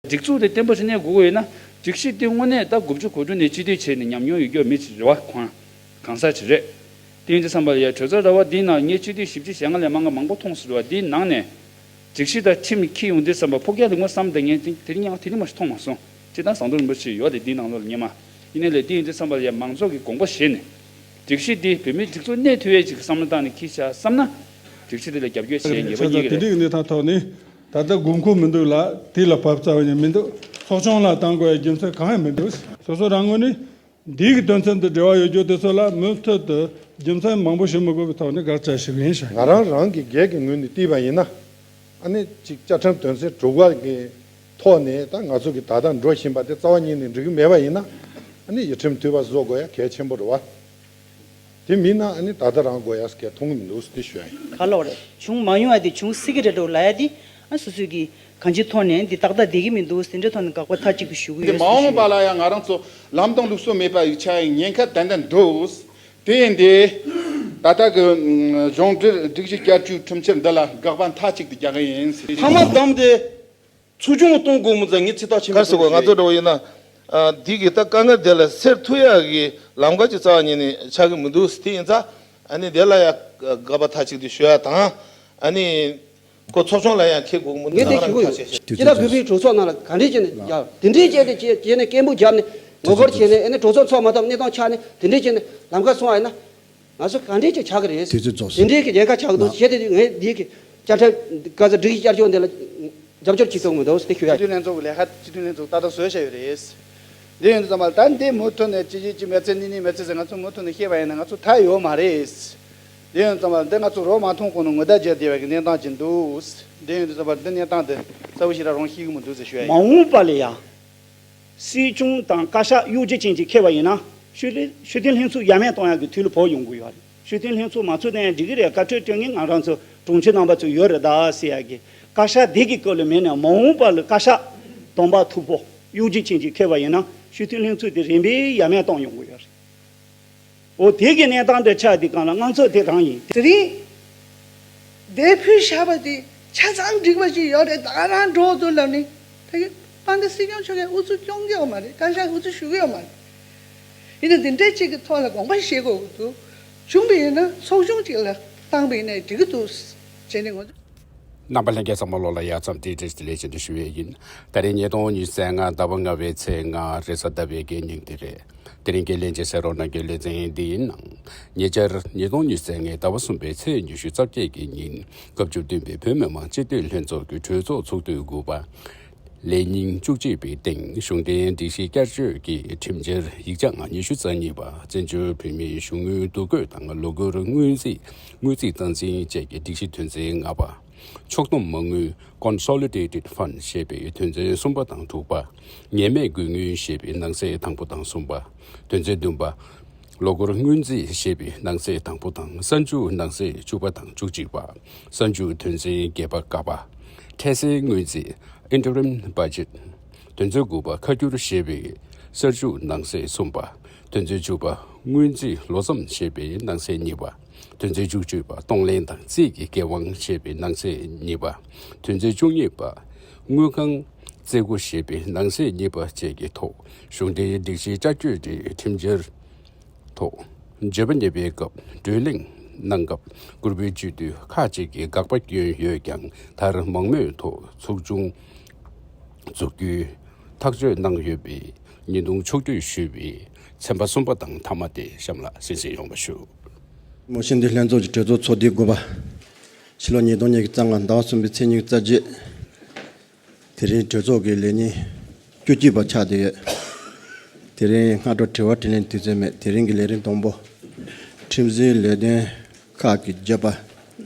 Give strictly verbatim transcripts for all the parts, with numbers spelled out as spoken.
སྒྲིག་འཛུགས་དེ་བརྟན་པོ་ཞིག་གནས་དགོས་ཀྱི་ཡོད་ན། སྒྲིག་གཞི་དེ་དངོས་གནས་ད་དགུ་བཅུ་གོ་དྲུག་ནས་སྤྱི་འཐུས་བྱས་ནས་ཉམས་མྱོང་ཡོད་རྒྱུ་མི་ཅིག་རེད་བ། ཁོང་གང་ཟག་ཅིག་རེད། དེ་ཡིན་དུས་ཙམ་པ་ལ་ཡ་གྲོས་ཚོགས་ར་བ་འདིའི་ནང་ངས་སྤྱི་འཐུས་བཞི་བཅུ་ཞེ་ལྔ་ལས་མང་ག་མང་པོ་མཐོང་སྲིད་རེད་བ། འདིའི་ནང་ནས་སྒྲིག་གཞི་དང་ཁྲིམས་འཁྱེར་ཡོང་དུས་ཙམ་པ་ཕོ་སྐྱ་ལ་ངོ་བསམ་དང་ངས་དེ་རིང་ཡང་དེ་རིང་མ་ཞིག་མཐོང་མ་སོང་། སྤྱིར་བཏང་ཟམ་གདོང་རིན་པོ་ཆེ་ཡོད་རེད་འདིའི་ནང་ལོགས་ལ་སྔོན་མ། ཡིན་ནའི་ལས་དེ་ཡིན་དུས་ཙམ་པ་ལ་ཡ་མང་ཚོགས་ཀྱི་དགོངས་པ་བཞེས་ནས། སྒྲིག་གཞི་འདི་བོད་མིའི་སྒྲིག་འཛུགས་གནས་ཐུབ་ཡས་ཅིག་གི་བསམ་བློ་བཏང་ནས་འཁྱེར་བཞག་བསམ་ན། སྒྲིག་གཞི་འདི་ལ་རྒྱབ་སྐྱོར་བྱེད་ཡས་ངེས་པ་རྙེད་ཀྱི་རེད། དེ་འདྲའི་གནས་སྟངས་ཐོག་ནས་ད་ལྟ་དགོས་མཁོ་མི་འདུག་ལ། དེ་ལ་བབ་རྩ་བ་ནས་མི་འདུག་ཚོགས་ཆུང་ལ་བཏང་དགོས་ཡ་རྒྱུ་མཚན་གང་ཡང་མི་འདུག་སོ་སོ་རང་ངོས་ནས་འདིའི་གི་དོན་ཚན་དང་འབྲེལ་བ་ཡོད་རྒྱུ་དེ་ཚོ་ལ་མུ་མཐུད་དུ་རྒྱུ་མཚན་མང་པོ་ཞུ་མི་དགོས་པའི་ཐོག་ནས་དགག་བྱ་ཞུ་གི་ཡིན་ཞུ། ང་རང་རང་གི་སྒེར་གྱི་ངོས་ནས་བལྟས་པ་ཡིན་ན། ཨ་ནི་གཅིག་བཅའ་ཁྲིམས་དོན་ཚན་དྲུག་པ་གི་ཐོག་ནས་ད་ང་ཚོ་གི་ད་ལྟ་འགྲོ་བཞིན་པ་དེ་རྩ་བ་ཉིད་ནས་འགྲིག་གི་མེད་པ་ཡིན་ན། ཨ་ནི་ཡུལ་ཁྲིམས་འཐུས་པ་བཟོ་དགོས་ཡ་གལ་ཆེན་པོ་རེད་བ། དེ་མིན་ན་ཨ་ནི་ད་ལྟ་རང་དགོས་ཡ་གལ་མཐོང་གི་མི་འདུག་ཟེར་དེ་ཞུ་ཡ་ཡིན། ག་ལོག་རེད། བྱུང་མ་མྱོང་ཡ་དེ་བྱུང་སྲིད་ཀྱི་རེད་འགྲོ་ལབ་ཡ་དེ། ཨ་སོ་སོས་ཀྱི་གང་ཅིའི་ཐོག་ནས་འདི་ཏག་ཏག་བསྡད་ཀྱི་མི་འདུག་དེ་འདྲའི་ཐོག་ནས་དགག་པ་མཐའ་གཅིག་ཏུ་ཞུ་གི་ཡོད་ཟེར་ཞུ། མ་འོངས་པ་ལ་ཡང་ང་རང་ཚོ་ལམ་སྟོན་ལུགས་སྲོལ་མེད་པ་ཡི་ཆ་ཡི་ཉེན་ཁ་ཏན་ཏན་འདུག་དེ་ཡིན་དེ། ད་ལྟ་གི་གཞུང་འབྲེལ་སྒྲིག་གཞི་བསྐྱར་བཅོས་ཁྲིམས་འཆར་འདི་ལ་དགག་པ་མཐའ་གཅིག་ཏུ་རྒྱག་གི་ཡིན་ཟེར། ཐ་མ་བདམས་ཏེ་ཚོགས་ཆུང་གཏོང་དགོས་མི་ཚང་ངས་ཚིག་ཐག་ཆོད་མེད་ག་རེ་ཟེར་དགོས། ང་ཚོ་འདྲ་བོ་ཡིན་ན། ཨ་འདི་གི་ད་དཀའ་ངལ་དེ་ལ་སེལ་ཐུབ་ཡག་གི་ལམ་ཁ་ཅིག་རྩ་བ་ཉིད་ནས་ཆགས་ཀྱི་མི་འདུག་དེ་ཡིན་ཙང་། ཨ་ནི་དེ་ལ་ཡང་དགག་པ་མཐའ་གཅིག་ཏུ་ཞུ་ཡ་དང་། ཨ་ནི་ཁོ་ཚོགས་ཆུང་ལ་ཡང་འཁྱེར་དགོས་མི་འདུག་ངས་དེ་ཞུ་གི་ཡོད། ཁ་ཤས་ཤིག་སྤྱིར་ན་བོད་པའི་གྲོས་ཚོགས་ནང་ལ་ག་འདྲས་བྱས་ནས་ཡ་དེ་འདྲས་བྱས་ཏེ་བྱས་བྱས་ནས་སྐད་འབོད་བརྒྱབ་ནས་ངོ་རྒོལ་བྱས་ནས། ཨ་ནི་གྲོས་ཚོགས་ཚོགས་མ་ཐུབ་གནས་སྟངས་ཆགས་ནས་དེ་འདྲས་བྱས་ནས་ལམ་ཁ་སོང་བ་ཡིན་ན། ང་ཚོ་ག་འདྲས་ཅིག་ཆགས་ཀྱི་རེད། དུས་ཚོད་རྫོགས་སོང་། དེ་འདྲས་ཀྱི་ཉེན་ཁ་ཆགས་འདུག་བྱས་ཏེ་ངས་འདི་གི་བཅའ་ཁྲིམས་བཀའ་ཚ་སྒྲིག་གཞི་བསྐྱར་བཅོས་འདི་ལ་རྒྱབ་སྐྱོར་བྱེད་ཐུབ་མི་འདུག་ཟེར་ཞུ་ཡ། སྤྱི་འཐུས་ལྷན་ཚོགས་ཀྱི་ལས་ཀ་སྤྱི་འཐུས་ལྷན་ཚོགས་ཏག་ཏག་བཟོས་བཞག་ཡོད་རེད། འདི་ཡིན་དུས་ཙམ་པ་ལ་ད་འདི་མུ་མཐུད་ནས་ཅི་བྱེད་ཅི་མེད་ཚེ་ནི་ནི་མེད་ཚེ་ཟེར་ང་ཚོ་མུ་མཐུད་ནས་བཤད་པ་ཡིན་ན་ང་ཚོ་ཐབས་ཡོད་མ་རེད། འདི་ཡིན་དུས་ཙམ་པ་ལ་འདི་ང་ཚོ་རོགས་མ་མཐོང་གོང་ནས་ངོ་དག་བྱས་བསྡད་པའི་གནས་སྟངས་ཅིག་འདུག་འདི་ཡིན་དུས་ཙམ་པ་ལ་འདི་གནས་སྟངས་འདི་རྩ་བ་ཞིག་རང་རང་ཤེས་ཀྱི་མི་འདུག་ཟེར་ཞུ་ཡ་ཡིན། མ་འོངས་པ་ལ་ཡང་། སྲིད་སྐྱོང་དང་བཀའ་ཤག་གཡོ་སྒྱུ་ཅན་གྱིས་ཁྱེར་བ་ཡིན་ན། སྤྱི་འཐུས་སྤྱི་འཐུས་ལྷན་ཚོགས་ཡ་མེད་གཏོང་ཡག་གི་དུས་ལ་བབ་ཡོང་གི་ཡོད་རེད། སྤྱི་འཐུས་ལྷན་ཚོགས་མ་ཚུགས་ན་ཡང་འགྲིག་གི་རེད། བཀའ་ཁྲོལ་སྤྲོད་མཁན་ང་རང་ཚོ་དྲུང་ཆེ་རྣམ་པ་ཚོ་ཡོད་རེད་ད་ཟེར་ཡག་གི། བཀའ་ཤག་འདི་གི་སྐོར་ལ་མེད་ན་མ་འོངས་པ་ལ་བཀའ་ཤག་གདོང་པ་མཐུག་པོ་གཡོ་སྒྱུ་ཅན་གྱིས་ཁྱེར་བ་ཡིན་ན། སྤྱི་འཐུས་ལྷན་ཚོགས་དེ་རིམ་པས་ཡ་མེད་གཏོང་ཡོང་གི་ཡོད་རེད། འོ་དེ་གི་གནས་སྟངས་འདྲ་ཆགས་དུས་སྒང་ལ་དངངས་འཚབ་དེ་རང་ཡིན། དེ་རིང་འདིར་ཕུལ་བཞག་པ་དེ་ཆ་ཚང་འགྲིག་པ་ཞིག་ཡོད་རེད། ད་ག་རང་འགྲོ་འདུག་ལབ་ནས་ད་གི་དཔལ་ལྡན་སྲིད་སྐྱོང་མཆོག་གིས་ཨུ་ཚུགས་སྐྱོན་གྱི་ཡོད་མ་རེད། བཀའ་ཤག་ཨུ་ཚུགས་ཞུ་གི་ཡོད་མ་རེད། ཡིན་ན་འདི་འདྲ་ཅིག་གི་ཐོག་ལ་དགོངས་པ་བཞེས་དགོས་ཀྱི་འདུག་བྱུང་བ་ཡིན་ན་ཚོགས་ཆུང་ཅིག་ལ་བཏང་བ་ཡིན་ན་འགྲིག་གི་འདུག་བྱས་ནས་ངོ་། རྣམ་པ་ལྷན་རྒྱས་ཚང་མ་ལོ་ལ་ཡ་མཚམས་འདི་བཀྲ་ཤིས་བདེ་ལེགས་ཞུ་ཞུ་བའི་ཡིན། ད་རིང་ཉིས་སྟོང་ཉི་ཤུ་རྩ་ལྔ་ཟླ་བ་ལྔ་པའི་ཚེས་ལྔ་རེས་གཟའ་ཟླ་བའི་གི་ཉིན་དེ་རེད། དེ་རིང་གི་ལས་བྱེད་གསན་རོགས་གནང་རྒྱུའི་ལེ་ཚན་འདི་ཡིན་ནང་། ཉེ་ཆར་ཉིས་སྟོང་ཉི་ཤུ་རྩ་ལྔའི་ཟླ་བ་གསུམ་པའི་ཚེས་ཉི་ཤུ་རྩ་བརྒྱད་ཀྱི་ཉིན་སྐབས་བཅུ་བདུན་པའི་བོད་མི་མང་སྤྱི་འཐུས་ལྷན་ཚོགས་ཀྱི་གྲོས་ཚོགས་ཚོགས་དུས་དགུ་པ། ལས་ཉིན་བཅུ་གཅིག་པའི་སྟེང་གཞུང་འབྲེལ་སྒྲིག་གཞི་བསྐྱར་བཅོས་ཀྱི་ཁྲིམས་འཆར་ཡིག་ཆ་ཉི་ཤུ་རྩ་གཉིས་པ། བཙན་བྱོལ་བོད་མིའི་གཞུང་དངུལ་བསྡུ་སྐོས་དང་ལོ་འཁོར་སྔོན་རྩིས། དངུལ་རྩིས་སྟངས་འཛིན་བཅས་ཀྱི་སྒྲིག་གཞི་དོན་ཚན་ལྔ་པ། ཕྱོགས་བསྡོམས་མ་དངུལ་Consolidated Fund ཞེས་པའི་དོན་ཚན་གསུམ་པ་དང་དྲུག་པ། ངེས་མེད་དགོས་དངུལ་ཞེས་པའི་ནང་གསེས་དང་པོ་དང་གསུམ་པ། དོན་ཚན་བདུན་པ། ལོ་འཁོར་སྔོན་རྩིས་ཞེས་པའི་ནང་གསེས་དང་པོ་དང་གསར་འཇུག་ནང་གསེས་བཅུ་པ་དང་བཅུ་གཅིག་པ། གསར་འཇུག་དོན་ཚན་བརྒྱད་པ་ཀ་པ། འཕྲལ་སེལ་སྔོན་རྩིས། Interim Budget། དོན་ཚན་དགུ་པ་ཁ་སྒྱུར་ཞེས་པའི་གསར་འཇུག་ནང་གསེས་གསུམ་པ། དོན་ཚན་བཅུ་པ་སྔོན་རྩིས་ལོ་མཚམས་ཞེས་པའི་ནང་གསེས་གཉིས་པ། དོན་ཚན་བཅུ་གཅིག་པ་གཏོང་ལེན་དང་རྩིས་ཀྱི་འགན་དབང་ཞེས་པའི་ནང་གསེས་གཉིས་པ། དོན་ཚན་བཅུ་གཉིས་པ་དངུལ་ཁང་རྩིས་སྒོ་ཞེས་པའི་ནང་གསེས་གཉིས་པ་བཅས་ཀྱི་ཐོག་གཞུང་འབྲེལ་སྒྲིག་གཞི་བསྐྱར་བཅོས་ཀྱི་ཁྲིམས་འཆར་ཐོག་བརྗོད་པ་གཉེར་བའི་སྐབས་བགྲོ་གླེང་གནང་སྐབས་བཀུར་འོས་སྤྱི་འཐུས་ཁག་ཅིག་གིས་དགག་པ་བསྐྱོན་ཡོད་ཀྱང་། མཐར་མང་མོས་ཐོག་ཚོགས་ཆུང་འཛུགས་རྒྱུའི་ཐག་གཅོད་གནང་ཡོད་པའི་བརྙན་ཐུང་ཕྱོགས་བསྒྲིགས་ཞུས་པའི་ཚན་པ་གསུམ་པ་དང་ཐ་མ་དེ་གཤམ་ལ་གསན་གཟིགས་ཡོང་བ་ཞུ། མོ་ཤིན་ཏུ་ལྷན་ཚོགས་ཀྱི་གྲོས་ཚོགས་ཚོགས་དུས་དགུ་པ། ཕྱི་ལོ་ཉིས་སྟོང་ཉི་ཤུ་རྩ་ལྔ་ཟླ་བ་གསུམ་པའི་ཚེས་ཉི་ཤུ་རྩ་བརྒྱད། དེ་རིང་གྲོས་ཚོགས་ཀྱི་ལས་ཉིན་བཅུ་གཅིག་པ་ཆགས་བསྡད་ཡོད། དེ་རིང་སྔ་དྲོ་དྲི་བ་དྲིས་ལན་དུས་ཚོད་མེད། དེ་རིང་གི་ལས་རིམ་དང་པོ། ཁྲིམས་འཛིན་ལས་དོན་ཁག་གི་བརྗོད་པ་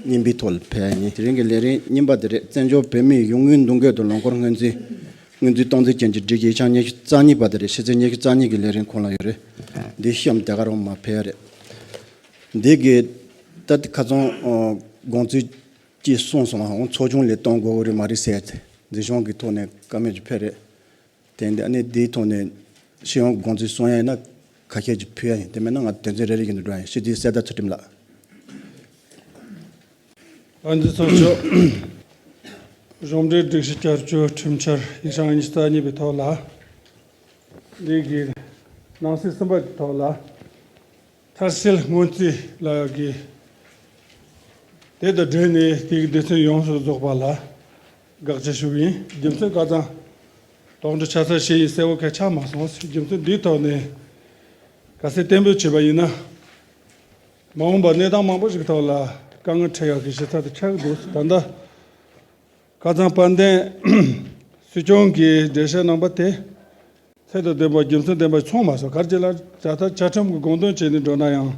རྙིང་པའི་ཐོག་ལ་ཕེབས་ཡིན། དེ་རིང་གི་ལས་རིམ་རྙིང་པ་དེ་རེད། བཙན་བྱོལ་བོད་མིའི་གཞུང་དངུལ་འདུ་འགོད་དང་ལོ་འཁོར་སྔོན་རྩིས། སྔོན་རྩིས་གཏོང་འཛིན་ཅན་གྱི་སྒྲིག་གཞི་ཆ་ཉི་ཤུ་རྩ་གཉིས་པ་དེ་རེད། ཕྱི་ཚེས་ཉི་ཤུ་རྩ་གཉིས་ཀྱི་ལས་རིམ་ཁོངས་ལ་ཡོད་རེད། འདི་གཤམ་དེ་ག་རང་མ་ཕེབས་རེད། འདི་གི་ད་ཁ་ཚོན་དགོངས་ཚུལ་ཅིག་གསུངས་སོང་། འོང་ཚོགས་ཆུང་ལས་གཏོང་དགོས་རེད་མ་རེད་ཟེར་ཏེ་འཛིན་སྐྱོང་གི་ཐོག་ནས་བཀའ་མོལ་ཅིག་ཕེབས་རེད། དེ་འདི་ཨ་ནི་འདིའི་ཐོག་ནས་སྤྱི་ཡོངས་དགོངས་ཚུལ་གསུང་ཡ་ཡིན་ན་ཁ་ཤས་ཅིག་ཕུལ་ཡ་ཡིན། དེ་མེད་ན་ང་དོན་ཚན་རེ་རེ་བཞིན་དུ་འགྲོ་ཡ་ཡིན། སྤྱི་འཐུས་གསེར་རྟ་ཚུལ་ཁྲིམས་ལགས། ཨ་འདི་ཚོ་ཆོག་གཞུང་འབྲེལ་སྒྲིག་གཞི་བསྐྱར་བཅོས་ཁྲིམས་འཆར་ཉིས་སྟོང་ཉི་ཤུ་རྩ་གཉིས་པའི་ཐོག་ལ། འདི་གི་ནང་གསེས་གསུམ་པ་གི་ཐོག་ལ། མཐར་སྐྱེལ་སྔོན་རྩིས་ལ་ཡག་གི། དེ་དང་འབྲེལ་ནས་དེ་གི་སྡེ་ཚན་ཡོངས་སུ་རྫོགས་པ་ལ་དགག་བྱ་ཞུ་གི་ཡིན། རྒྱུ་མཚན་ཁ་སང་དོགས་འདྲི་ཆ་ཚང་བྱས་ཡིན། གསལ་བོ་གང་ཆགས་མ་སོང་། རྒྱུ་མཚན་འདིའི་ཐོག་ནས་གལ་སྲིད་གཏན་འབེབས་བྱས་པ་ཡིན་ན། མ་འོངས་པ་གནས་སྟངས་མང་པོ་ཞིག་ཐོག་ལ་དཀའ་ངལ་འཕྲད་ཡག་གི་གཞི་རྩ་དེ་ཆགས་ཀྱི་འདུག། ད་ལྟ་ཁ་སང་དཔལ་ལྡན་སྲིད་སྐྱོང་གིས་འགྲེལ་བཤད་གནང་པ་དེ་ཚད་དང་ལྡན་པ། རྒྱུ་མཚན་ལྡན་པ་ཚང་མ་སོང་། ག་རེ་བྱས་ལ་བྱ་ཐབས་བཅའ་ཁྲིམས་ཀྱི་དགོངས་དོན་བྱས་ནས་འགྲོ་ན་ཡང་།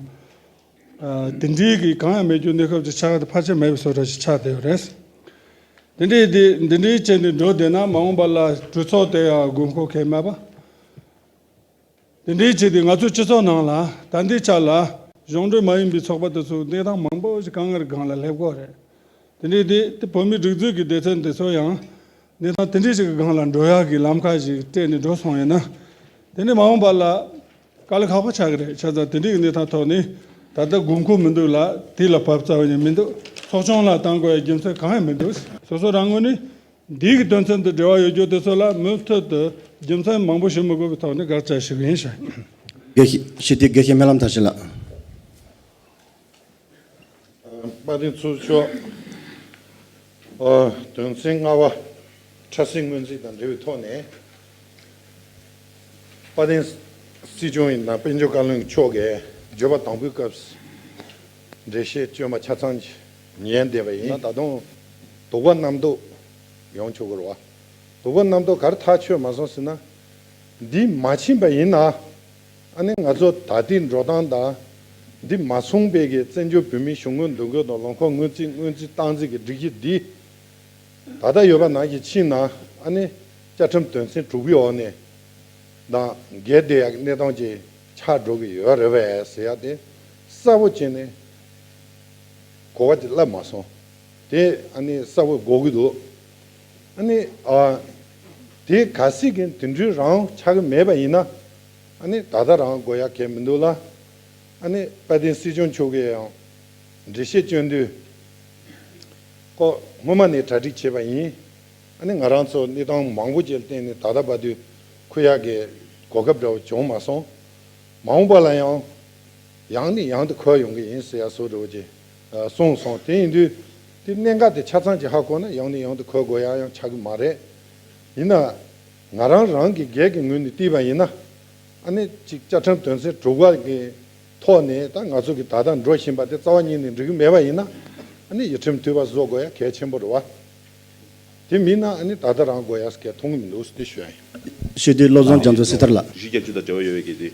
ཨ། དེ་འདྲའི་གི་གང་ཡང་མེད་རྒྱུ་གནས་སྐབས་ཀྱི་ཆགས་དེ་ཕལ་ཆེར་མེད་པའི་བཟོ་འདྲ་ཞིག་ཆགས་བསྡད་ཡོད་རེད། དེ་འདྲའི་དེ་འདི་འདྲའི་བྱས་ནས་འགྲོ་བསྡད་ན་མ་འོངས་པ་ལ་གྲོས་ཚོགས་དེ་ཡང་དགོས་མཁོ་གང་ཡང་མེད་པ། དེ་འདྲའི་ཆེད་དུ་ང་ཚོའི་སྤྱི་ཚོགས་ནང་ལ་ད་ལྟའི་ཆ་ལ་གཞུང་འབྲེལ་མ་ཡིན་པའི་ཚོགས་པ་དེ་ཚོ་གནས་སྟངས་མང་པོ་ཞིག་དཀའ་ངལ་སྒང་ལ་སླེབས་ཀྱི་ཡོད་རེད། དེ་འདྲའི་དེ་དེ་བོད་མིའི་སྒྲིག་འཛུགས་ཀྱི་སྡེ་ཚན་དེ་ཚོ་ཡང་གནས་སྟངས་དེ་འདྲའི་ཞིག་གི་སྒང་ལ་འགྲོ་ཡག་གི་ལམ་ཁ་ཞིག་སྤྲད་ནས་འགྲོ་སོང་ཡིན་ན། དེ་ནས་མ་འོངས་པ་ལ་དཀའ་ལས་ཁག་པོ་ཆགས་ཀྱི་རེད། བྱས་ཙང་དེ་འདྲའི་གནས་སྟངས་ཐོག་ནས་ད་ལྟ་དགོས་མཁོ་མི་འདུག་ལ། དེ་ལ་བབ་རྩ་བ་ནས་མི་འདུག། ཚོགས་ཆུང་ལ་བཏང་དགོས་ཡག་རྒྱུ་མཚན་གང་ཡང་མི་འདུག། སོ་སོ་རང་ངོས་ནས། འདི་གི་དོན་ཚན་དང་འབྲེལ་བ་ཡོད་རྒྱུ་དེ་ཚོ་ལ་མུ་མཐུད་དུ་རྒྱུ་མཚན་མང་པོ་ཞུ་མི་དགོས་པའི་ཐོག་ནས་དགག་བྱ་ཞུ་གི་ཡིན་ཞུ། དགེ་བཤེས་དགེ་བཤེས་དགེ་བཤེས་སྨོན་ལམ་མཐར་ཕྱིན་ལགས། དཔལ་ལྡན་ཚོགས་གཙོ། ཨ། དོན་ཚན་ལྔ་པ་ཕྲ་སྲིད་སྔོན་རྩིས་དང་འབྲེལ་བའི་ཐོག་ནས། དཔལ་ལྡན་སྲིད་སྐྱོང་ཡིན་ན་དཔལ་འབྱོར་བཀའ་བློན་མཆོག་གིས་བརྗོད་པ་དང་པོའི་སྐབས་འགྲེལ་བཤད་བསྐྱོན་པ་ཆ་ཚང་ཉན་བསྡད་པ་ཡིན་ན། ད་དུང་དོགས་པ་རྣམ་རྟོག་ཡོང་ཆོག་གི་རེད་བ། དོགས་པ་རྣམ་རྟོག་ག་རེ་ཐག་ཆོད་མ་སོང་ཟེར་ན། འདི་མ་ཕྱིན་པ་ཡིན་ན། ཨ་ནི་ང་ཚོ་ད་ལྟའི་འགྲོ་སྟངས་དང་། འདི་མ་སོང་བའི་གི་བཙན་བྱོལ་བོད་མིའི་གཞུང་གི་འདུ་འགོད་དང་ལུང་ཁོག་སྔོན་རྩིས་སྔོན་རྩིས་སྟངས་འཛིན་གྱི་སྒྲིག་གཞི་འདི། ད་ལྟ་ཡོད་པ་ནང་བཞིན་ཕྱིན་ན། ཨ་ནི་བཅའ་ཁྲིམས་དོན་ཚན་དྲུག་པའི་འོག་ནས་དང་འགལ་བསྡད་ཡག་གནས་སྟངས་ཅིག་ཆགས་འགྲོ་གི་ཡོད་རེད་པས་ཟེར་ཡག་དེ་གསལ་པོ་བྱས་ནས་གོ་བ་དེ་ལབ་མ་སོང་། དེ་ཨ་ནི་གསལ་པོ་གོ་གི་འདུག། ཨ་ནི་ཨ། དེ་གལ་སྲིད་ཀྱི་དེ་འདྲའི་རང་ཆགས་ཀྱི་མེད་པ་ཡིན་ན། ཨ་ནི་ད་ལྟ་རང་དགོས་ཡག་གང་ཡང་མི་འདུག་ལ། ཨ་ནི་དཔལ་ལྡན་སྲིད་སྐྱོང་མཆོག་གིས་ཡང་འགྲེལ་བཤད་བསྐྱོན་དུས། ཁོ་སྔོན་མ་ནས་གྲ་སྒྲིག་བྱས་པ་ཡིན། ཨ་ནི་ང་རང་ཚོ་གནས་སྟངས་མང་པོ་ཅིག་ལ་བརྟེན་ནས་ད་ལྟ་བར་དུ་འཁུར་ཡག་གི་གོ་སྐབས་འདྲ་བོ་བྱུང་མ་སོང་། མ་འོངས་པ་ལ་ཡང་ཡང་ནས་ཡང་དུ་འཁུར་ཡོང་གི་ཡིན་ཟེར་ཡག་བཟོ་འདྲ་བོ་ཅིག་གསུངས་སོང་། དེ་ཡིན་དུས་དེ་གནད་འགག་དེ་ཆ་ཚང་ཅིག་ཧ་གོ་ན་ཡང་ནས་ཡང་དུ་འཁུར་དགོས་ཡག་ཡང་ཆགས་ཀྱི་མ་རེད། ཡིན་ན། ང་རང་རང་གི་སྒེར་གྱི་ངོས་ནས་བལྟས་པ་ཡིན་ན། ཨ་ནི་གཅིག་བཅའ་ཁྲིམས་དོན་ཚན་དྲུག་པ་གི་ཐོག་ནས་ད་ང་ཚོ་གི་ད་ལྟ་འགྲོ་བཞིན་པ་དེ་རྩ་བ་ཉིད་ནས་འགྲིག་གི་མེད་པ་ཡིན་ན། ཨ་ནི་ཡིག་ཁྲིམས་འཐུས་པ་བཟོ་དགོས་ཡག་གལ་ཆེན་པོ་རེད་བ། དེ་མིན་ན་ཨ་ནི་ད་ལྟ་རང་དགོས་ཡག་གལ་མཐོང་གི་མི་འདུག་ཟེར་དེ་ཞུ་ཡ་ཡིན། ཤེས་ལྡན་བློ་བཟང་རྒྱ་མཚོ་སྲིད་ཐར་ལགས། གཞི་རྒྱ་ཆེ་དང་འབྲེལ་བ་ཡོད་པའི་གལ་ཏེ་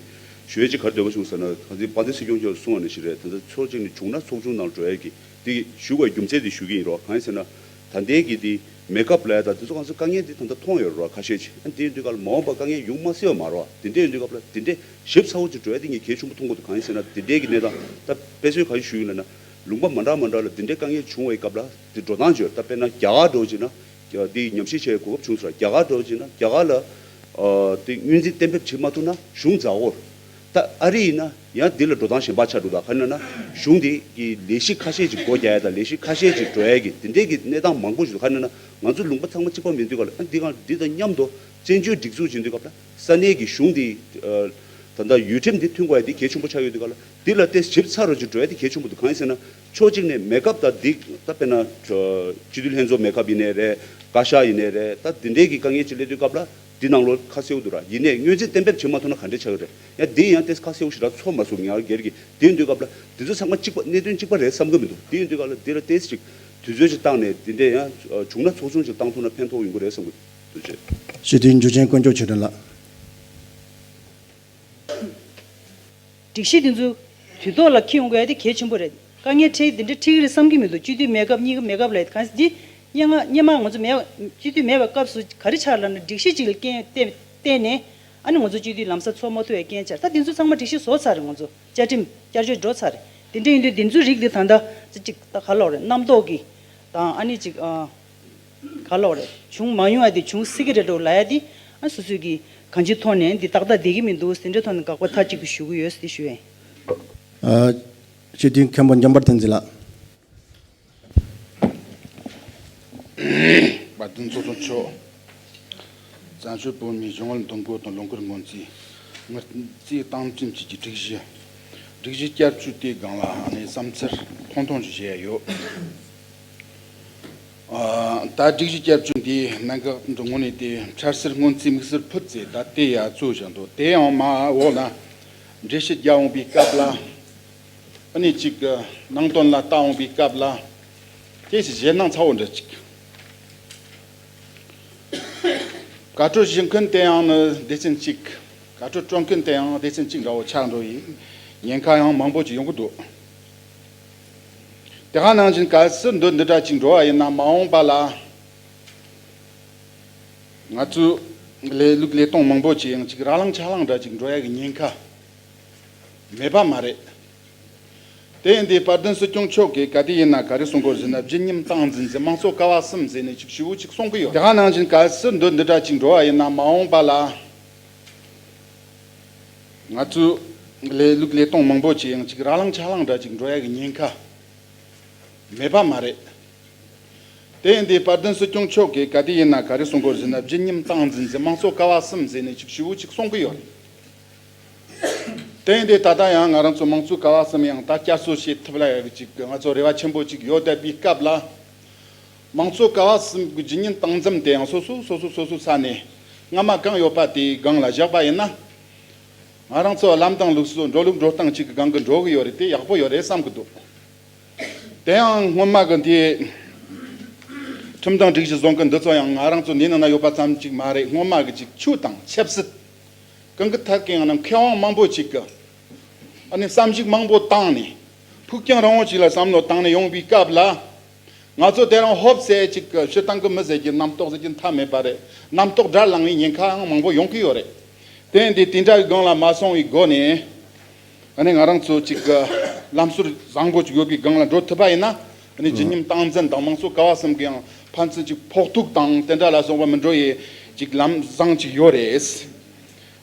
ཞུ་ཡ་གཅིག་ག་རེ་འདོད་པ་བྱུང་ཟེར་ན། ད་ལྟ་དཔལ་ལྡན་སྲིད་སྐྱོང་མཆོག་གསུངས་པ་ནང་བཞིན་རེད། ད་ལྟ་ཕྱོགས་གཅིག་ནས་བྱུང་ན་ཚོགས་ཆུང་ནང་འགྲོ་ཡ་གི་དེ་ཞུ་དགོས་རྒྱུ་མཚན་དེ་ཞུ་གི་ཡིན་རོགས། གང་ཡིན་ཟེར་ན། ད་ལྟའི་གི་དེ་མེ་ཀབ་ལ་ཡ་དང་དེ་ཚོ་གང་ཚོ་དཀའ་ངལ་དེ་ད་ལྟ་མཐོང་ཡོད་རོགས་ཁ་ཤས་ཅིག། ཨ་དེ་ཡིན་དུས་ག་ལ་མ་འོངས་པ་དཀའ་ངལ་ཡོང་མ་སྲིད་པ་མ་རོགས། དེ་འདྲ་ཡིན་དུས་སྐབས་ལ་དེ་འདྲའི་ཞིབ་ཚགས་པོ་ཅིག་འགྲོ་ཡ་དེ་ངས་གལ་ཆེན་པོ་མཐོང་གི་འདུག། གང་ཡིན་ཟེར་ན་དེ་འདྲའི་གི་གནས་སྟངས་ད་དཔེ་མཚོན་ག་རེ་ཞུ་ཡིན་ལབ་ན། ལུང་པ་མ་འདྲ་མ་འདྲ་ལ་དེ་འདྲའི་དཀའ་ངལ་བྱུང་བའི་སྐབས་ལ་དེ་འགྲོ་སྟངས་ཅིག་ཡོད། ད་དཔེར་ན་རྒྱ་གར་འདྲ་བོ་ཅིག་ན། དེ་ཉམས་ཞིབ་བྱེད་གོ་སྐབས་བྱུང་སོང་། རྒྱ་གར་འདྲ་བོ་ཅིག་ན་རྒྱ་གར་ལ་ཨ་དེ་སྔོན་རྩིས་གཏན་འབེབས་བྱེད་མ་ཐུབ་ན་གཞུང་འཛའ་བོར། ད་ཨ་རི་ཡིན་ན་ཡང་འདི་ལ་འགྲོ་སྟངས་གཞན་པ་ཆགས་འདུག། ད་ག་རེ་ལབ་ན་གཞུང་འདི་གི་ལས་གཞི་ཁ་ཤས་ཅིག་སྒོ་རྒྱག་ཡ་དང་ལས་གཞི་ཁ་ཤས་ཅིག་འགྲོ་ཡ་གི་དེ་འདྲའི་གི་གནས་སྟངས་མང་པོ་ཞིག་འདུག། ག་རེ་ལབ་ན་ང་ཚོ་ལུང་པ་ཚང་མ་གཅིག་པ་མིན་དུས་ག་ལ། ཨ་འདི་ག་འདི་དང་མཉམ་དུ་བཙན་བྱོལ་སྒྲིག་འཛུགས་བྱེད་དུས་སྐབས་ལ་ས་གནས་ཀྱི་གཞུང་འདི་ཨ་ད་ལྟ་ཡུལ་ཁྲིམས་འདི་མཐུན་དགོས་ཡ་འདི་གལ་ཆེན་པོ་ཆགས་ཡོད་དུས་ག་ལ། འདི་ལ་ཏོག་ཙམ་ཞིབ་ཚགས་རུ་ཅིག་འགྲོ་ཡ་འདི་གལ་ཆེན་པོ་འདུག། གང་ཡིན་ཟེར་ན་ཕྱོགས་གཅིག་ནས་མེ་ཀབ་དང་འདི་ད་དཔེར་ན་སྤྱི་འཐུས་ལྷན་ཚོགས་མེ་ཀབ་ཡིན་ནའི་རེད། བཀའ་ཤག་ཡིན་ནའི་རེད། ད་འདི་འདྲའི་གི་དཀའ་ངལ་ཅིག་སླེབས་དུས་སྐབས་ལ་འདི་ནང་ལོགས་ཁ་གསལ་པོ་འདུག་ར། ཡིན་ནའི་སྔོན་རྩིས་གཏན་འབེབས་བྱེད་མ་ཐུབ་ན་ག་འདྲས་ཆགས་ཀྱི་རེད། ཡང་འདི་ཡང་ཏོག་ཙམ་ཁ་གསལ་པོ་ཞེ་དྲག་ཚོར་མ་སོང་། ངའི་སྒེར་གྱི། དེ་ཡིན་དུས་སྐབས་ལ་འདི་ཚོ་ཚང་མ་གཅིག་པ་གནད་དོན་གཅིག་པ་རེད་བསམ་གྱི་མི་འདུག། དེ་ཡིན་དུས་སྐབས་ལ་འདི་ལ་ཏོག་ཙམ་ཅིག་དུས་ཚོད་ཅིག་བཏང་ནས་འདི་འདྲས་ཡང་བྱུང་ན་ཚོགས་ཆུང་ཅིག་བཏང་ཐུབ་ན་ཕན་ཐོགས་ཡོང་གི་རེད་བསམ་གྱི་འདུག་ཅེས། སྤྱི་འཐུས་འཇུ་ཆེན་དཀོན་མཆོག་ཆོས་སྒྲོན་ལགས། སྒྲིག་གཞི་འདི་ཚོ་དུས་ཐོག་ལ་འཁྱེར་ཡོང་དགོས་ཡ་དེ་གལ་ཆེན་པོ་རེད། དཀའ་ངལ་འཕྲད་འདི་འདྲ་འཕྲད་ཀྱི་རེད་བསམ་གྱི་མི་འདུག། སྤྱི་འཐུས་མེ་ཀབ་གཉིས་ཀ་མེ་ཀབ་ལ་གང་ཟེར་འདི་སྔོན་མ་སྔོན་མ་ང་ཚོ་མེད་སྤྱི་འཐུས་མེད་པའི་སྐབས་སུ་ག་རེ་ཆགས་ལབ་ན་སྒྲིག་གཞི་གཅིག་ལ་རྐྱེན་བརྟེན་བརྟེན་ནས་ཨ་ནི་ང་ཚོ་སྤྱི་འཐུས་ལམ་སང་ཚོགས་མ་ཐུབ་པའི་རྐྱེན་ཆགས། ད་འདི་ཚོ་ཚང་མ་སྒྲིག་གཞི་བཟོ་ཚར་རེད། ང་ཚོ་བཅའ་ཁྲིམས་བསྐྱར་བཅོས་འགྲོ་ཚར་རེད། དེ་འདྲ་ཡིན་དུས་འདི་ཚོའི་རིགས་འདི་ད་ལྟ་ཅིག་ད་ག་ལབ་རེད། རྣམ་རྟོག་གི་དང་ཨ་ནི་ཅིག་ཨ། ག་ལབ་རེད། བྱུང་མ་མྱོང་བ་དེ་བྱུང་སྲིད་ཀྱི་རེད་འགྲོ་ལབ་ཡ་དེ་ཨ་སོ་སོས་ཀྱི་གང་ཅིའི་ཐོག་ནས་འདི་ཏག་ཏག་བསྡད་ཀྱི་མི་འདུག་ཟེར་འདྲའི་ཐོག་ནས་དགག་པ་མཐའ་གཅིག་ཏུ་ཞུ་གི་ཡོད་ཟེར་ཞུ་ཡ་ཡིན། ཨ། སྤྱི་འཐུས་མཁན་པོ་འཇམ་དཔལ་བསྟན་འཛིན་ལགས། དཔལ་ལྡན་ཚོགས་གཙོ་མཆོག་བཙན་བྱོལ་བོད་མིའི་གཞུང་ལ་འདེམས་བསྐོ་དང་ལོ་འཁོར་སྔོན་རྩིས། དངུལ་རྩིས་སྟངས་འཛིན་བཅས་ཀྱི་སྒྲིག་གཞི། སྒྲིག་གཞི་བསྐྱར་བཅོས་དེའི་སྒང་ལ་ཨ་ནི་བསམ་ཚུལ་ཐུང་ཐུང་ཞིག་བཤད་ཡ་ཡོད། ཨ། ད་སྒྲིག་གཞི་བསྐྱར་བཅོས་འདིའི་གནད་འགག་འདི་དངོས་གནས་དེ་འཆར་ཟུར་སྔོན་རྩིས་དམིགས་བསལ་ཕུད་ཚེ་ད་ལྟའི་ཡ་གཙོ་བཞག་འདུག་དེ་ཡང་མ་འོག་ན་འགྲེལ་བཤད་རྒྱག་འོང་པའི་སྐབས་ལ། ཨ་ནི་གཅིག་གི་ནང་དོན་ལ་ལྟ་འོང་པའི་སྐབས་ལ། དེ་ཞིག་ཞེད་སྣང་ཚ་བོ་འདྲ་གཅིག་བཀའ་འཁྲོལ་ཞུ་མཁན་དེ་ཡང་ནི་སྡེ་ཚན་གཅིག་བཀའ་འཁྲོལ་སྤྲོད་མཁན་དེ་ཡང་སྡེ་ཚན་གཅིག་འདྲ་བོ་ཆགས་འགྲོ་ཡི་ཉེན་ཁ་ཡང་མང་པོ་ཅིག་ཡོང་གི་འདུག་དེ་ག་ནང་བཞིན་གལ་སྲིད་འདི་འདི་འདྲ་ཅིག་འགྲོ་བ་ཡིན་ན་མ་འོངས་པ་ལ་ང་ཚོའི་ལས་ལུགས་ལས་སྟངས་མང་པོ་ཅིག་ཡང་ཅིག་ར་ལང་ཆ་ལང་འདྲ་ཅིག་འགྲོ་ཡ་གི་ཉེན་ཁ་མེད་པ་མ་རེད། དེ་ཡིན་དུས་དཔལ་ལྡན་སྲིད་སྐྱོང་མཆོག་གིས་ག་དུས་ཡིན་ན་ག་རེ་གསུང་གི་ཡོད་ཟེར་ན། བརྗིད་ཉམས་སྟངས་འཛིན་ཟེར། དམངས་གཙོ་ཀ་བ་གསུམ་ཟེར་ནས་ཅིག་ཞེ་པོ་ཅིག་གསུང་གི་ཡོད། དེ་ག་ནང་བཞིན་གལ་སྲིད་འདི་འདི་འདྲ་ཅིག་འགྲོ་བ་ཡིན་ན་མ་འོངས་པ་ལ་ང་ཚོའི་ལས་ལུགས་ལས་སྟངས་མང་པོ་ཅིག་ཡང་ཅིག་ར་ལང་ཆ་ལང་འདྲ་ཅིག་འགྲོ་ཡ་གི་ཉེན་ཁ་མེད་པ་མ་རེད། དེ་ཡིན་དུས་དཔལ་ལྡན་སྲིད་སྐྱོང་མཆོག་གིས་ག་དུས་ཡིན་ན་ག་རེ་གསུང་གི་ཡོད་ཟེར་ན། བརྗིད་ཉམས་སྟངས་འཛིན་ཟེར། དམངས་གཙོ་ཀ་བ་གསུམ་ཟེར་ནས་ཅིག་ཞེ་པོ་ཅིག་གསུང་གི་ཡོད་རེད། དེ་ཡིན་དུས་ད་ལྟ་ཡང་ང་རང་ཚོ་དམངས་གཙོ་ཀ་བ་གསུམ་ཡང་ད་བསྐྱར་གསོ་བྱེད་ཐུབ་ལ་ཡག་གི་ཅིག་ང་ཚོ་རེ་བ་ཆེན་པོ་ཅིག་ཡོད་བསྡད་པའི་སྐབས་ལ། དམངས་གཙོ་ཀ་བ་གསུམ་གྱི་བརྗིད་ཉམས་སྟངས་འཛིན་དེ་ཡང་སོ་སོ་སོ་སོ་སོ་སོ་ས་ནས་སྔ་མ་གང་ཡོད་པ་དེའི་སྒང་ལ་བཞག་པ་ཡིན་ན། ང་རང་ཚོ་ལམ་དང་ལུགས་སྲོལ་འགྲོ་ལུགས་འགྲོ་སྟངས་གཅིག་གི་སྒང་གི་འགྲོ་གི་ཡོད་རེད། དེ་ཡག་པོ་ཡོད་རེད་བསམ་གི་འདུག་དེ་ཡང་སྔོན་མ་གི་འདི་ཁྲིམས་དང་སྒྲིག་གཞི་བཟོ་མཁན་འདི་ཚོ་ཡང་ང་རང་ཚོ་འདི་ནང་ན་ཡོད་པ་ཙམ་གཅིག་མ་རེད། སྔོན་མ་གི་ཅིག་ཆོས་དང་ཆབ་སྲིད་གང་གི་ཐད་ཀྱི་ཡང་ན་མཁས་དབང་མང་པོ་ཅིག་གི་ཨ་ནི་བསམ་གཞིག་མང་པོ་བཏང་ནས་ཕུགས་རྒྱང་རིང་བོ་ཅིག་ལ་བསམ་བློ་བཏང་ནས་ཡོང་བའི་སྐབས་ལ། ང་ཚོ་དེ་རིང་ཧོབ་སེ་ཅིག་གི་སྤྱིར་བཏང་གི་མི་ཟེར་གྱི་རྣམ་རྟོག་ཟེར་གྱི་མཐའ་མེད་པ་རེད། རྣམ་རྟོག་དགྲར་ལངས་པའི་ཉེན་ཁའང་མང་པོ་ཡོང་གི་ཡོད་རེད། དེ་ཡིན་དུས་དེ་འདྲ་གི་སྒང་ལ་མ་སོང་བའི་སྒོ་ནས་ཨ་ནི་ང་རང་ཚོ་ཅིག་གི་ལམ་སྲོལ་བཟང་པོ་ཅིག་ཡོད་པའི་སྒང་ལ་འགྲོ་ཐུབ་པ་ཡིན་ན། ཨ་ནི་བརྗིད་ཉམས་སྟངས་འཛིན་དང་དམངས་གཙོ་ཀ་བ་གསུམ་གྱི་ཡང་ཕན་ཚུན་ཅིག་ཕོག་ཐུག་དང་དེ་འདྲ་ལ་སོགས་པ་མི་འགྲོ་ཡི་ཅིག་ལམ་བཟང་ཅིག་ཡོད་རེད།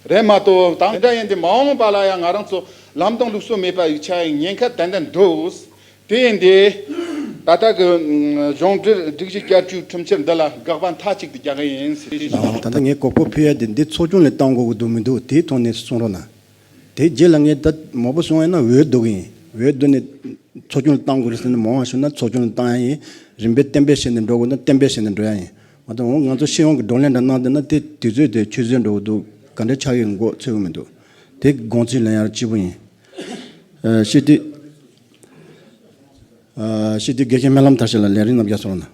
རེད་མ་གཏོགས་ད་དེ་འདྲ་ཡིན་དུས་མ་འོངས་པ་ལ་ཡང་ང་རང་ཚོ་ལམ་དང་ལུགས་སྲོལ་མེད་པ་ཡི་ཆ་ཡི་ཉེན་ཁ་ཏན་ཏན་འདུག་དེ་ཡིན་དུས་ད་ལྟ་གི་གཞུང་འབྲེལ་སྒྲིག་གཞི་བསྐྱར་བཅོས་ཁྲིམས་འཆར་འདི་ལ་དགག་པ་མཐའ་གཅིག་ཏུ་རྒྱག་གི་ཡིན་ཟེར། ད་ལྟ་ངས་གོ་སྐབས་ཕུལ་ཡ་དེ་འདི་ཚོགས་ཆུང་ལ་བཏང་དགོས་ཀྱི་འདུག་མི་འདུག་དེའི་ཐོག་ནས་གསུང་རོགས་གནང་། དེ་རྗེས་ལ་ངས་ད་མང་པོ་གསུང་ཡ་ན་འོས་ལྡུག་གི་ཡིན། འོས་བསྡུ་ནས་ཚོགས་ཆུང་ལ་བཏང་དགོས་རེད་ཟེར་ན་མང་བ་ཞུ་ན་ཚོགས་ཆུང་ལ་བཏང་ཡ་ཡིན། རིམ་པས་གཏན་འབེབས་བྱས་ནས་འགྲོ་དགོས་ན་གཏན་འབེབས་བྱས་ནས་འགྲོ་ཡ་ཡིན། མ་གཏོགས་འོ་ང་ཚོ་སྤྱི་ཡོངས་ཀྱི་བགྲོ་གླེང་འདྲ་གནང་བསྡད་ན་དེ་དུས་ཚོད་དེ་ཆུད་ཟོས་འགྲོ་གི་འདུག་ག་འདྲ་ཆགས་ཡོད་མགོ་ཚོད་ཀྱི་མི་འདུག་དེ་དགོངས་ཚུལ་ལེན་ཡ་གཅིག་པུ་ཡིན། ཨ། སྤྱི་འཐུས། ཨ། སྤྱི་འཐུས་དགེ་བཤེས་སྨོན་ལམ་མཐར་ཕྱིན་ལ་ལན་རིམ་རྣམ་རྒྱལ་གསུང་རོགས་གནང་།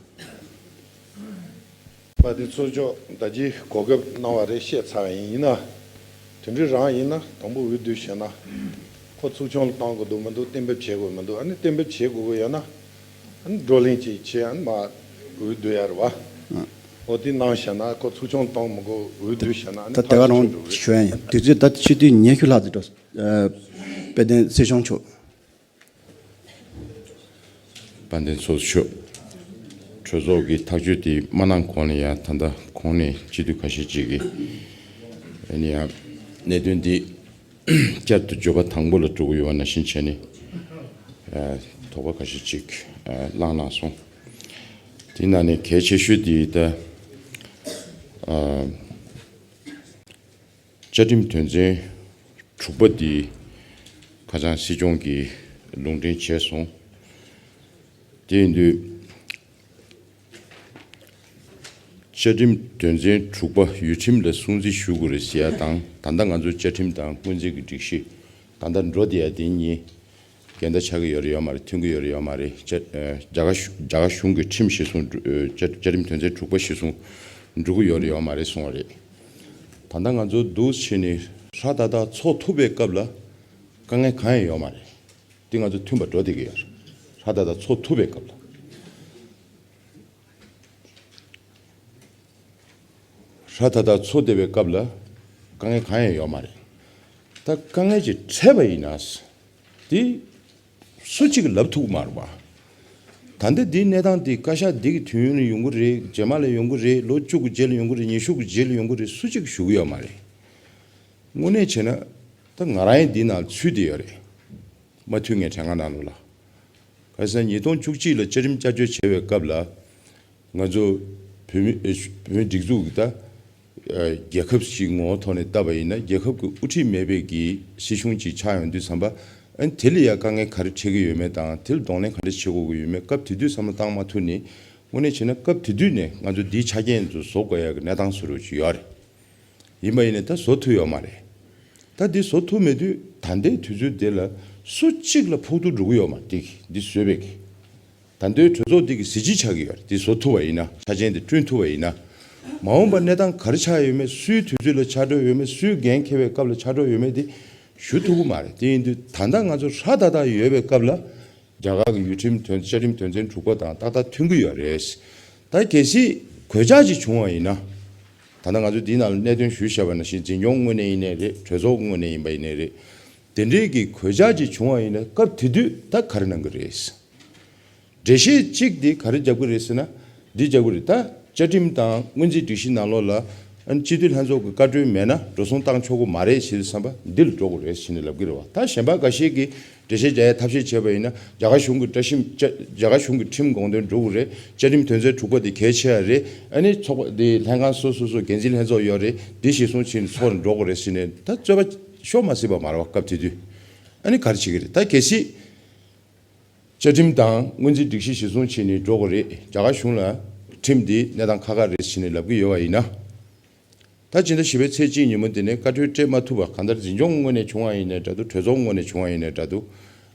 དཔལ་ལྡན་ཚོགས་གཙོ་ད་ཅི་གོ་སྐབས་གནང་བ་རེད། བཤད་ཚར་བ་ཡིན། ཡིན་ན་དེ་འདྲའི་རང་ཡིན་ན་དང་པོ་འོས་བསྡུ་བྱས་ན་ཁོ་ཚོགས་ཆུང་ལ་བཏང་དགོས་འདུག་མི་འདུག་གཏན་འབེབས་བྱེད་དགོས་མི་འདུག་ཨ་ནི་གཏན་འབེབས་བྱེད་དགོས་ཀྱི་ཡོད་ན་ཨ་ནི་བགྲོ་གླེང་ཅིག་བྱས་ཨ་ནི་མ་འོས་བསྡུ་ཡ་རེད་བ། འོ་དེ་གནང་བྱས་ན་ཁོ་ཚོགས་ཆུང་ལ་བཏང་མི་དགོས་འོས་བསྡུ་བྱས་ན་ཨ་ནི་ད་དེ་ག་རང་ཞུ་ཡ་ཡིན། དུས་ཚོད་ད་ཕྱི་དུས་ཉི་ཤུ་ལྷག་ཙམ་འགྲོ། ཨ། དཔལ་ལྡན་སྲིད་སྐྱོང་མཆོག་དཔལ་ལྡན་ཚོགས་གཙོ་མཆོག་གྲོས་ཚོགས་ཀྱི་ཐག་གཅོད་དེ་མ་གནང་གོང་ལ་ཡང་ད་ལྟ་གོང་ནས་སྤྱི་འཐུས་ཁ་ཤས་ཅིག་གིས་ཨ་ནི་ཡང་གནད་དོན་འདི་བསྐྱར་དུ་བརྗོད་པ་དང་པོ་ལ་འགྲོ་གི་ཡོད་པ་ནང་བཞིན་བྱས་ནས་ཨ་དོགས་པ་ཁ་ཤས་ཅིག་ཨ་བསླངས་གནང་སོང་། དེ་ནང་ནས་གལ་ཆེ་ཤོས་དེ་ད་ཨ། བཅའ་ཁྲིམས་དོན་ཚན་དྲུག་པ་འདི་ཁ་སང་སྲིད་སྐྱོང་གིས་ལུང་འདྲེན་བྱས་སོང་། དེ་ཡིན་དུས་བཅའ་ཁྲིམས་དོན་ཚན་དྲུག་པ་ཡུལ་ཁྲིམས་ལ་སྲུང་བརྩི་ཞུ་དགོས་རེད་ཟེར་ཡ་དང་ད་ལྟ་ང་ཚོ་བཅའ་ཁྲིམས་དང་སྔོན་རྩིས་ཀྱི་སྒྲིག་གཞི་ད་ལྟ་འགྲོ་བསྡད་ཡ་དེ་གཉིས་འགལ་ཟླ་ཆགས་ཀྱི་ཡོད་རེད་ཡོད་མ་རེད། མཐུན་གྱི་ཡོད་རེད་ཡོད་མ་རེད། བཅའ་ཨ་རྒྱ་གར་གཞུ་རྒྱ་གར་གཞུང་གི་ཁྲིམས་གཞིར་བཟུང་འགྲོ་ཨ་བཅའ་བཅའ་ཁྲིམས་དོན་ཚན་དྲུག་པ་གཞིར་བཟུང་འགྲོ་གི་ཡོད་རེད་ཡོད་མ་རེད་གསུངས་པ་རེད། ད་ལྟ་ང་ཚོ་འདུག་བྱས་ནས་ཧྲ་ཏག་ཏག་ཚོགས་ཐུབ་པའི་སྐབས་ལ་དཀའ་ངལ་གང་ཡང་ཡོད་མ་རེད། འདི་ང་ཚོ་མཐུན་པ་འགྲོ་བསྡད་ཀྱི་ཡོད་རེད། ཧྲ་ཏག་ཏག་ཚོགས་ཐུབ་པའི་སྐབས་ལ། ཧྲ་ཏག་ཏག་ཚོགས་བསྡད་པའི་སྐབས་ལ་དཀའ་ངལ་གང་ཡང་ཡོད་མ་རེད། ད་དཀའ་ངལ་ཅིག་འཕྲད་པ་ཡིན་ན། དེ་སུ་གཅིག་གིས་ལབ་ཐུབ་ཀྱི་མ་རེད་པ། ད་ལྟ་འདིའི་གནས་སྟངས་འདི་བཀའ་ཤག་འདི་གི་དུས་ཡུན་ལ་ཡོང་གི་རེད། རྗེས་མ་ལ་ཡོང་གི་རེད། ལོ་བཅུ་གི་རྗེས་ལ་ཡོང་གི་རེད། ཉི་ཤུ་གི་རྗེས་ལ་ཡོང་གི་རེད། སུ་གཅིག་གིས་ཞུ་གི་ཡོད་མ་རེད། དངོས་གནས་བྱས་ན་ད་ང་རང་ཡང་འདི་ནང་ཚུད་བསྡད་ཡོད་རེད། མ་མཐུན་ངའི་དྲན་ཁ་ནང་ལོགས་ལ། ག་རེ་ཟེར་ན་ཉིས་སྟོང་བཅུ་གཅིག་ལ་བཅའ་ཁྲིམས་བསྐྱར་བཅོས་བྱས་པའི་སྐབས་ལ། ང་ཚོ་ བོད་མི་ཨེ་བོད་མིའི་སྒྲིག་འཛུགས་ཀྱི་ད་ཨ་རྒྱལ་ཁབ་ཅིག་ངོ་བོ་ཐོག་ནས་བལྟས་པ་ཡིན་ན། རྒྱལ་ཁབ་ཀྱི་དབུ་ཁྲིད་མེད་པའི་གི་སྲིད་གཞུང་ཅིག་ཆགས་ཡོང་དུས་ཙམ་པ། ཨ་ནི་དེ་ལ་ཡ་དཀའ་ངལ་ག་རེ་འཕྲད་ཀྱི་ཡོད་མེད་དང་། དེ་ལ་གདོང་ལེན་ག་འདྲ་བྱེད་དགོས་ཀྱི་ཡོད་མེད། སྐབས་དེ་དུས་བསམ་བློ་བཏང་མ་ཐུབ་ནས། དངོས་གནས་བྱས་ན་སྐབས་དེ་དུས་ནས་ང་ཚོ་འདིའི་ཆ་རྐྱེན་ཚོ་བཟོ་དགོས་ཡ་གི་གནས་སྟངས་བཟོ་རོགས་ཅིག་ཡོད་རེད། ཡིན་པ་ཡིན་ནའི་ད་བཟོ་ཐུབ་ཡོད་མ་རེད། ད་འདི་བཟོ་ཐུབ་མེད་དུས། ད་ལྟའི་དུས་ཚོད་འདི་ལ་སུ་གཅིག་ལ་ཕོག་ཐུག་འགྲོ་གི་ཡོད་མ་རེད། འདི་གི་འདི་བཟོས་པའི་གི། ད་ལྟའི་གྲོས་ཚོགས་འདི་གི་གཟི་བརྗིད་ཆགས་ཀྱི་ཡོད་རེད། འདི་བཟོ་ཐུབ་པ་ཡིན་ན། ཆ་རྐྱེན་འདི་བསྐྲུན་ཐུབ་པ་ཡིན་ན། མ་འོངས་པ་གནས་སྟངས་ག་རེ་ཆགས་ཡོད་མེད། སུའི་དུས་ཚོད་ལ་ཆགས་འགྲོ་ཡོད་མེད། སུའི་འགན་འཁྱེར་བའི་སྐབས་ལ་ཆགས་འགྲོ་ཡོད་མེད་འདི་ཞུ་ཐུབ་ཀྱི་མ་རེད། དེ་ཡིན་དུས་ད་ལྟ་ང་ཚོ་ཧྲ་ཏག་ཏག་ཡོད་པའི་སྐབས་ལ། རྒྱ་གར་གྱི་ཡུལ་ཁྲིམས་དོན་བཅའ་ཁྲིམས་དོན་ཚན་དྲུག་པ་དང་ཏག་ཏག་མཐུན་གྱི་ཡོད་རེད། ད་གལ་སྲིད་གོད་ཆག་ཅིག་བྱུང་བ་ཡིན་ན། ད་ལྟ་ང་ཚོ་འདིའི་ནང་ལ་གནད་དོན་ཞུས་བཞག་པ་ནང་བཞིན། འཛིན་སྐྱོང་ངོས་ནས་ཡིན་ནའི་རེད། གྲོས་ཚོགས་ངོས་ནས་ཡིན་པ་ཡིན་ནའི་རེད། དེ་འདྲའི་གི་གོད་ཆག་ཅིག་བྱུང་བ་ཡིན་ན། སྐབས་དེ་དུས་ད་ག་རེ་གནང་གི་རེད། འགྲེལ་བཤད་གཅིག་འདི་ག་རེ་རྒྱབ་ཀྱི་རེད་ཟེར་ན། འདི་རྒྱབ་ཀྱི་རེད། ད་བཅའ་ཁྲིམས་དང་སྔོན་རྩིས་སྒྲིག་གཞི་ནང་ལོགས་ལ། ཨ་ནི་སྤྱི་འཐུས་ལྷན་ཚོགས་ཀྱི་བཀའ་འཁྲོལ་མེད་ན་འགྲོ་སོང་བཏང་ཆོག་གི་མ་རེད་ཟེར་དུས་ཙམ་པ། འདི་ལ་འགྲོ་དགོས་རེད་ཟེར་ནས་ལབ་ཀྱི་རེད་བ། ད་གཞན་པ་འགའ་ཤས་ཀྱིས་འགྲེལ་བཤད་རྒྱག་ཡའི་ཐབས་ཤེས་བྱས་པ་ཡིན་ན། རྒྱ་གར་གཞུང་གི་བཀྲ་ཤིས་བཅའ་རྒྱ་གར་གཞུང་གི་ཁྲིམས་དགོངས་དོན་འགྲུབ་ཀྱི་རེད། བཅའ་ཁྲིམས་དོན་ཚན་དྲུག་པ་དེ་གལ་ཆེ་བ་རེད། ཨ་ནི་ཚོགས་པ་དེ་ལྷན་ཁང་སོ་སོ་སོ་འགན་འཛིན་ལྷན་ཚོགས་ཡོད་རེད། འདི་གཞིར་བཟུང་བྱས་ནས་ཚོགས་ནས་འགྲོ་དགོས་རེད་ཟེར་ནས། ད་རྩོད་པ་ཤོར་མ་སྲིད་པ་མ་རེད་བ། སྐབས་དེ་དུས་ཨ་ནི་ག་རེ་བྱེད་ཀྱི་རེད། ད་གལ་སྲིད། བཅའ་ཁྲིམས་དང་སྔོན་རྩིས་སྒྲིག་གཞི་གཞིར་བཟུང་བྱས་ནས་འགྲོ་དགོས་རེད། རྒྱ་གར་གཞུང་ལ་ཁྲིམས་འདི་གནས་སྟངས་ཁག་ཁག་རེད་ཟེར་ནས་ལབ་ཀྱི་ཡོད་པ་ཡིན་ན། ད་ཕྱི་ཟླ་བཞི་པའི་ཚེས་གཅིག་ཉིན་མོ་འདི་ནས་བཀའ་འཁྲོལ་སྤྲད་མ་ཐུབ་པ། གང་ལྟར་འཛིན་སྐྱོང་ངོས་ནས་བྱུང་བ་ཡིན་ནའི་འདྲ་འདུག། གྲོས་ཚོགས་ངོས་ནས་བྱུང་བ་ཡིན་ནའི་འདྲ་འདུག།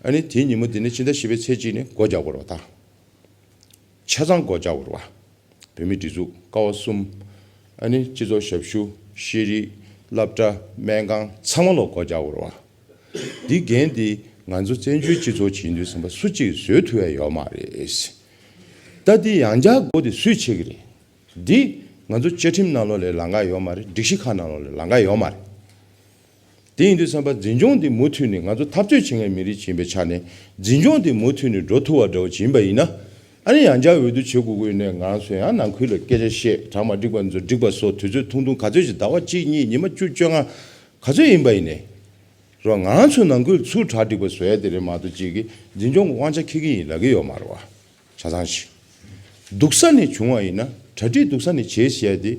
ཨ་ནི་དེའི་ཉིན་མོ་འདི་ནས་ཕྱི་ཟླ་བཞི་པའི་ཚེས་གཅིག་ནས་སྒོ་རྒྱག་དགོས་རེད་བ། ད་ཆ་ཚང་སྒོ་རྒྱག་དགོས་རེད་བ། བོད་མིའི་སྒྲིག་འཛུགས། ཀ་བ་གསུམ། ཨ་ནི་སྤྱི་ཚོགས་ཞབས་ཞུ། ཤེས་རིག། སློབ་གྲྭ། སྨན་ཁང་། ཚང་མ་ལོག་སྒོ་རྒྱག་དགོས་རེད་བ། འདི་འགན་འདི་ང་ཚོ་བཙན་བྱོལ་སྤྱི་ཚོགས་ཅིག་ཡིན་དུས་ཙམ་པ་སུ་གཅིག་བཟོད་ཐུབ་ཡ་ཡོད་མ་རེད། ད་འདི་ཡང་བསྐྱར་སྒོ་འདི་སུས་ཕྱེ་གི་རེད། འདི་ང་ཚོ་བཅའ་ཁྲིམས་ནང་ལོགས་ལ་ལམ་ཁ་ཡོད་མ་རེད། སྒྲིག་གཞི་ཁག་ནང་ལོགས་ལ་ལམ་ཁ་ཡོད་མ་རེད། དེ་ཡིན་དུས་ཙམ་པ་འཛིན་སྐྱོང་འདི་མུ་མཐུད་ནས། ང་ཚོ་འཐབ་རྩོད་བྱེད་མཁན་མི་རིགས་ཅིག་ཡིན་པའི་ཆ་ནས། འཛིན་སྐྱོང་འདི་མུ་མཐུད་ནས་འགྲོ་ཐུབ་པ་འདྲ་བོ་ཅིག་ཡིན་པ་ཡིན་ན། ཨ་ནི་ཡང་བསྐྱར་འོས་བསྡུ་བྱེད་དགོས་ཀྱི་ཡོད་ནའི་ང་རང་ཚོ་ཡང་ནང་ཁུལ་ལ་སྐད་ཆ་བཤད། གྲངས་མ་འགྲིག་པ་ཚོ་འགྲིག་པ་བཟོ། དུས་ཚོད་ཐུང་ཐུང་ག་ཚོད་ཅིག། ཟླ་བ་གཅིག་གཉིས། ཉི་མ་བཅུ་བཅོ་ལྔ་ག་ཚོད་ཡིན་པ་ཡིན་ནའི་རོ། ང་རང་ཚོ་ནང་ཁུལ་ཚུར་གྲ་སྒྲིག་པ་བཟོ་ཡ་དེ་རེད་མ་གཏོགས། ཅིག་གིས་འཛིན་སྐྱོང་གི་དབང་ཆ་འཁྱེར་གྱི་ཡིན་ལབ་ཀྱི་ཡོད་མ་རེད་བ། ཆ་ཚང་ཞིག་སྡུག་ས་ནས་བྱུང་བ་ཡིན་ན། གྲ་སྒྲིག་སྡུག་ས་ནས་བྱས་ཟེར་ཡ་དེ་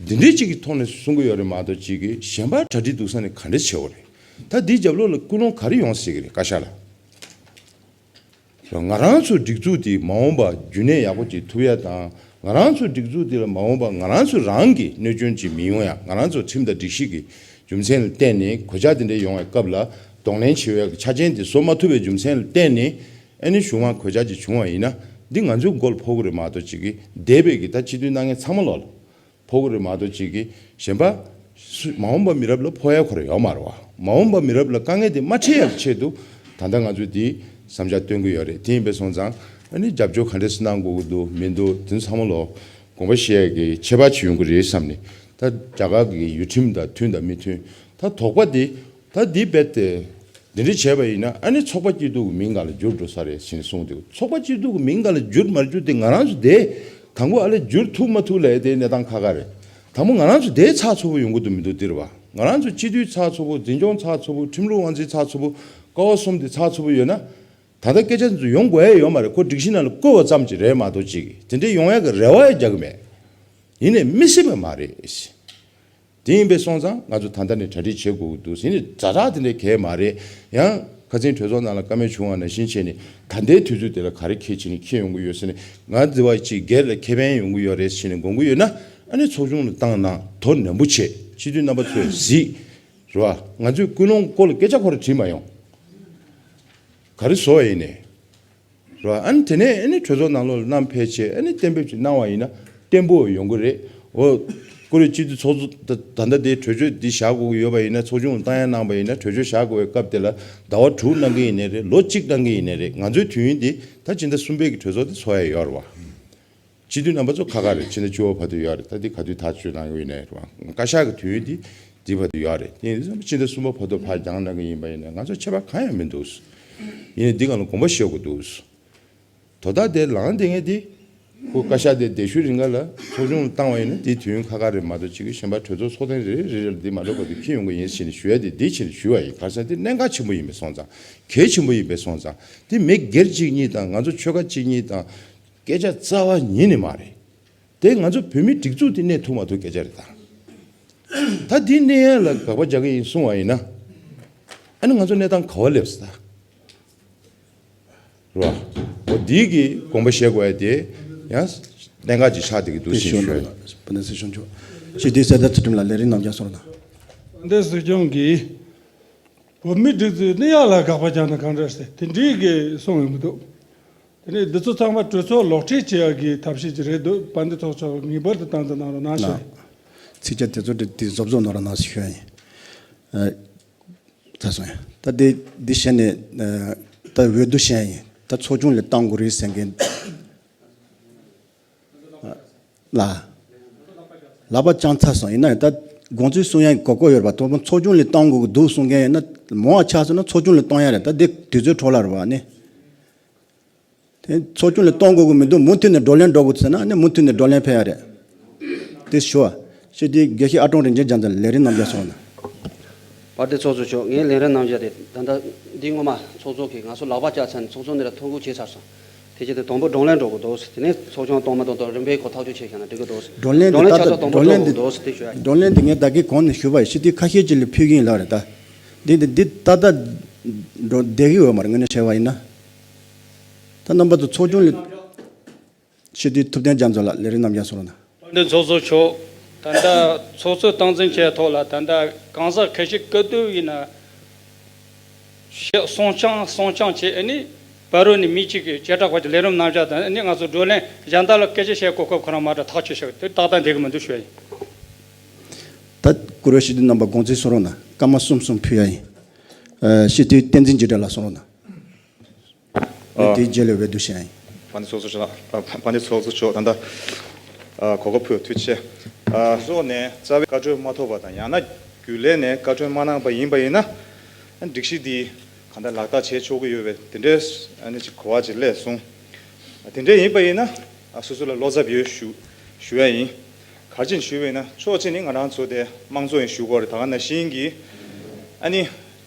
འདི་འདྲའི་ཅིག་གི་ཐོག་ནས་གསུང་གི་ཡོད་རེད་མ་གཏོགས། ཅིག་གིས་གཞན་པ་གྲ་སྒྲིག་སྡུག་ས་ནས་ག་འདྲ་བྱེད་དགོས་རེད། ད་འདིའི་རྒྱབ་ལོགས་ལ་ཀུན་སློང་ག་རེ་ཡོང་སྲིད་ཀྱི་རེད། བཀའ་ཤག་ལ། ང་རང་ཚོའི་སྒྲིག་འཛུགས་འདི་མ་འོངས་པ་རྒྱུན་གནས་ཡག་པོ་ཅིག་ཐུབ་ཡ་དང་། ང་རང་ཚོའི་སྒྲིག་འཛུགས་འདི་ལ་མ་འོངས་པ་ང་རང་ཚོ་རང་གི་གནོད་སྐྱོན་ཅིག་མི་ཡོང་ཡ། ང་རང་ཚོ་ཁྲིམས་དང་སྒྲིག་གཞི་གི་རྒྱུ་མཚན་ལ་བརྟེན་ནས་གོད་ཆག་འདི་འདྲ་ཡོང་བའི་སྐབས་ལ་གདོང་ལེན་བྱེད་པའི་ཆ་རྐྱེན་འདི་བཟོ་མ་ཐུབ་པའི་རྒྱུ་མཚན་ལ་བརྟེན་ནས། ཨ་ནི་གཞུང་མང་གོད་ཆག་ཅིག་བྱུང་བ་ཡིན་ན། འདི་ང་ཚོའི་མགོ་ལ་ཕོག་གི་རེད་མ་གཏོགས། ཅིག་གིས་འདས་པའི་གི་ད་སྤྱི་འཐུས་གནང་མཁན་ཚང་མ་ལོག་ལ་ཕོག་གི་རེད་མ་གཏོགས། ཅིག་གིས་གཞན་པ་སུ་མ་འོངས་པ་མི་རབས་ལ་ཕོག་ཡ་ཁོ་རང་ཡོད་མ་རེད་བ། མ་འོངས་པ་མི་རབས་ལ་དཀའ་ངལ་དེ་མ་འཕྲད་ཡག་གི་ཆེད་དུ་ད་ལྟ་ང་ཚོས་འདི་བསམ་འཆར་བཏོན་གྱི་ཡོད་རེད། དེ་ཡིན་པས་སོང་ཙང་། ཨ་ནི་རྒྱབ་སྐྱོར་ག་འདྲས་སེ་གནང་དགོས་ཀྱི་འདུག་མི་འདུག་དེ་ཚང་མ་ལོག་དགོངས་པ་བཞེས་ཡ་གི་ཁྱད་པར་ཅིག་ཡོང་གི་རེད་བསམ་ནས། ད་རྒྱ་གར་གི་ཡུལ་ཁྲིམས་དང་མཐུན་དང་མི་མཐུན། ད་དོགས་པ་འདི། ད་འདི་རྦད་དེ་འདི་འདྲ་བྱས་པ་ཡིན་ན། ཨ་ནི་ཚོགས་པ་སྐྱིད་སྡུག་གི་མིང་སྒང་ལ་འགྱུར་འགྲོ་ས་རེད་ཟེར་ནས་གསུངས་འདུག། ཚོགས་པ་སྐྱིད་སྡུག་གི་མིང་སྒང་ལ་འགྱུར་མ་འགྱུར་དེ་ང་རང་ཚོ་དེ་དང་པོ་ཨ་ལས་འགྱུར་ཐུབ་མ་ཐུབ་ལ་དེ་གནས་སྟངས་ཁག་ཁག་རེད། དང་པོ་ང་རང་ཚོ་དེ་ཚགས་ཚུད་པོ་ཡོང་གི་འདུག་མི་འདུག་འདིར་བ། ང་རང་ཚོ་སྤྱི་འཐུས་ཚགས་ཚུད་པོ། འཛིན་སྐྱོང་ཚགས་ཚུད་པོ། ཁྲིམས་ལུགས་དབང་འཛིན་ཚགས་ཚུད་པོ། ཀ་བ་གསུམ་དེ་ཚགས་ཚུད་པོ་ཡོད་ན། ད་ལྟ་སྐད་ཆ་ཚོ་ཡོང་དགོས་ཡ་ཡོད་མ་རེད། ཁོ་སྒྲིག་གཞི་ནང་ལ་བཀོད་པ་ཙམ་ཅིག་རེད་མ་གཏོགས། ཅིག་དེ་འདྲ་ཡོང་ཡ་གི་རེ་བ་ཡང་རྒྱག་གི་མེད། ཡིན་ནའི་མི་སྲིད་པ་མ་རེད། དེ་ཡིན་པས་སོང་ཙང་ང་ཚོ་ད་ལྟ་ནས་གྲ་སྒྲིག་བྱེད་དགོས་ཀྱི་འདུག་ཟེར་ནས། ཛ་དྲག་དེ་འདྲའི་གལ་མ་རེད། ཡང་ཁ་སང་གྲོས་ཚོགས་ནང་ལ་བཀའ་མོལ་བྱུང་བ་ནང་བཞིན་བྱས་ནས། ད་ལྟའི་དུས་ཚོད་དེ་ལ་ག་རེ་གལ་ཆེ་ནས་འཁྱེར་ཡོང་གི་ཡོད་ཟེར་ནས། ང་འདི་བ་ཅིག་སྒེར་ལ་ཁེ་ཕན་ཡོང་གི་ཡོད་རེད་ཟེར་ནས་དགོངས་ཀྱི་ཡོད་ན། ཨ་ནི་ཚོགས་ཆུང་ལ་བཏང་གནང་། དོ་ནན་པོ་བྱེད། སྤྱི་འཐུས་རྣམ་པ་ཚོས་གཟིགས། རེད་བ། ང་ཚོས་ཀུན་སློང་སྐོར་ལ་སྐད་ཆ་ཁོ་ར་དྲིས་མ་ཡོང་། ག་རེ་བཟོ་བ་ཡིན་ནས། རེད་བ། ཨ་ནི་དེ་ནས་ཨ་ནི་གྲོས་ཚོགས་ནང་ལོགས་ལ་བསྣམས་ཕེབས་བྱས། ཨ་ནི་གཏན་འབེབས་ཅིག་གནང་བ་ཡིན་ན་བརྟན་པོ་ཡོང་གི་རེད། འོ། ཀུ་རེ་སྤྱི་འཐུས་ཚོགས་གཙོ་ད་ད་ལྟ་དེ་གྲོས་ཆོད་འདི་བཞག་དགོས་ཀྱི་ཡོད་པ་ཡིན་ན། ཚོགས་ཆུང་ལ་བཏང་ཡ་གནང་པ་ཡིན་ན། གྲོས་ཆོད་བཞག་དགོས་པའི་སྐབས་དེ་ལ་ཟླ་བ་དྲུག་གནང་གི་ཡིན་ནའི་རེད། ལོ་གཅིག་གནང་གི་ཡིན་ནའི་རེད། ང་ཚོའི་དུས་ཡུན་འདི་ད་ཕྱི་ཟླ་གསུམ་པའི་གི་གྲོས་ཚོགས་དེ་ཚོགས་ཡ་ཡོད་རེད་བ། སྤྱི་འཐུས་རྣམ་པ་ཚོ་ཁག་ཁག་རེད། ཕྱི་ཟླ་བཅུ་པ་བར་དུ་ཡོད་རེད། ད་འདི་ག་དུས་ཐག་གཅོད་གནང་གི་ཡོད་ནའི་རེད་བ། བཀའ་ཤག་གི་དུས་ཡུན་འདི་འདི་བར་དུ་ཡོད་རེད། དེ་ཡིན་ཙང་ཕྱི་ཟླ་གསུམ་པ་བར་དུ་ཕར་འགྱངས་གནང་གི་ཡིན་པ་ཡིན་ན་ང་ཚོ་ཁྱད་པར་གང་ཡང་མི་འདུག། ཡིན་ནའི་འདི་སྒང་ལ་དགོངས་པ་བཞེས་དགོས་འདུག། དོ་བདག་དེ་ལངས་བསྡད་མཁན་དེ། ཁོ་བཀའ་ཤག་དེ་གདན་ཞུ་རིང་ག་ལ་ཚོགས་ཆུང་བཏང་བ་ཡིན་ན་དེའི་དུས་ཡུན་ཁག་ཁག་རེད་མ་གཏོགས། ཅིག་གི་གཞན་པ་གྲོས་ཚོགས་ཚོགས་ཐེངས་རེ་རེ་རེ་ལ་འདི་མ་འགྲོ་བར་དུ་འཁྱེར་ཡོང་གི་ཡིན་ཟེར་ནས་ཞུ་ཡ་དེ་འདི་ཕྱིར་ཞུས་པ་ཡིན། ག་རེ་ཟེར་ན་དེ་གནད་འགག་ཆེན་པོ་ཡིན་པས་སོང་ཙང་། གལ་ཆེན་པོ་ཡིན་པས་སོང་ཙང་། དེ་མི་སྒེར་གཅིག་གཉིས་དང་ང་ཚོ་ཆོལ་ཁ་གཅིག་གཉིས་དང་སྐད་ཆ་རྩ་བ་ཉིད་ནས་མ་རེད། དེ་ང་ཚོ་བོད་མིའི་སྒྲིག་འཛུགས་དེ་གནས་ཐུབ་མ་ཐུབ་སྐད་ཆ་རེད་ད། ད་འདི་གནས་ཡ་ལ་དགག་པ་རྒྱག་གི་ཡིན་གསུང་བ་ཡིན་ན། ཨ་ནི་ང་ཚོ་གནས་སྟངས་ག་བ་སླེབས་སོང་ད། རེད་བ། འོ་འདི་གི་དགོངས་པ་བཞེས་དགོས་ཡ་དེ་ཡང་གནད་འགག་ཅིག་ཆགས་བསྡད་ཀྱི་འདུག་ཟེར་ཞུ་ཡ། བན་དེ་སྲིད་སྐྱོང་མཆོག་ཞི་བདེའི་གསལ་བརྡ་ཚུལ་ཁྲིམས་ལ་ལས་རིགས་རྣམ་རྒྱལ་སོང་ན། བན་དེ་སྲིད་སྐྱོང་གིས་བོད་མིའི་སྒྲིག་འཛུགས་གནས་ཡ་ལ་དགག་པ་རྒྱག་ན་གང་འདྲ་ཟེར་དེ་འདྲའི་གི་གསུང་ཡོང་གི་འདུག་དེ་ནས་འདི་ཚོ་ཚང་མ་གྲོས་ཚོགས་ལོག་འཁྲིད་བྱེད་ཡ་གི་ཐབས་ཤེས་ཅིག་རེད་འདུག་བན་དེ་ཚོགས་གཙོ་མཁྱེན་ངེས་པར་དུ་དམ་འཛིན་གནང་རོགས་གནང་ཞུ། ཚིག་བཅད་དེ་ཚོ་དེ་བཟོ་བཟོ་གནང་རོགས་གནང་ཞུ་ཡ་ཡིན། ཨ། ཚར་སོང་ཡ། ད་དེ་འདི་བཤད་ནས་ཨ། ད་འོས་བསྡུ་བཤད་ཡ་ཡིན། ད་ཚོགས་ཆུང་ལ་བཏང་དགོས་རེད་ཟེར་མཁན་ལ། ལག་པ་བརྐྱངས་ཚར་སོང་། ཡིན་ན་ད་དགོངས་ཚུལ་གསུང་ཡ་གོ་གོ་ཡོད་པ། དོ་དགོང་ཚོགས་ཆུང་ལ་གཏོང་དགོས་ཀྱི་འདུག་གསུང་མཁན་ཡིན་ན་མང་བ་ཆགས་སོང་ན་ཚོགས་ཆུང་ལ་གཏོང་ཡ་རེད། ད་འདི་དུས་ཚོད་འཕྲོ་བརླག་རེད་བ་ནི། དེ་ཚོགས་ཆུང་ལ་གཏོང་དགོས་ཀྱི་མི་འདུག་མུ་མཐུད་ནས་བགྲོ་གླེང་འགྲོ་དགོས་ཟེར་ན་ནི་མུ་མཐུད་ནས་བགྲོ་གླེང་ཕེབས་ཡ་རེད། དེ་ཞུ་བ། ཞེས་དེ་དགེ་བཤེས་ཨ་ཀྲོང་རིན་ཆེན་རྒྱལ་མཚན་ལས་རིམ་རྣམ་རྒྱལ་སོང་ན། བན་དེ་ཚོགས་གཙོ་མཆོག་ངའི་ལས་རིམ་རྣམ་རྒྱལ་དེ་ད་ལྟ་འདི་སྔོན་མ་ཚོགས་གཙོ་གིས་ང་ཚོ་ལག་པ་བརྐྱངས་ཚར་ནས་ཚོགས་གཙོ་འདི་ལ་ཐོ་འགོད་བྱས་ཚར་སོང་། དེ་བྱས་ཏེ་དང་པོ་བགྲོ་གླེང་འགྲོ་དགོས་འདུག་དེ་ནས་ཚོགས་ཆུང་གཏོང་མ་གཏོང་དང་རིམ་པས་ཁོ་ཐག་གཅོད་བྱས་བཞག་ན་འགྲིག་གི་འདུག་བགྲོ་གླེང་དེ་བགྲོ་གླེང་ད་ཆ་ཚང་དང་པོ་བགྲོ་གླེང་འགྲོ་དེ་དགོས་འདུག་ཟེར་དེ་ཞུ་ཡ་ཡིན། བགྲོ་གླེང་དེ་ངས་ད་གིན་གོང་ནས་ཞུས་པ་ཡིན། ཞི་བདེ་ཁ་ཤས་ཅིག་ལ་ཕུལ་གྱི་ཡིན་ལབ་རེད་ད། འདི་འདི་འདི་ད་ལྟ་འགྲོ་བསྡད་ཀྱི་ཡོད་མ་རེད། ངས་ནས་བཤད་པ་ཡིན་ན། ད་རྣམ་པ་ཚོ་ཚོགས་ཆུང་ལ། ཞི་བདེའི་ཐུབ་བསྟན་རྒྱ་མཚོ་ལགས་ལས་རིམ་རྣམ་རྒྱལ་སོང་ན། བན་དེ་ཚོགས་གཙོ་མཆོག་ད་ལྟ་ཚོགས་གཙོ་སྟངས་འཛིན་བྱས་ཐོག་ལ་ད་ལྟ་གང་ཟག་ཁ་ཤས་སྐུ་དུས་ཡིན་ན། ཞེས་གསུང་རྐྱང་གསུང་རྐྱང་བྱས། ཨ་ནི་བར་རོ་ནས་མི་གཅིག་གིས་བྱེ་བྲག་པ་གི་ལས་རིམ་རྣམ་གཞག་དང་ཨ་ནི་ང་ཚོ་བགྲོ་གླེང་གཞན་དག་ལ་སྐད་ཆ་བཤད་གོ་སྐབས་ཁོ་རང་མ་སྤྲད་ཐག་ཆོད་བཞག་དེ་ཏག་ཏག་འགྲིག་གི་མི་འདུག་ཞུ་ཡ་ཡིན། ད་བཀུར་འོས་ཞི་བདེ་རྣམ་པ་དགོངས་ཚུལ་གསུང་རོགས་གནང་། སྐར་མ་གསུམ་གསུམ་ཕུལ་ཡ་ཡིན། ཨ། ཞི་བདེའི་བསྟན་འཛིན་འཇིགས་བྲལ་ལགས་གསུང་རོགས་གནང་། ཨ། དེའི་རྗེས་ལ་འོས་བསྡུ་བྱེད་ཡ་ཡིན། བན་དེ་ཚོགས་གཙོ་མཆོག་ལགས། ཨ། བན་དེ་ཚོགས་གཙོ་མཆོག་ད་ལྟ་ཨ་གོ་སྐབས་ཕུལ་བ་ཐུགས་རྗེ་ཆེ། ཨ། སོགས་ནས་རྩ་བའི་བཀའ་འཁྲོལ་མ་ཐོབ་པ་དང་ཡང་ན་རྒྱུན་ལས་ནས་བཀའ་འཁྲོལ་མ་གནང་པ་ཡིན་པ་ཡིན་ན། ཨ། སྒྲིག་གཞི་འདི་གང་ལྟར་ལག་བསྟར་བྱེད་ཆོག་གི་ཡོད་པའི་དེ་འདྲའི་ཨ་ནི་ཅིག་གོ་བ་ཅིག་སླེབས་སོང་། ཨ། དེ་འདྲ་ཡིན་པ་ཡིན་ན། ཨ། སོ་སོ་ལ་བློ་འཚབ་ཡོད་ཞུ་ཞུ་ཡ་ཡིན། ག་རེ་བྱས་ནས་ཞུས་པ་ཡིན་ན་ཕྱོགས་གཅིག་ནས་ང་རང་ཚོ་དེ་དམངས་གཙོ་ཡིན་ཞུ་དགོས་རེད། ད་ག་ནང་བཞིན་གྱི་ཨ་ནི།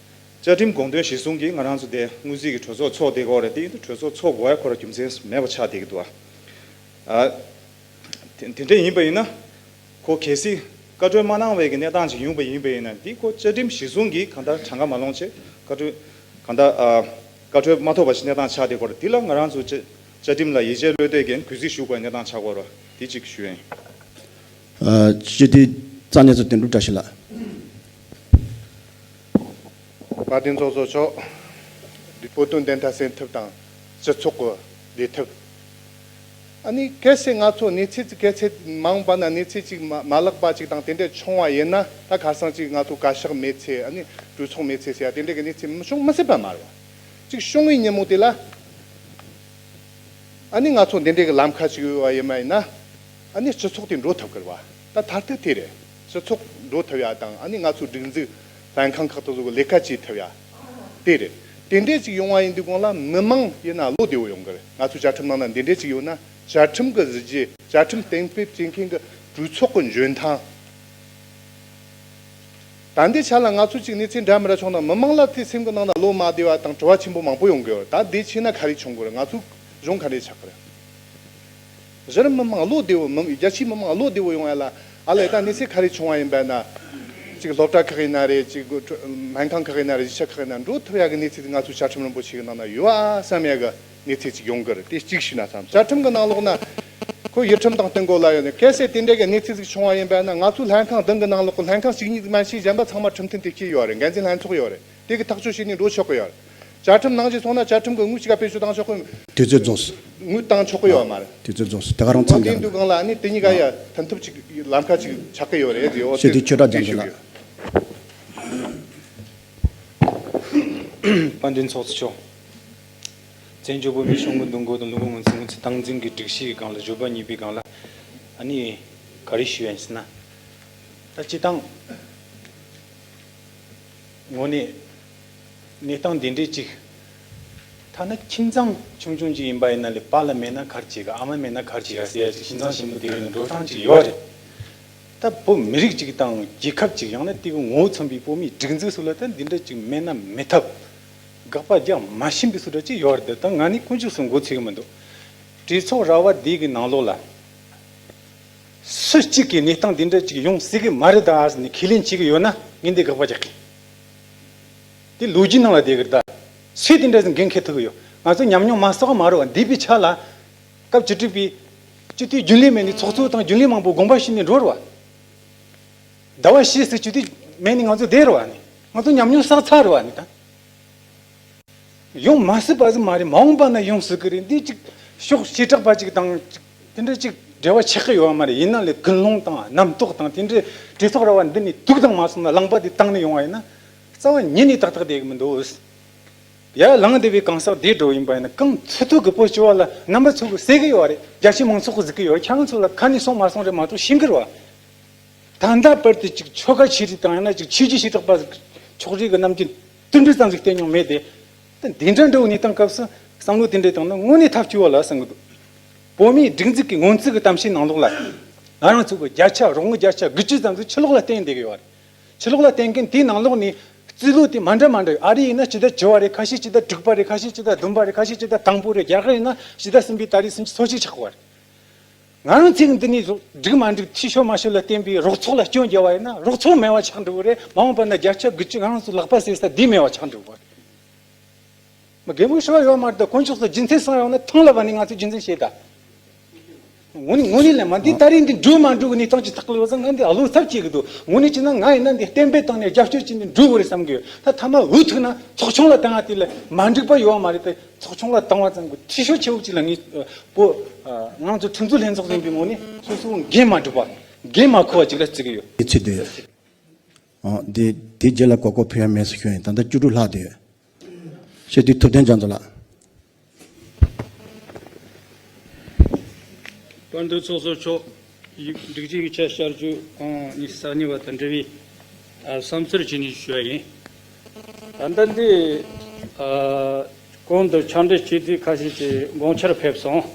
བཅའ་ཁྲིམས་དགོངས་དོན་གཞིར་བཟུང་གིས་ང་རང་ཚོ་དེ་དངོས་གཟིགས་ཀྱི་གྲོས་ཚོགས་ཚོགས་བསྡད་ཀྱི་ཡོད་རེད། དེ་ཡིན་དུས་གྲོས་ཚོགས་ཚོགས་དགོས་ཡ་ཁོ་རང་རྒྱུ་མཚན་མེད་པ་ཆགས་བསྡད་ཀྱི་འདུག་ཨ། དེ་དེ་འདྲ་ཡིན་པ་ཡིན་ན། ཁོ་གལ་སྲིད་བཀའ་འཁྲོལ་མ་གནང་བའི་གི་གནས་སྟངས་ཅིག་ཡོང་པ་ཡིན་པ་ཡིན་ན་འདི་ཁོ་བཅའ་ཁྲིམས་གཞིར་བཟུང་གིས་གང་ལྟར་གྲངས་ཀ་མ་ལོངས་བྱས་བཀའ་འཁྲོལ་གང་ལྟར་ཨ། བཀའ་འཁྲོལ་མ་ཐོབ་པ་ཞིག་གནས་སྟངས་ཆགས་བསྡད་ཀྱི་ཡོད་རེད། འདི་ལ་ང་རང་ཚོ་བཅའ་བཅའ་ཁྲིམས་ལ་ཡིད་ཆེས་བློ་གཏད་མཁན་གུས་བརྩི་ཞུ་དགོས་པའི་གནས་སྟངས་ཆགས་ཀྱི་ཡོད་རེད། འདི་གཅིག་ཞུ་ཡ་ཡིན། ཨ། སྤྱི་འཐུས་རྩ་གནས་ཚོ་དོན་གྲུབ་བཀྲ་ཤིས་ལགས། དཔལ་ལྡན་ཚོགས་གཙོ་མཆོག་བོད་དོན་བདེན་མཐའ་གསལ་ཐབས་དང་སྤྱི་ཚོགས་ཀྱི་བདེ་ཐབས། ཨ་ནི་གལ་སྲིད་ང་ཚོ་གནས་ཚུལ་གལ་ཆེ་མ་འོངས་པ་ན་གནས་ཚུལ་ཅིག་མ་མ་ལེགས་པ་ཅིག་དང་དེ་འདྲ་བྱུང་བ་ཡིན་ན། ད་ཁ་སང་ཅིག་ང་ཚོ་བཀའ་ཤག་མེད་ཚེ། ཨ་ནི་གྲོས་ཚོགས་མེད་ཚེ་ཟེར་ཡ་དེ་འདྲ་གི་གནས་ཚུལ་མི་བྱུང་མི་སྲིད་པ་མ་རེད་བ། ཅིག་བྱུང་བའི་ཉིན་མོ་དེ་ལ། ཨ་ནི་ང་ཚོ་འདི་འདྲའི་གི་ལམ་ཁ་ཅིག་ཡོད་པ་ཡིན་པ་ཡིན་ན། ཨ་ནི་སྤྱི་ཚོགས་དེ་འགྲོ་ཐུབ་ཀྱི་རེད་བ། ད་མཐར་ཐུག་དེ་རེད། སྤྱི་ཚོགས་འགྲོ་ཐུབ་ཡ་དང་། ཨ་ནི་ང་ཚོའི་སྒྲིག་འཛུགས་ལྷན་ཁང་ཁག་ཏུ་བཟོ་གི་ལས་ཀ་བྱེད་ཐུབ་ཡ་དེ་རེད། དེ་འདྲས་ཅིག་ཡོང་བ་ཡིན་དུས་གོང་ལ་མི་མང་ཡིན་ན་བློ་བདེ་བོ་ཡོང་གི་རེད། ང་ཚོའི་བཅའ་ཁྲིམས་ནང་ན་འདི་འདྲས་ཅིག་ཡོད་ན་བཅའ་ཁྲིམས་ཀྱི་གཟི་བརྗིད། བཅའ་ཁྲིམས་གཏན་འབེབས་བྱེད་མཁན་གྱི་གྲོས་ཚོགས་ཀྱི་འཇོན་ཐང་། ད་ལྟའི་ཆ་ལ་ང་ཚོ་ཅིག་གནས་ཚུལ་འདྲ་མི་འདྲ་བྱུང་ན་མི་མང་ལ་དེ་སེམས་ཀྱི་ནང་ན་བློ་མ་བདེ་བ་དང་དྲི་བ་ཆེན་པོ་མང་པོ་ཡོང་གི་ཡོད་རེད། ད་དེ་བྱས་ན་ག་རེ་བྱུང་གི་རེད། ང་ཚོ་གཞུང་ག་འདྲས་ཆགས་ཀྱི་རེད། གཞི་རིམ་མི་མང་བློ་བདེ་བོ་མི། རྒྱ་ཆེའི་མི་མང་བློ་བདེ་བོ་ཡོང་ཡ་ལ། ཨ་ལས་ད་གནས་ཚུལ་ག་རེ་བྱུང་བ་ཡིན་པ་ན། ཅིག་སློབ་གྲྭ་ཁག་ཡིན་ན་རེད། ཅིག་སྨན་ཁང་ཁག་ཡིན་ན་རེད། གཞིས་ཆགས་ཁག་ཡིན་ན་འགྲོ་ཐུབ་ཡ་གི་གནས་ཚུལ་དེ་ང་ཚོའི་བཅའ་ཁྲིམས་རིན་པོ་ཆེ་གི་ནང་ན་ཡོད་ཨ་བསམ་ཡ་གི་གནས་ཚུལ་ཅིག་ཡོང་གི་རེད། དེ་གཅིག་ཞུས་ན་བསམ། བཅའ་ཁྲིམས་གི་ནང་ལོགས་ན་ཁོ་ཡུལ་ཁྲིམས་དང་བསྟུན་དགོས་ལབ་ཡོད་ནི། གལ་སྲིད་དེ་འདྲ་གི་གནས་ཚུལ་ཅིག་བྱུང་བ་ཡིན་པ་ན་ང་ཚོའི་ལྷན་ཁང་བདུན་གི་ནང་ལོགས་གི་ལྷན་ཁང་གཅིག་གཉིས་མ་ཤེས་གཞན་པ་ཚང་མ་ཁྲིམས་མཐུན་དེ་སྐྱེས་ཡོད་རེད། འགན་འཛིན་ལྷན་ཚོགས་ཡོད་རེད། དེ་གི་ཐག་གཅོད་བྱས་ནས་འགྲོ་ཆོག་གི་ཡོད་རེད། བཅའ་ཁྲིམས་ནང་བཞིན་སོང་ན་བཅའ་ཁྲིམས་གི་དངུལ་གཅིག་ག་བེད་སྤྱོད་བཏང་ཆོག་གི། དུས་ཚོད་རྫོགས་སོང་། དངུལ་བཏང་ཆོག་གི་ཡོད་མ་རེད། དུས་ཚོད་རྫོགས་སོང་། དེ་ག་རང་འོ་མཚམས་དེ་བསྒྲགས་འདུག་གང་ལ་ཨ་ནི་དེ་གཉིས་ཀ་ཡ་མཐུན་ཐབས་ཅིག་ལམ་ཁ་ཅིག་ཆགས་ཀྱི་ཡོད་རེད། དེ་འོ་ཞེས་དེ་ཆོས་གྲགས་རྒྱ་མཚོ་ལགས། དཔལ་ལྡན་ཚོགས་གཙོ་མཆོག་བཙན་བྱོལ་བོད་མིའི་གཞུང་གི་འདུ་འགོད་དང་ལུང་པ་ངོས་འཛིན་ངོས་འཛིན་སྟངས་འཛིན་གྱི་སྒྲིག་གཞིའི་སྒང་ལ་བརྗོད་པ་གཉིས་པའི་སྒང་ལ་ཨ་ནི་ག་རེ་ཞུ་ཡ་ཡིན་ཟེར་ན། ད་སྤྱིར་བཏང་དངོས་གནས་གནས་སྟངས་འདི་འདྲའི་ཅིག་ཐ་ན་ཁྱིམ་ཚང་ཆུང་ཆུང་ཅིག་ཡིན་པ་ཡིན་ན་ལས་པཱ་ལགས་མེད་ན་ག་རེ་བྱེད་ག་ཨ་མ་མེད་ན་ག་རེ་བྱེད་ག་ཟེར་ཡ་ཅིག་ཁྱིམ་ཚང་ཆེན་པོ་དེ་རིང་འགྲོ་སྟངས་ཅིག་ཡོད་རེད། ད་བོད་མི་རིགས་ཅིག་དང་རྒྱལ་ཁབ་ཅིག་ཡང་ན་དེ་གི་ངོ་བོ་མཚོན་པའི་བོད་མིའི་སྒྲིག་འཛུགས་སུ་ལ་ད་འདི་འདྲ་ཅིག་མེད་ན་མི་ཐབས། དགག་པ་རྒྱག་མ་ཤེས་པའི་སུ་འདྲ་ཅིག་ཡོད་རེད། ད་ང་ནི་དཀོན་མཆོག་གསུམ་མགོ་ཚོད་གི་མི་འདུག་གྲོས་ཚོགས་ར་བ་འདི་གི་ནང་ལོགས་ལ་ སུ་གཅིག་གིས་གནས་སྟངས་འདི་འདྲ་ཅིག་ཡོང་སྲིད་གི་མ་རེད་ད་ཟེར་ནས་ཁས་ལེན་བྱེད་གི་ཡོད་ན། ངས་འདི་དགག་པ་རྒྱག་གི། དེ་ལོ་རྒྱུས་ནང་ལ་བསྡད་གི་རེད་ད། སུས་དེ་འདྲ་ཟེར་འགན་འཁྱེར་ཐུབ་གི་ཡོད། ང་ཚོ་ཉམས་མྱོང་མ་བསགས་མ་རེད་བ། འདས་པའི་ཆ་ལ་སྐབས་བཅུ་དྲུག་པའི་སྤྱི་འཐུས་རྒྱུན་ལས་མེད་ནས་ཚོགས་གཙོ་དང་རྒྱུན་ལས་མང་པོ་དགོངས་པ་ཞུས་ནས་འགྲོ་རེད་བ། ཟླ་བ་བཞི་ཙམ་སྤྱི་འཐུས་མེད་ནས་ང་ཚོ་བསྡད་རེད་བ་ནི། ང་ཚོ་ཉམས་མྱོང་བསགས་ཚར་རེད་བ་ནི་ད། ཡོང་མ་སྲིད་པ་ཟིག་མ་རེད། མ་འོངས་པ་ན་ཡོང་སྲིད་གི་རེད། འདི་ཅིག་ཕྱོགས་བྱེ་བྲག་པ་ཅིག་དང་ཅིག་དེ་འདྲ་ཅིག་འབྲེལ་བ་ཆགས་གི་ཡོད་པ་མ་རེད། ཡིན་ན་ལས་ཀུན་སློང་དང་རྣམ་རྟོག་དང་དེ་འདྲའི་གྲོས་ཚོགས་ར་བ་འདི་ནས་དུག་དང་མ་སོང་ན་རླངས་པ་དེ་བཏང་ནས་ཡོང་བ་ཡིན་ན། རྩ་བ་ཉིད་ནས་ཏག་ཏག་བསྡད་གི་མི་འདུག། ཡར་ལངས་བསྡད་པའི་གང་ཟག་བསྡད་འགྲོ་ཡིན་པ་ཡིན་ན། གང་ཚུད་ཐུབ་གི་པོ་བཅོ་བ་ལ་རྣམ་པ་ཚོ་གི་ཟེར་གི་ཡོད་རེད། རྒྱ་ཆེ་མང་ཚོགས་གི་ཟིག་གི་ཡོད་རེད། ཁྱེད་རང་ཚོ་ལ་ཁ་ནས་སོང་མ་སོང་རེད་མ་གཏོགས་ཤེས་གི་རེད་བ། ད་ལྟ་བར་དུ་ཅིག་ཆོལ་ཁ་ཆེ་རིགས་དང་ཡང་ན་ཅིག་ཆོས་བརྒྱུད་བྱེ་བྲག་པ་ཟིག་ཕྱོགས་རིས་གི་རྣམ་འགྱུར་དུད་འགྲོ་ཙམ་ཟིག་བསྟན་མྱོང་མེད་དེ། ད་འདི་འདྲ་འདྲ་བོ་གནས་སྟངས་སྐབས་སུ་བསམ་བློ་དེ་འདྲ་བཏང་ན་དངོས་གནས་ཐབས་སྐྱོ་བ་ལ་བསམ་གི་འདུག། བོད་མིའི་སྒྲིག་འཛུགས་ཀྱི་སྔོན་རྩིས་ཀྱི་གཏམ་བཤད་ནང་ལོགས་ལ། ང་རང་ཚོ་གི་བརྒྱ་ཆ་རོགས་དངུལ་བརྒྱ་ཆ་དགུ་བཅུ་ཙམ་ཟིག་ཕྱི་ལོགས་ལ་བསྟན་བསྡད་གི་ཡོད་རེད། ཕྱི་ལོགས་ལ་བསྟན་མཁན་དེའི་ནང་ལོགས་ནས་རྩིས་ལོ་དེ་མ་འདྲ་མ་འདྲ་ཡོད། ཨ་རི་ཡིན་ན་སྤྱི་ཟླ་བཅུ་བ་རེད། ཁ་ཤས་སྤྱི་ཟླ་དྲུག་པ་རེད། ཁ་ཤས་སྤྱི་ཟླ་བདུན་པ་རེད། ཁ་ཤས་སྤྱི་ཟླ་དང་པོ་རེད། རྒྱ་གར་ཡིན་ན་སྤྱི་ཟླ་གསུམ་པའི་ཏ་རིག་སུམ་ཅུ་སོ་གཅིག་ཆགས་པ་རེད། ང་རང་ཚོས་འདི་ནས་འགྲིག་མ་འགྲིག་འཐུས་ཤོར་མ་ཤོར་ལ་བརྟེན་པའི་རོགས་ཚོགས་ལ་སྐྱོན་རྒྱག་པ་ཡིན་ན་རོགས་ཚོགས་མེད་པ་ཆགས་འགྲོ་གི་རེད། མ་འོངས་པ་ན་བརྒྱ་ཆ་དགུ་བཅུ་ང་རང་ཚོ་ལག་པ་བསྲེས་ས་དེ་མེད་པ་ཆགས་འགྲོ་གི་རེད། མ་རྒན་པོ་ཤོར་ཡོད་མ་རེད། ད་དཀོན་མཆོག་ཚོ་རྒྱུ་མཚན་གསུངས་ཡོང་ན་ཐང་ལ་བ་ནི་ང་ཚོ་རྒྱུ་མཚན་བཤད་ད། དངོས་གནས་དངོས་གནས་ལ་མ་འདི་ད་རེས་འདི་འགྲོ་མ་འགྲོ་གི་གནས་སྟངས་ཅིག་ཐག་ལ་ཡོད་ཙང་ང་འདི་ཨ་ལོ་ཚབ་བྱེད་གི་འདུག། དངོས་གནས་བྱས་ན་ང་ཡིན་ན་འདི་གཏན་འབེབས་བཏང་ནས་རྒྱབ་སྐྱོར་བྱས་ནས་འགྲོ་དགོས་རེད་བསམ་གི་ཡོད། ད་ཐ་མ་འུ་ཐུག་ན་ཚོགས་ཆུང་ལ་བཏང་བ་དེ་ལ་མ་འགྲིག་པ་ཡོད་མ་རེད་དེ། ཚོགས་ཆུང་ལ་བཏང་བ་ཙམ་གྱི་འཐུས་ཤོར་ཆེ་བོ་ཅིག་ལ་ངས་བོད་ང་ཚོ་ཁྲིམས་རྩོད་ལྷན་ཚོགས་ཡིན་པའི་ངོས་ནས་སོ་སོ་འགན་མ་འགྲུབ་པ་འགན་མ་འཁུར་བ་ཅིག་ལ་བརྩི་གི་ཡོད། དེ་ཚོད་དུ་ཡོད། ཨོ་དེ་དེ་རྗེས་ལ་གོ་སྐབས་ཕུལ་ཡ་མེད་ཟེར་ཞུ་ཡིན། ད་ལྟ་བཅུ་དྲུག་ལྷག་དུ་ཡོད། སྤྱི་འཐུས་ཐུབ་བསྟན་རྒྱ་མཚོ་ལགས། དཔལ་ལྡན་ཚོགས་གཙོ་མཆོག། སྒྲིག་གཞི་ཡིག་ཆ་བསྐྱར་བཅོས་ཨང་གཉིས་སོ་གཉིས་པ་དང་འབྲེལ་བའི་ཨ་བསམ་ཚུལ་ཅིག་ཞུ་ཡ་ཡིན། ད་ལྟ་འདི་ཨ་གོང་དུ་ཕྱག་འབྲེལ་སྤྱི་འཐུས་ཁ་ཤས་ཀྱིས་དགོངས་འཆར་ཕེབས་སོང་།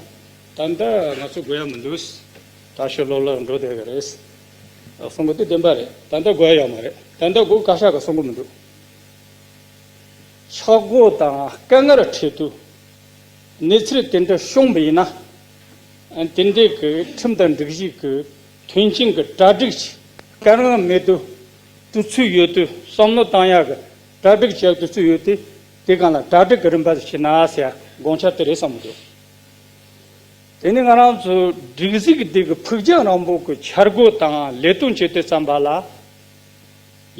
ད་ལྟ་ང་ཚོ་དགོས་ཡ་མི་འདུག། ད་ཕྱི་ལོགས་ལ་འགྲོ་བསྡད་ཀྱི་རེད། གསུང་གི་འདུག། བདེན་པ་རེད། ད་ལྟ་དགོས་ཡ་ཡོད་མ་རེད། ད་ལྟ་དགོས་བཀའ་ཤག་གིས་གསུང་གི་མི་འདུག། ཆག་སྒོ་དང་དཀའ་ངལ་འཕྲད་དུས་གནས་ཚུལ་དེ་འདྲ་བྱུང་བ་ཡིན་ན། དེ་འདྲའི་གི་ཁྲིམས་དང་སྒྲིག་གཞི་གི་མཐུན་རྐྱེན་གི་གྲ་སྒྲིག་ཅིག་ག་རང་མེད་དུས་དུས་ཚོད་ཡོད་དུས་བསམ་བློ་བཏང་ཡག་གི་གྲ་སྒྲིག་བྱེད་ཡག་དུས་ཚོད་ཡོད་དུས་དེ་གང་ལ་གྲ་སྒྲིག་གི་རིམ་པ་ཞིག་བྱས་ན་ཟེར་ཡ་དགོངས་འཆར་དེ་རེད་བསམ་གི་འདུག། དེ་ནི་ང་རང་ཚོ་སྒྲིག་འཛུགས་འདི་གི་ཕུགས་རྒྱང་རིང་པོ་གི་འཆར་འགོད་དང་ལས་དོན་བྱེད་དུས་ཙམ་པ་ལ།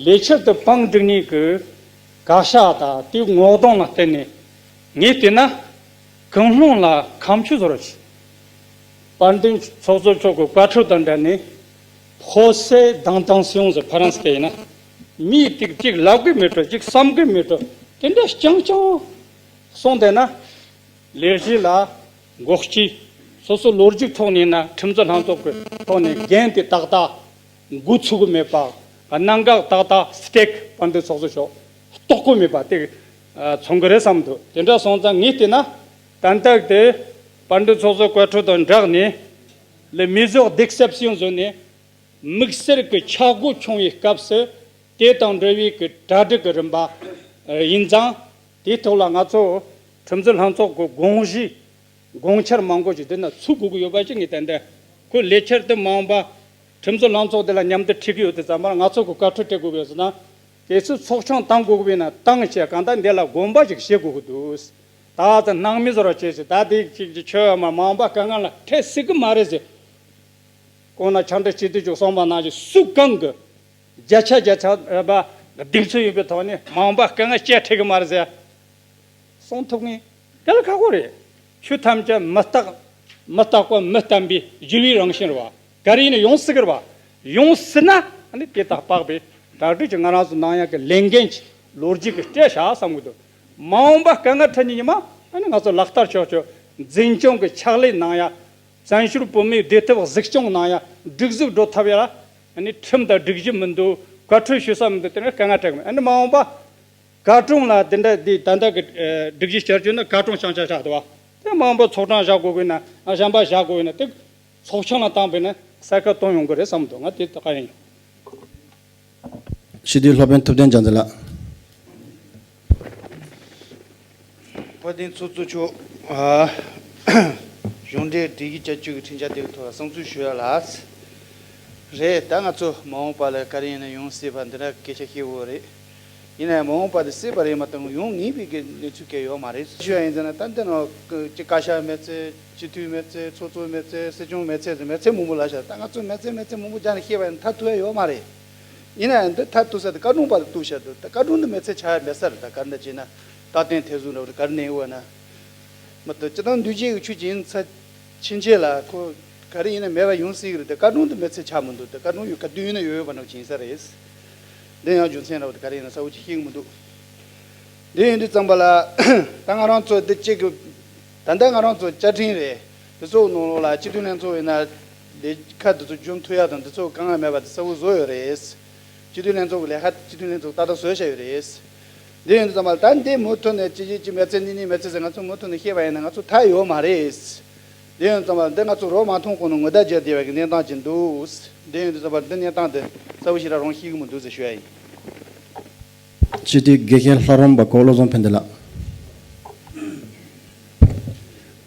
ལས་འཆར་དུ་བང་སྒྲིག་ནས་ཀྱི་བཀའ་ཤག་དང་དེའི་ངོ་གདོང་ལ་བལྟས་ནས་ངས་བལྟས་ན་ཀུན་སློང་ལ་ཁ་མཆུ་བཟོ་ར་བྱེད། དཔལ་ལྡན་ཚོགས་གཙོ་མཆོག་གི་བཀའ་འཁྲོལ་དང་འབྲེལ་ནས་ཕོ་སེ་དང་དང་སེ་ཡོང་ཟེར་ཕ་རན་སི་སྐད་ཡིན་ན་མིའི་ཏིག་ཅིག་ལབ་གི་མེད་འགྲོ་ཅིག་བསམ་གི་མེད་འགྲོ་དེ་འདྲ་རྐྱང་རྐྱང་གསུངས་བསྡད་ན། ལས་གཞི་ལ་འགོག་རྐྱེན། སོ་སོ་ལོ་རྒྱུས་ཐོག་ནས་ན་ཁྲིམས་བཟོ་ལྷན་ཚོགས་ཀྱི་ཐོག་ནས་འགན་དེ་ཏག་ཏག་འགོ་ཚུགས་གི་མེད་པ། གནད་འགག་ཏག་ཏག་སི་ཊེག་དཔལ་ལྡན་ཚོགས་གཙོ་མཆོག་རྟོགས་གི་མེད་པ་དེ་མཚོན་གི་རེད་བསམ་འདུག། དེ་འདྲ་སོང་ཙང་ངས་བལྟས་ན་ཏན་ཏན་དེ་དཔལ་ལྡན་ཚོགས་གཙོ་བཀའ་འཁྲོལ་དང་སྦྲགས་ནས་ལས་མི་བཟོ་སྡིག་སེབ་སིང་བཟོས་ནས། དམིགས་བསལ་གྱི་ཆག་སྒོ་བྱུང་བའི་སྐབས་སུ་དེ་དང་འབྲེལ་བའི་གི་གྲ་སྒྲིག་གི་རིམ་པ་ཡིན་ཙང་། དེའི་ཐོག་ལ་ང་ཚོ་ཁྲིམས་བཟོ་ལྷན་ཚོགས་ཀྱི་དགོངས་གཞི་དགོངས་འཆར་མང་པོ་ཞིག་འདི་ན་ཚུད་དགོས་ཀྱི་ཡོད་པ་ཞིག་ངས་ཏན་ཏན་ཁོའི་ལས་འཆར་དེ་མ་འོངས་པ་ཁྲིམས་བཟོ་ལྷན་ཚོགས་དེ་ལ་མཉམ་དུ་ཁྲིད་ཀྱི་ཡོད་དེ་ཙམ་པར་ང་ཚོ་གི་བཀའ་འཁྲོལ་སྤྲད་དགོས་ཀྱི་ཡོད་ཟེར་ན། གལ་སྲིད་ཚོགས་ཆུང་བཏང་དགོས་ཀྱི་ཡིན་ན་བཏང་བྱས་གང་ལྟར་འདི་ལ་དགོངས་པ་ཞིག་བཞེས་དགོས་ཀྱི་འདུག། ད་ཙམ་སྣང་མེད་བཟོ་ར་བྱས་ཟེར་ད་དེ་ཅིག་ཅིག་ཆོས་ཡོད་མ་མ་འོངས་པ་དཀའ་ངལ་ལ་འཕྲད་སྲིད་ཀྱི་མ་རེད་ཟེར། གོང་ན་ཕྱག་འབྲེལ་སྤྱི་འཐུས་ཀྱིས་གསུངས་པ་ནང་བཞིན་སུ་གང་གི་བརྒྱ་ཆ་བརྒྱ་ཆ་རེ་བ་གདེང་ཚོད་ཡོད་པའི་ཐོག་ནས་མ་འོངས་པ་དཀའ་ངལ་སྐྱེལ་ཐུབ་ཀྱི་མ་རེད་ཟེར་གསུང་ཐུབ་ངེས་དེ་ལ་ཁག་པོ་རེད། ཆོས་ཐམས་ཅད་མི་རྟག་མི་རྟག་པ་མི་བརྟན་པའི་རྒྱུ་བའི་རང་བཞིན་རེད་བ། ག་རེ་ཡིན་ན་ཡོང་སྲིད་ཀྱི་རེད་བ། ཡོང་སྲིད་ན་ཨ་ནི་དེ་དག་དཔག་པའི་གྲ་སྒྲིག་ཅིག་ང་རང་ཚོ་གནང་ཡག་གི་ལས་འགན་ཅིག་ལོ་རྒྱུས་ཀྱི་སྤྲད་བཞག་བསམ་གྱི་འདུག། མ་འོངས་པ་དཀའ་ངལ་འཕྲད་ཉིན་ཉི་མ་ཨ་ནི་ང་ཚོ་ལག་བསྟར་ཆོག་ཆོག་འཛིན་སྐྱོང་གི་ཕྱག་ལས་གནང་ཡག། བཙན་བྱོལ་བོད་མིའི་བདེ་ཐབས་གཟིགས་སྐྱོང་གནང་ཡ། སྒྲིག་འཛུགས་འགྲོ་ཐབས་ཡ་ལ་ཨ་ནི་ཁྲིམས་དང་སྒྲིག་གཞི་མི་འདུག། བཀའ་འཁྲོལ་ཞུ་ས་མི་འདུག། དེ་ནས་དཀའ་ངལ་འཕྲད་གི་མེད། ཨ་ནི་མ་འོངས་པ་བཀའ་དྲུང་ལ་དེ་འདྲ་དེ་ད་ལྟ་གི་ཨ་སྒྲིག་གཞི་བསྐྱར་བཅོས་ནི་བཀའ་དྲུང་བྱང་ཆ་བཞག་འདུག་བ། དེ་མ་འོངས་པ་ཚོགས་གྲངས་བཞག་དགོས་གི་ན་ཨ་གཞན་པ་བཞག་དགོས་གི་ན་དེ་ཚོགས་ཆུང་ལ་བཏང་པས་ན་གསལ་ཁ་གཏོང་ཡོང་གི་རེད་བསམ་འདུག། ང་དེ་ད་ག་ཡིན། སྤྱི་འཐུས་སློབ་དཔོན་ཐུབ་བསྟན་རྒྱ་མཚོ་ལགས། དཔལ་ལྡན་ཚོགས་གཙོ་མཆོག། ཨ། གཞུང་འབྲེལ་སྒྲིག་གཞི་བསྐྱར་བཅོས་ཀྱི་ཁྲིམས་འཆར་དེ་གི་ཐོག་ལ་བསམ་ཚུལ་ཞུ་ཡ་ལ། རེད། ད་ང་ཚོ་མ་འོངས་པ་ལ་ག་རེ་ཡིན་ན་ཡོང་སྲིད་པ་འདི་འདྲ་སྐད་ཆ་བཤད་དགོས་རེད། ཡིན་ནའི་མ་འོངས་པ་དེ་སྲིད་པ་རེད་མ་གཏོགས་ཡོང་ངེས་པའི་གི་གནས་ཚུལ་གང་ཡོད་མ་རེད། ཞུ་ཡ་ཡིན་ཟེར་ན་ད་འདི་ནང་ཅི་བཀའ་ཤག་མེད་ཚེ་སྤྱི་འཐུས་མེད་ཚེ་ཚོགས་གཙོ་མེད་ཚེ་སྲིད་སྐྱོང་མེད་ཚེ་ཟེར་མེད་ཚེ་མང་པོ་ལབ་ཤག་ད་ང་ཚོ་མེད་ཚེ་མེད་ཚེ་མང་པོ་རྒྱག་ནས་བཤད་པ་ཡིན་ན་མཐར་ཐུག་ཡ་ཡོད་མ་རེད། ཡིན་ནའི་འདི་མཐར་ཐུག་ས་དེ་བཀའ་དྲུང་པ་ལ་གཏུགས་ཤག་འདུག་ད་བཀའ་དྲུང་འདི་མེད་ཚེ་ཆགས་ཡ་མེད་ས་རེད། ད་ག་འདྲ་བྱས་ན་རྟག་བརྟན་ཐེར་ཟུག་འདྲ་བོ་ག་རེ་ནས་ཡོང་བ་ན། མ་གཏོགས་སྤྱིར་བཏང་འདུས་བྱས་ཀྱི་ཆོས་ཅན་ཚ་ཕྱིན་ཆད་ལ་ཁོ་ག་རེ་ཡིན་ན་མེད་པ་ཡོང་སྲིད་ཀྱི་རེད་དེ། བཀའ་དྲུང་དུ་མེད་ཚེ་ཆགས་མི་འདུག་དེ་བཀའ་དྲུང་ཡོད་ག་དུས་ཡིན་ན་ཡོད་ཡོད་པ་འདྲ་བྱིན་ས་རེད། འདི་ཡང་རྒྱུ་མཚན་ར་བ་དེ་ག་རེ་ཡིན་ན་གསལ་བོ་ཅིག་ཤེས་ཀྱི་མི་འདུག་འདི་ཡིན་དུས་ཙམ་པ་ལ་ད་ང་རང་ཚོ་འདི་གཅིག་གི་ད་ལྟ་ང་རང་ཚོ་བཅའ་ཁྲིམས་རེད། དེ་ཚོ་ནང་ལོགས་ལ་སྤྱི་འཐུས་ལྷན་ཚོགས་ཡིན་ན་ལས་ཁ་དེ་ཚོ་རྒྱུན་མཐུད་ཡག་དང་དེ་ཚོ་དཀའ་ངལ་མེད་པ་དེ་གསལ་བོ་བཟོ་ཡོད་རེད། སྤྱི་འཐུས་ལྷན་ཚོགས་ཀྱི་ལས་ཁ་སྤྱི་འཐུས་ལྷན་ཚོགས་ཏག་ཏག་བཟོས་བཞག་ཡོད་རེད། འདི་ཡིན་དུས་ཙམ་པ་ལ་ད་འདི་མུ་མཐུད་ནས་ཅི་ཅི་ཅི་མེད་ཚེ་འདི་ནི་མེད་ཚེ་ཟེར་ང་ཚོ་མུ་མཐུད་ནས་བཤད་པ་ཡིན་ན་ང་ཚོ་མཐའ་ཡོད་མ་རེད། འདི་ཡིན་དུས་ཙམ་པ་ལ་འདི་ང་ཚོ་རོགས་མ་མཐོང་གོང་ནས་ངོ་བརྡ་བརྒྱབ་བསྡད་པའི་གནས་སྟངས་ཅིག་འདུག་འདི་ཡིན་དུས་ཙམ་པ་ལ་འདི་གནས་སྟངས་འདི་གསལ་བོ་ཞིག་ར་རང་ཤེས་ཀྱི་མི་འདུག་ཟེར་ཞུ་ཡ་ཡིན། སྤྱི་འཐུས་དགེ་བཤེས་ལྷ་རམས་པ་གོ་བློ་བཟང་ཕན་བདེ་ལགས།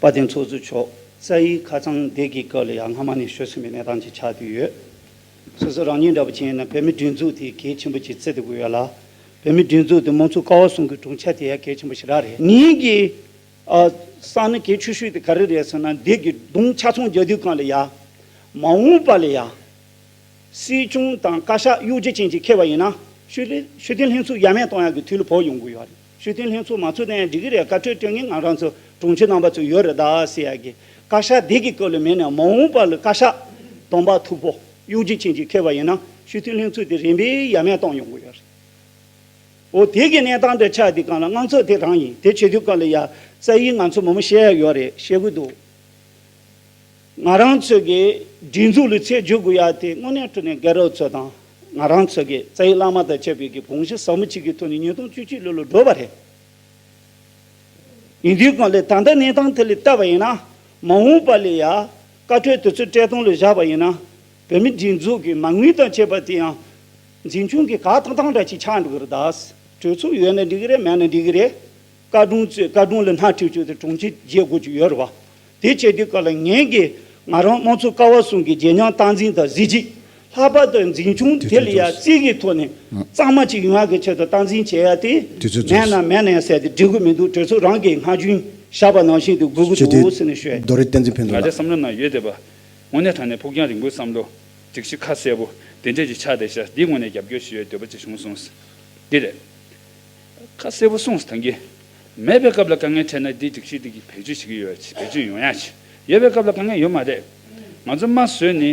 དཔལ་ལྡན་ཚོགས་གཙོ་མཆོག་རྩ་བའི་ཁ་སང་འདི་གི་སྐབས་ལ་ཡང་སྔ་མ་ནས་ཞུ་ཟིན་པའི་གནས་སྟངས་ཅིག་ཆགས་བསྡད་ཡོད། སོ་སོ་རང་ཉིད་འདྲ་པོ་བྱས་ན་བོད་མི་སྒྲིག་འཛུགས་དེ་གལ་ཆེན་པོ་ཅིག་བརྩི་སྡོད་ཀྱི་ཡོད་ལ། བོད་མི་སྒྲིག་འཛུགས་དེ་མང་གཙོ་ཀ་བ་གསུམ་གྱི་དྲུང་ཆེ་དེ་ཡང་གལ་ཆེན་པོ་ཞེ་དྲག་རེད། ངེད་ཀྱི་ཨ་བསམ་ན་གལ་ཆེ་ཤོས་དེ་ག་རེ་རེད་ཟེར་ན་འདི་གི་གདོང་ཆ་ཚང་རྒྱག་དུས་སྒང་ལ་ཡ། མ་འོངས་པ་ལ་ཡ། སྲིད་སྐྱོང་དང་བཀའ་ཤག་གཡོ་སྒྱུ་ཅན་གྱིས་ཁྱེར་བ་ཡིན་ན་ཤུགས་ལྡན་ཤུགས་ལྡན་ལྷན་ཚོགས་ཡར་མར་གཏོང་ཡག་གི་དུས་ལ་བབ་ཡོང་གི་ཡོད་རེད། ཤུགས་ལྡན་ལྷན་ཚོགས་མ་ཚུགས་ན་ཡང་འགྲིག་གི་རེད། བཀའ་འཁྲོལ་སྤྲད་མཁན་ང་རང་ཚོ་དྲུང་ཆེ་རྣམ་པ་ཚོ་ཡོད་རེད་ད་ཟེར་ཡག་གི། བཀའ་ཤག་འདི་གི་སྐབས་ལ་མེད་ན་མ་འོངས་པ་ལ་བཀའ་ཤག་དམ་པ་མཐུག་པོ་གཡོ་སྒྱུ་ཅན་གྱིས་ཁྱེར་བ་ཡིན་ན་ཤུགས་ལྡན་ལྷན་ཚོགས་དེ་རིམ་པས་ཡར་མར་གཏོང་ཡོང་གི་ཡོད་རེད། འོ་དེ་གི་གནས་སྟངས་དེ་ཆགས་དུས་སྒང་ལ་དངངས་འཚབ་དེ་རང་ཡིན། དེ་བྱེད་དུས་སྒང་ལ་ཡ་རྩ་ཡིག་ང་ཚོ་མང་པོ་བཤད་ཡ་ཡོད་རེད། བཤད་གི་འདུག་ང་རང་ཚོ་གི་སྒྲིག་འཛུགས་ལ་ཚད་འཇོག་དགོས་ཡ་དེ་དངོས་གནས་དྲང་གནས་རྒན་རབས་ཚོ་དང་ང་རང་ཚོ་གི་རྩ་ཡི་བླ་མ་དང་བཅས་པའི་གི་དགོངས་གཞི་ཟབ་མོ་གཅིག་གི་ཐོག་ནས་ཉིས་སྟོང་བཅུ་གཅིག་ལོ་ལ་འགྲོ་བ་རེད། ཡིན་དུས་སྒང་ལ་ད་ལྟ་གནས་སྟངས་དེ་ལ་བལྟས་པ་ཡིན་ན་མ་འོངས་པ་ལ་ཡ་བཀའ་འཁྲོལ་དེ་ཚོ་སྤྲད་སྟངས་ལ་བཞག་པ་ཡིན་ན་བོད་མི་སྒྲིག་འཛུགས་ཀྱི་མ་དངུལ་དང་བཅས་པ་དེ་ཡང་འཛིན་སྐྱོང་གི་གར་བཏང་སྟངས་འདྲ་ཅིག་ཆགས་འགྲོ་གི་རེད་ད། གྲོས་ཚོགས་ཡོད་ན་འགྲིག་གི་རེད། མེད་ན་འགྲིག་གི་རེད། བཀའ་དྲུང་ཚོས་བཀའ་དྲུང་ལ་སྣེ་ཁྲིད་རྒྱུ་དེ་དྲུང་ཆེ་བརྗེ་དགོས་ཀྱི་ཡོད་རེད་བ། དེ་བྱེད་དུས་སྐབས་ལ་ངེད་ཀྱིས་ང་རང་དམངས་གཙོ་ཀ་བ་གསུམ་གྱི་བརྗེད་ཉམས་སྟངས་འཛིན་དང་གཟི་བརྗིད་ལྷག་པར་དུ་འཛིན་སྐྱོང་དེ་ལ་ཡ་རྩིས་ཀྱི་ཐོག་ནས་གཙང་མ་ཅིག་ཡོང་ཡག་གི་ཆེད་དུ་སྟངས་འཛིན་བྱེད་ཡ་དེ་དུས་ཚོད་མེད་ན་མེད་ན་ཡང་ཟེར་ཏེ་འགྲིག་གི་མི་འདུག་གྲོས་ཚོགས་རང་གིས་སྔ་རྒྱུན་བཞག་པ་ནང་བཞིན་དུ་དགོས་ཀྱི་ཆེད་དུ་འདུག་ཟེར་ནས་ཞུ་ཡ་ཡིན། རྡོ་རིང་བསྟན་འཛིན་ཕན་ང་ཚོའི་ཚོགས་ལགས། བསམ་བློ་ནང་ཡོད་བསྡད་པ། དངོས་གནས་དྲང་གནས་ཕུགས་རྒྱང་རིང་པོའི་བསམ་བློ། སྒྲིག་གཞི་ཁ་གསལ་པོ་དེ་འདྲས་ཅིག་ཆགས་བསྡད་ཤག་འདི་དངོས་གནས་རྒྱབ་སྐྱོར་ཞུ་ཡ་འདོད་པ་ཅིག་བྱུང་སོང་། འདི་རེད། ཁ་གསལ་པོ་གསུངས་སོང་ད་གིན། མེད་པའི་སྐབས་ལ་དཀའ་ངལ་འཕྲད་ན་འདི་སྒྲིག་གཞི་འདི་གིས་བེད་སྤྱོད་བྱེད་ཀྱི་ཡོད་པ་ཅིག་བེད་སྤྱོད་ཡོང་ཡ་ཅིག་ཡོད་པའི་སྐབས་ལ་དཀའ་ངལ་ཡོད་མ་རེད། ང་ཚོ་དམའ་བཟོས་ནི་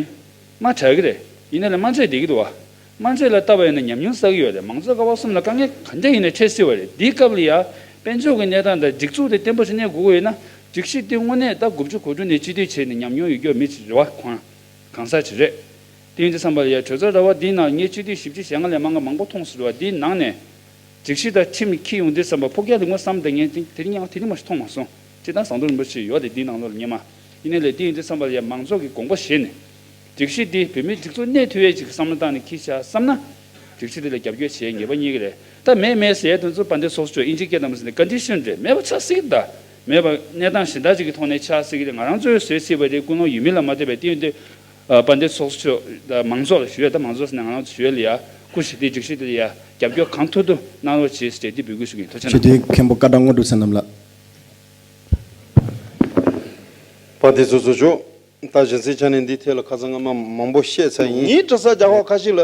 དམའ་དྲགས་ཀྱི་རེད། ཡིན་ནའི་ལས་དམའ་ཚད་བསྡད་ཀྱི་འདུག་བ། དམའ་ཚད་ལ་བལྟས་པ་ཡིན་ན་ཉམས་མྱོང་བསགས་ཀྱི་ཡོད་རེད། མང་གཙོ་ཀ་བ་གསུམ་ལ་དཀའ་ངལ་ག་འདྲ་ཡིན་ནའི་འཕྲད་སྲིད་པ་རེད། འདིའི་སྐབས་ལ་ཡ་དཔལ་འབྱོར་གྱི་གནས་སྟངས་དང་སྒྲིག་འཛུགས་དེ་བརྟན་པོ་ཞིག་གནས་དགོས་ཀྱི་ཡོད་ན་སྒྲིག་གཞི་དེ་དངོས་གནས་ད་དགུ་བཅུ་གོ་དྲུག་ནས་སྤྱི་འཐུས་བྱས་ནས་ཉམས་མྱོང་ཡོད་རྒྱུ་མི་ཅིག་རེད་བ། ཁོང་གང་ཟག་ཅིག་རེད། དེ་ཡིན་དུས་ཙམ་པ་ལ་ཡ་གྲོས་ཚོགས་ར་བ་འདིའི་ནང་ངས་སྤྱི་འཐུས་བཞི་བཅུ་ཞེ་ལྔ་ལས་མང་ག་མང་པོ་མཐོང་སོང་ར་བ། འདིའི་ནང་ནས་སྒྲིག་གཞི་དང་ཁྲིམས་འཁྱེར་ཡོང་དུས་ཙམ་པ་ཕུགས་རྒྱང་རིང་པོ་བསམ་བསྡད་མཁན་དེ་དེ་རིང་ཡང་དེ་རིང་མ་ཞིག་མཐོང་མ་སོང་། སྤྱིར་བཏང་ཟམ་གདོང་རིན་པོ་ཆེ་ཡོད་དེ་འདིའི་ནང་ལོགས་ལ་སྔོན་མ། ཡིན་ནའི་ལས་དེ་ཡིན་དུས་ཙམ་པ་ལ་ཡ་མང་ཚོགས་ཀྱིས་དགོངས་པ་བཞེས་ནས། སྒྲིག་གཞི་འདི་བོད་མིའི་སྒྲིག་འཛུགས་གནས་ཐུབ་ཡས་ཅིག་བསམ་བློ་བཏང་ནས་འཁྱེར་བཞག་བསམ་ན། སྒྲིག་གཞི་འདི་ལ་རྒྱབ་སྐྱོར་བྱེད་ངེས་པ་རྙེད་ཀྱི་རེད། ད་མེད་མེད་ཟེར་ཡས་དེ་ཚོ་དཔལ་ལྡན་ཚོགས་གཙོ་མཆོག་དབྱིན་ཇིའི་སྐད་བཏང་བ་ཟེར་ནས་ཀོན་ཌི་ཤན་རེད། མེད་པ་ཆགས་སྲིད་ཀྱི་རེད་ད། མེད་པ་གནས་སྟངས་གཞན་དག་ཅིག་གི་ཐོག་ནས་ཆགས་སྲིད་ཀྱི་རེད། ང་རང་ཚོས་བཟོས་སྲིད་པ་རེད། ཀུན་སློང་ཡོད་མེད་ལ་མ་ལྟོས་པའི་དེ་ཡིན་དུས། ཨ། དཔལ་ལྡན་ཚོགས་གཙོ་མཆོག་དང་མང་ཚོགས་ལ་ཞུ་ཡས་ད་མང་ཚོགས་ཟེར་ནས་ང་རང་ཚོ་ཞུ་ཡས་ལ་ཡ་སྐུ་མཁྱེན་དེ་སྒྲིག་གཞི་དེ་ལ་ཡ་རྒྱབ་སྐྱོར་གང་ཐུབ་ཐུབ་གནང་རོགས་བྱེད་ཟེར་དེ་འབོད་སྐུལ་ཞུ་གི་ཡིན། ཐུགས་རྗེ་གནང་། སྤྱི་འཐུས་མཁན་པོ་ཀ་ཌ་དངོས་གྲུབ་བསོད་ནམས་ལགས། དཔལ་ལྡན་ཚོགས་གཙོ་མཆོག་ད་གཞི་རྩའི་ཆ་ནས་འདིའི་ཐད་ལ་ཁ་སང་སྔ་མ་མང་པོ་བཤད་ཚར་ཡིན། ངས་དྲི་ས་རྒྱ་གར་ཁ་ཤས་ལ་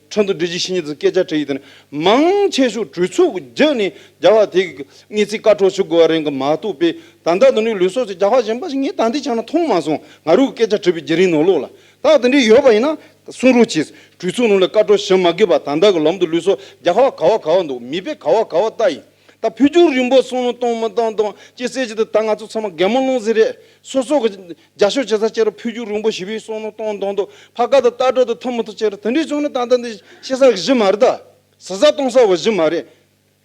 ཁྲིན་ཏུ་སྒྲིག་གཞི་ཞིབ་གཉེར་ཚོས་སྐད་ཆ་དྲིས་ཡིན། དེ་ནི་མང་ཆེ་ཤོས་གྲོས་ཚོགས་ཀྱི་བརྒྱུད་ནས་རྒྱ་གར་དེ་གི་དངུལ་རྩིས་བཀའ་འཁྲོལ་ཞུ་དགོས་པ་རེད་གི་མ་གཏོགས་པས། ད་ལྟ་དུ་ནི་ལུས་སྲོག་ཅིག་རྒྱ་གར་གཞན་པ་ཞིག་ངས་ད་ལྟའི་ཆ་ནས་མཐོང་མ་སོང་། ང་རང་གི་སྐད་ཆ་དྲིས་པའི་བརྒྱུད་རིམ་ནང་ལོགས་ལ། ད་དེ་འདྲའི་ཡོད་པ་ཡིན་ན་གསུང་རོགས་གྱིས། གྲོས་ཚོགས་ནང་ལ་བཀའ་འཁྲོལ་ཞུ་མ་དགོས་པ། ད་ལྟ་གི་ལམ་དུ་ལུས་སྲོག་རྒྱ་གར་ག་བ་ག་བ་འདུག་མི་དཔེ་ག་བ་ག་བ་ལྟ་ཡིན། ད་ཕུལ་རྒྱུ་རིང་པོ་བསམ་བློ་གཏོང་མི་གཏོང་དང་ཅི་ཟེར་གྱི་འདུག་ད་ང་ཚོ་ཚང་མ་རྒན་མོ་ལོང་ཟེར་རེད། སོ་སོ་གི་རྒྱབ་སྐྱོར་བྱེད་ས་ཁྱེད་རང་ཕུལ་རྒྱུ་རིང་པོ་ཞེ་པོའི་བསམ་བློ་གཏོང་གཏོང་དང་། ཕ་ག་དང་ལྟ་གྲུབ་དང་ཐུག་མི་ཐུག་ཁྱེད་རང་དེ་འདྲའི་བྱུང་ན་ད་ལྟ་འདི་ཤེས་ས་གི་གཞི་མ་རེད་ད། ཟ་ས་གཏོང་ས་བ་གཞི་མ་རེད།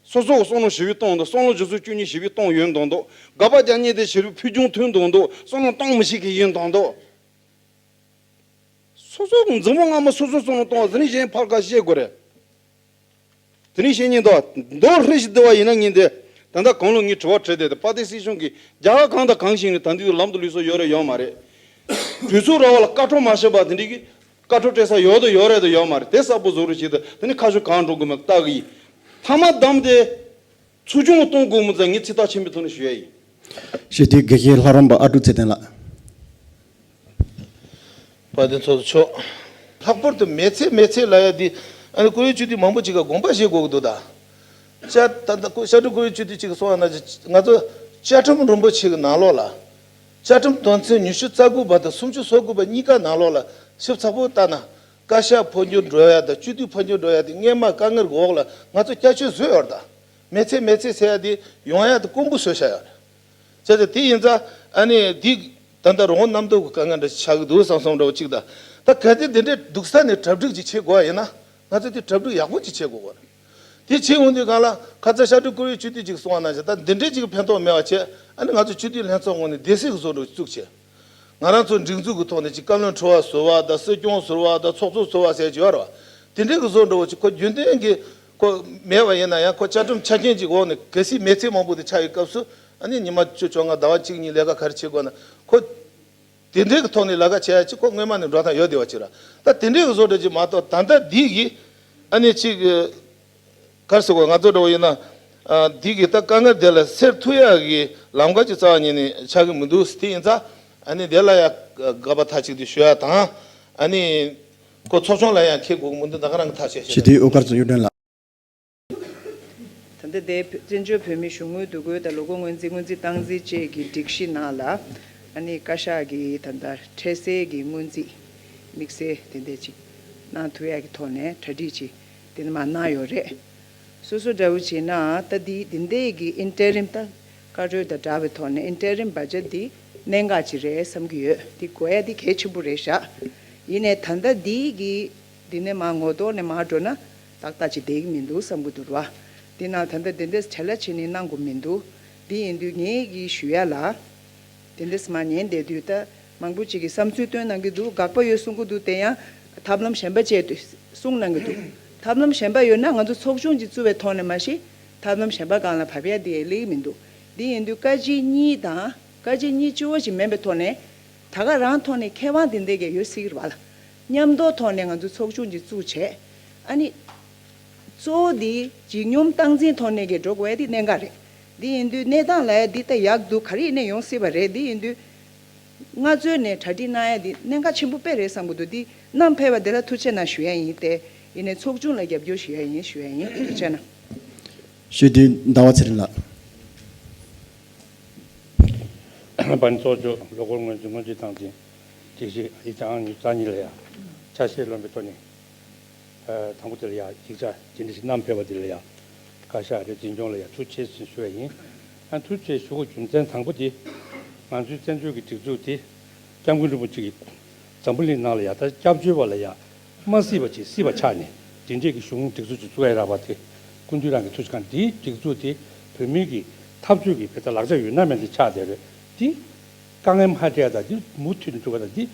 སོ་སོ་གི་བསམ་བློ་ཞེ་པོའི་གཏོང་དང་། བསམ་བློ་རྒྱ་མཚོ་བཅུ་གཉིས་ཞེ་པོའི་གཏོང་ཡོད་མདོག་མདོག་དགག་པ་རྒྱག་མཁན་དེ་ཞེ་པོའི་ཕུལ་རྒྱུ་མཐུན་མདོག་མདོག་བསམ་བློ་གཏོང་མི་ཤེས་མཁན་ཡིན་མདོག་མདོག་སོ་སོ་གི་འཛིན་པ་སྔ་མ་སོ་སོ་བསམ་བློ་གཏོང་བ་དེ་ནས་གཞན་ཕར་ཁ་བཤད་དགོས་རེད། དེ་ནས་བཤད་ཉན་དོ། མདོ་ཧྲིལ་ཞིག་བསྡུ་བ་ཡིན་ན་ངས་འདི། ད་ལྟ་གང་ལོ་ངས་དྲི་བ་དྲིས་ཏེ། དཔལ་ལྡན་སྲིད་སྐྱོང་གིས་རྒྱ་གར་གང་དང་གང་ཞིག་ནས་ད་འདི་ལམ་དུ་ལུས་སྲོག་ཡོད་རེད་ཡོད་མ་རེད། གྲོས་ཚོགས་ར་བ་ལ་བཀའ་འཁྲོལ་མ་བྱས་པ་དེ་འདྲའི་གི་ བཀའ་འཁྲོལ་སྤྲད་ས་ཡོད་དང་ཡོད་རེད་དང་ཡོད་མ་རེད། དེ་གསལ་པོ་བཟོ་རོགས་བྱེད་དང་། དེ་ནི་ཁ་ཕྱོགས་གང་འགྲོ་དགོས་མིན་ལྟ་གི་ཡིན། མཐའ་མ་བདམས་ཏེ་ཚུར་སྦྱོང་གཏོང་དགོས་མིན་ཙང་ངས་ཚིག་ཐག་ཆོད་པའི་ཐོག་ནས་ཞུ་ཡ་ཡིན། ཞེས་དེ་དགེ་བཤེས་ལྷ་རམས་པ་ཨ་ཀྲུག་ཚེ་བརྟན་ལགས། དཔལ་ལྡན་ཚོགས་གཙོ་མཆོག་ལྷག་པར་དུ་མི་ཚེ་མི་ཚེ་ལབ་ཡ་འདི་ཨ་ནི་བཀུར་འོས་སྤྱི་འཐུས་མང་པོ་ཅིག་ག་དགོངས་པ་བཞེས་དགོས་ཀྱི་འདུག་ད། བཅའ་ད་ད་བཀུར་བཅའ་ཁྲིམས་བཀུར་འོས་སྤྱི་འཐུས་ཅིག་གིས་གསུངས་པ་ནང་བཞིན་ང་ཚོ་བཅའ་ཁྲིམས་རིན་པོ་ཆེ་གི་ནང་ལོགས་ལ། བཅའ་ཁྲིམས་དོན་ཚན་ཉི་ཤུ་རྩ་དགུ་པ་དང་སུམ་ཅུ་སོ་དགུ་པ་གཉིས་ཀ་ནང་ལོགས་ལ་ཞིབ་ཚགས་པོ་ལྟ་ན། བཀའ་ཤག་འཕོ་འགྱུར་འགྲོ་ཡ་དང་སྤྱི་འཐུས་འཕོ་འགྱུར་འགྲོ་ཡ་དེ་སྔས་མ་དཀའ་ངལ་གྱི་འོག་ལ་ང་ཚོ་བསྐྱར་བཅོས་བཟོས་ཡོད་རེད་ད། མི་ཚེ་མི་ཚེ་ཟེར་ཡ་དེ་ཡོང་ཡ་དེ་དཀོན་པོ་བཟོས་བཞག་ཡོད་རེད། བྱས་ཙང་དེ་ཡིན་ཙང་ཨ་ནི་འདི་ད་ལྟ་རང་དབང་རྣམ་རྟོག་གི་དཀའ་ངལ་འདྲ་ཆགས་ཀྱི་འདུག་བསམ་བསམ་འདྲ་བོ་གཅིག་དང་། ད་གལ་ཏེ་འདི་འདྲའི་སྡུག་ས་ནས་གྲ་སྒྲིག་ཅིག་བྱེད་དགོས་པ་ཡིན་ན་ང་ཚོ་དེ་གྲ་སྒྲིག་ཡག་པོ་ཅིག་བྱེད་དགོས་པ་རེད། དེ་བྱེད་འོང་དུས་སྒང་ལ་ཁ་ཚ་ཤར་སྒྲིབ་བཀུར་འོས་སྤྱི་འཐུས་ཅིག་གསུངས་པ་ནང་བཞིན་ད་འདི་འདྲའི་ཅིག་ཕན་ཐོགས་མེད་པ་བྱས། ཨ་ནི་ང་ཚོ་སྤྱི་འཐུས་ལྷན་ཚོགས་ངོས་ནས་སྡེ་སྲིད་ཀྱི་བཟོ་འདྲ་བཙུགས་བྱས། ང་རང་ཚོ་སྒྲིག་འཛུགས་ཀྱི་ཐོག་ནས་ཅིག་བཀའ་བློན་ཁྲི་པ་ཟུར་པ་དང་སྲིད་སྐྱོང་ཟུར་པ་དང་ཚོགས་གཙོ་ཟུར་པ་ཟེར་གྱི་ཡོད་རེད་བ། དེ་འདྲའི་གི་བཟོ་འདྲ་བོ་ཅིག་ཁོ་རྒྱུན་ལྡན་གྱི་ཁོ་མེད་པ་ཡིན་ན་ཡང་ཁོ་བཅའ་ཁྲིམས་ཆ་རྐྱེན་ཅིག་འོག་ནས་གལ་སྲིད་མི་ཚེ་མང་པོ་དེ་ཆགས་ཡོད་སྐབས་སུ་ཨ་ནི་ཉི་མ་བཅུ་བཅོ་ལྔ་ཟླ་བ་གཅིག་གཉིས་ལས་ཀ་ག་རེ་བྱེད་དགོས་ན་ཁོ། དེ་འདྲའི་གི་ཐོག་ནས་ལས་ཀ་བྱེད་ཡ་ཅིག་ཁོ་སྔོན་མ་ནས་འགྲོ་སྟངས་ཡོད་བསྡད་པ་ཅིག་ར། ད་དེ་འདྲའི་གི་བཟོ་འདྲ་ཅིག་མ་གཏོགས་ད་ལྟ་འདི་གི་ཨ་ནི་ཅིག་ག་རེ་ཟེར་དགོས། ང་ཚོ་འདྲ་བོ་ཡིན་ན་ཨ་འདི་གི་ད་དཀའ་ངལ་དེ་ལ་སེལ་ཐུབ་ཡ་གི་ལམ་ཁ་ཅིག་རྩ་བ་ཉིད་ནས་ཆགས་ཀྱི་མི་འདུག་དེ་ཡིན་ཙང་ཨ་ནི་དེ་ལ་ཡ་དགག་པ་མཐའ་གཅིག་ཏུ་ཞུ་ཡ་དང་། ཨ་ནི་ཁོ་ཚོགས་ཆུང་ལ་ཡང་འཁྱེར་དགོས་ཀྱི་མི་འདུག་ད་ག་རང་གི་ཐག་བཅད་བྱས། ཞི་བདེའི་དབུ་དཀར་ཚོ་གཡུ་སྒྲོན་ལགས། ད་ལྟ་དེ་བཙན་བྱོལ་བོད་མིའི་གཞུང་དངུལ་འདུ་འགོད་དང་ལོ་འཁོར་སྔོན་རྩིས་སྔོན་རྩིས་སྟངས་འཛིན་བཅས་ཀྱི་སྒྲིག་གཞི་ནང་ལ་ཨ་ནི་བཀའ་ཤག་གིས་ད་ལྟ་འཕྲལ་སེལ་གྱི་སྔོན་རྩིས་དམིགས་བསལ་དེ་འདྲ་ཅིག་གནང་ཐུབ་ཡག་གི་ཐོག་ནས་གྲ་སྒྲིག་ཅིག་དེ་ནས་མར་གནང་ཡོད་རེད། སོ་སོ་འདྲ་བོ་བྱས་ན་ད་འདི་འདི་འདྲའི་གི་interim ད་བཀའ་འཁྲོལ་དང་འདྲ་བའི་ཐོག་ནས་interim budget འདི་གནད་འགག་ཅིག་རེད་བསམ་གྱི་ཡོད། འདི་དགོས་ཡ་འདི་གལ་ཆེན་པོ་རེད་ཤག་ཡིན་ནའི་ད་ལྟ་འདི་གི་འདི་ནས་མར་ངོ་ཐོག་ནས་མར་འགྲོ་ན་ཏག་ཏག་ཅིག་བསྡད་ཀྱི་མི་འདུག་བསམ་གྱི་འདུག་ར། འདི་ནང་ད་ལྟ་འདི་འདྲས་བྲེལ་བ་བྱས་ནས་གནང་དགོས་མི་འདུག་འདི་ཡིན་དུས་ངས་གི་ཞུ་ཡ་ལ། དེ་འདྲས་མར་ཉན་བསྡད་དུས་ད་མང་པོ་ཅིག་གིས་བསམ་ཚུལ་བཏོན་གནང་གི་འདུག་དགག་པ་ཡོད་གསུང་གི་འདུག་དེ་ཡང་ཐབས་ལམ་གཞན་པ་སྤྱད་དུ་གསུང་གནང་གི་འདུག་ཐབས་ལམ་གཞན་པ་ཡོད་ན་ང་ཚོ་ཚོགས་ཆུང་ཅིག་བཙུགས་པའི་ཐོག་ནས་མ་གཞི་ཐབས་ལམ་གཞན་པ་སྒང་ལ་བབས་ཡ་དེ་སླེབས་ཀྱི་མི་འདུག་འདི་ཡིན་དུས་བཀའ་སྤྱི་གཉིས་དང་བཀའ་སྤྱི་གཉིས་སྤྱི་བོ་ཅིག་མིན་པའི་ཐོག་ནས་ད་ག་རང་ཐོག་ནས་ཁེ་དབང་དེ་འདྲས་ཀྱི་ཡོད་སྲིད་ཀྱི་རེད་བ་ལ། མཉམ་དུ་ཐོག་ནས་ང་ཚོ་ཚོགས་ཆུང་ཅིག་བཙུགས་བྱས། ཨ་ནི། གཙོ་བོ་འདི་ལྗིད་སྙོམས་སྟངས་འཛིན་ཐོག་ནས་ཀྱི་འགྲོ་དགོས་ཡ་འདི་གནད་འགག་རེད། འདི་ཡིན་དུས་གནས་སྟངས་ལ་ཡ་འདི་ལྟ་ཡག་འདུག་ག་རེ་ཡིན་ནའི་ཡོང་སྲིད་པ་རེད། འདི་ཡིན་དུས་སྔ་ཚོད་ནས་གྲ་སྒྲིག་གནང་ཡ་འདི་གནད་འགག་ཆེན་པོ་དཔེ་རེད་བསམ་གྱི་འདུག་འདི་གནང་ཕེབས་པ་འདི་ལ་ཐུགས་རྗེ་གནང་ཞུ་ཡ་ཡིན་ཏེ། ཡིན་ནའི་ཚོགས་ཆུང་ལ་རྒྱབ་སྐྱོར་ཞུ་ཡ་ཡིན་ཞུ་ཡ་ཡིན། ཐུགས་རྗེ་གནང་། ཞུ་དུས་ཟླ་བ་ཚེ་རིང་ལགས། དཔལ་ལྡན་ཚོགས་གཙོ་ལོ་འཁོར་སྔོན་རྩིས་སྔོན་རྩིས་སྟངས་འཛིན་སྒྲིག་གཞི་ཡིག་ཆ་ཨང་ཉི་ཤུ་རྩ་གཉིས་ལ་ཡ་ཆ་ཤས་ལོན་པའི་ཐོག་ནས། དང་པོ་དེ་ལ་ཡ་ཡིག་ཆ་ཇི་འདྲ་ཞིག་བསྣམས་ཕེབས་པ་དེ་ལ་ཡ་བཀའ་ཤག་རེད། འཛིན་སྐྱོང་ལ་ཡ་ཐུགས་རྗེ་ཆེ་ཞུ་བ་ཡིན། ཨ་ཐུགས་རྗེ་ཆེ་ཞུ་དགོས་རྒྱུ་མཚན་དང་པོ་དེ་ང་ཚོའི་བཙན་བྱོལ་གྱི་སྒྲིག་འཛུགས་དེ་སྐྱབས་མགོན་རིན་པོ་ཆེ་གིས་འཛམ་བུ་གླིང་ནང་ལ་ཡ་ད་སྐྱབས་བཅོལ་བ་ལ་ཡ་མ་སྲིད་པ་ཅིག་སྲིད་པ་ཆགས་ནས་དེ་འདྲས་ཀྱི་གཞུང་སྒྲིག་འཛུགས་ཅིག་བཙུགས་ཡ་རག་པ་དེ་སྐུ་མདུན་རང་གི་ཐུགས་རྗེ་གང་། དེའི་སྒྲིག་འཛུགས་དེ་བོད་མི་གི་འཐབ་རྩོད་ཀྱི་བེད་སྤྱོད་ལག་ཆ་ཡོད་ན་མེད་ན་ཆགས་བསྡད་རེད་དེ། དཀའ་ངལ་མ་འཕྲད་ཡ་དང་འདི་མུ་མཐུད་ནས་འགྲུབ་པ་དང་འདི་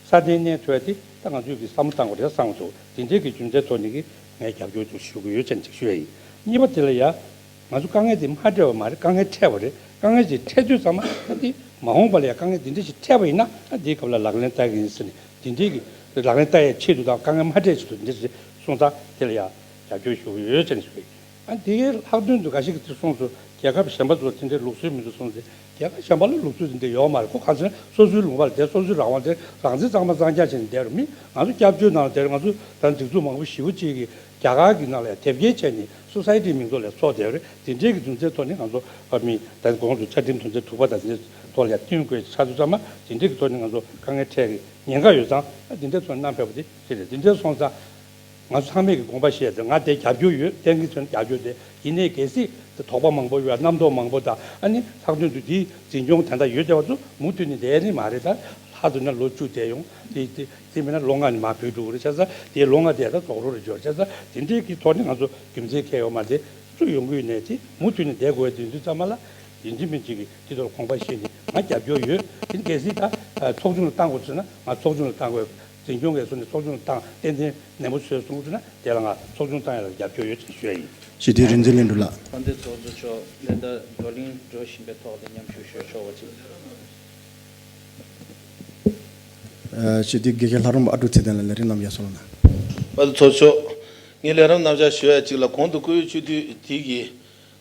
སྲ་བརྟན་གནས་ཐུབ་ཡ་དེ་ད་ང་ཚོས་ཀྱི་བསམ་བློ་བཏང་དགོས་རེད་བསམ་སོང་། དེ་འདྲའི་གི་རྒྱུ་མཚན་ཐོག་ནས་ཀྱི་ངས་རྒྱབ་སྐྱོར་ཅིག་ཞུ་གི་ཡོད་ཅེས་ཅིག་ཞུ་ཡ་ཡིན། གཉིས་པ་དེ་ལ་ཡ་ང་ཚོ་དཀའ་ངལ་དེ་མ་འཕྲད་པ་མ་རེད། དཀའ་ངལ་འཕྲད་ཡོད་རེད། དཀའ་ངལ་ཅིག་འཕྲད་དུས་ཙམ་པ་ད་དེ་མ་འོངས་པ་ལ་ཡ་དཀའ་ངལ་དེ་འདྲ་ཞིག་འཕྲད་པ་ཡིན་ན་ད་དེའི་སྐབས་ལ་ལག་ལེན་བསྟར་གི་ཡིན་ཟེར་ནས་དེ་འདྲའི་གི་ལག་ལེན་བསྟར་ཡའི་ཆེད་དུ་དང་དཀའ་ངལ་མ་འཕྲད་ཆེད་དུ་དེ་འདྲ་ཞིག་སོང་ཙང་དེ་ལ་ཡ་རྒྱབ་སྐྱོར་ཞུ་གི་ཡོད་ཅེས་ཞུ་གི་ཡིན། ཨ་འདི་གའི་ལྷག་དོན་དུ་འགའ་ཞིག་གིས་དེ་གསུངས་སོང་། རྒྱལ་ཁབ་གཞན་པ་ཚོ་དེ་འདྲའི་ལུགས་སྲོལ་མི་འདུག་གསུངས་ཏེ། རྒྱལ་ཁབ་གཞན་པ་ལ་ལུགས་སྲོལ་དེ་འདྲ་ཡོད་མ་རེད། ཁོ་གང་ཟེར་ན་སོ་སོའི་ལུང་པ་ལ་བསྡད། སོ་སོའི་རང་དབང་དེ་རང་བཙན་གཙང་མ་གཙང་རྐྱང་བྱས་ནས་བསྡད་རུང་མི་ང་ཚོ་སྐྱབས་བཅོལ་ནང་ལ་བསྡད་རུང་ང་ཚོ་ད་སྒྲིག་འཛུགས་མང་པོ་ཞེ་པོ་ཅིག་གིས་རྒྱ་གར་གྱི་ནང་ལ་ཡང་དེབ་སྐྱེལ་བྱས་ནས་སོ་སའི་ཊིའི་མིང་ཐོག་ལ་ཚོགས་བསྡད་རེད། དེ་འདྲའི་གི་རྒྱུ་མཚན་ཐོག་ནས་ང་ཚོ་ཨ་མི་ད་གོང་དུ་བཅའ་ཁྲིམས་དོན་ཚན་དྲུག་པ་དང་དེ་ཐོག་ལ་ཡང་བསྟུན་དགོས་ཆགས་དུས་ཙམ་པ་དེ་འདྲའི་གི་ཐོག་ནས་ང་ཚོ་དཀའ་ངལ་འཕྲད་ཀྱི་ཉེན་ཁ་ཡོད་ཙང་ཨ་དེ་འདྲའི་ཐོག་ནས་བསྣམས་ཕེབས་པ་དེ་དེ་རེད། དེ་འདྲའི་སོང་ཙང་། ང་ཚོ་ཚང་མས་ཀྱི་དགོངས་པ་བཞེས་ཏེ་ང་དེ་རྒྱབ་སྐྱོར་ཡོད། གཏན་འཁེལ་ཚོས་རྒྱབ་སྐྱོར་དེ་ཡིན་ནའི་གལ་སྲིད་དེ་དོགས་པ་མང་པོ་ཡོད། རྣམ་རྟོག་མང་པོ་དང་ཨ་ནི་ལྷག་དོན་དུ་དེའི་འཛིན་སྐྱོང་དེ་འདྲ་ཡོད་བསྡད་པ་ཚོ་མུ་མཐུད་ནས་བསྡད་ནི་མ་རེད། ད་ལྷག་ཏུ་ན་ལོ་བཅུ་བསྡད་ཡོང་དེ་དེ་དེ་མིན་ན་ལོ་ལྔ་ནས་མར་བུད་འགྲོ་གི་རེད། བྱས་ཙང་དེ་ལོ་ལྔ་དེ་ད་རྫོགས་རོགས་རེད་འབྱོར། བྱས་ཙང་དེ་འདྲའི་གི་ཐོག་ནས་ང་ཚོ་རྒྱུ་མཚན་གང་ཡང་ཡོད་མ་རེད། དེ་བཙུགས་ཡོང་གི་ཡོད་ནའི་དེ་མུ་མཐུད་ནས་བསྡད་དགོས་ཡ་དེ་དུས་ཙམ་པ་ལ་ཡིན་གཅིག་མིན་གཅིག་གི་དེ་ཐོག་དགོངས་པ་བཞེས་ནས་ང་རྒྱབ་སྐྱོར་ཡོད། དེ་ནི་གལ་སྲིད་ད་ཚོགས་ཆུང་ལ་བཏང་དགོས་ཚུལ་ན་ང་ཚོགས་ཆུང་ལ་བཏང་དགོས། འཛིན་སྐྱོང་གིས་སུ་ནས་ཚོགས་ཆུང་བཏང་ཏན་ཏན་ནན་པོ་བཟོས་གསུངས་ན་དེ་ལ་ང་ཚོགས་ཆུང་བཏང་ཡ་ལ་རྒྱབ་སྐྱོར་ཡོད་ཅེས་ཞུ་ཡ་ཡིན། ཞི་བདེའི་རིག་འཛིན་ལྷུན་གྲུབ་ལགས། དཔལ་ལྡན་ཚོགས་གཙོ་མཆོག་ལན་ད་བགྲོ་གླེང་འགྲོ་བཞིན་པའི་ཐོག་ལ་མཉམ་ཞུགས་ཞུ་ཆོག་པ་ཅིག་ཞུ་དུས་དགེ་བཤེས་ལྷ་རམས་པ་ཨ་ཀྲུག་ཚེ་བརྟན་ལ་ལས་རིམ་རྣམས་ཡར་སོང་ལ་གནང་། བ་དུ་ཚོགས་ཆོག་ངས་ལས་རིམ་རྣམས་ཀྱང་ཞུ་ཡ་གཅིག་ལ། གོང་དུ་བཀུར་འོས་སྤྱི་འཐུས་དེ་གིས་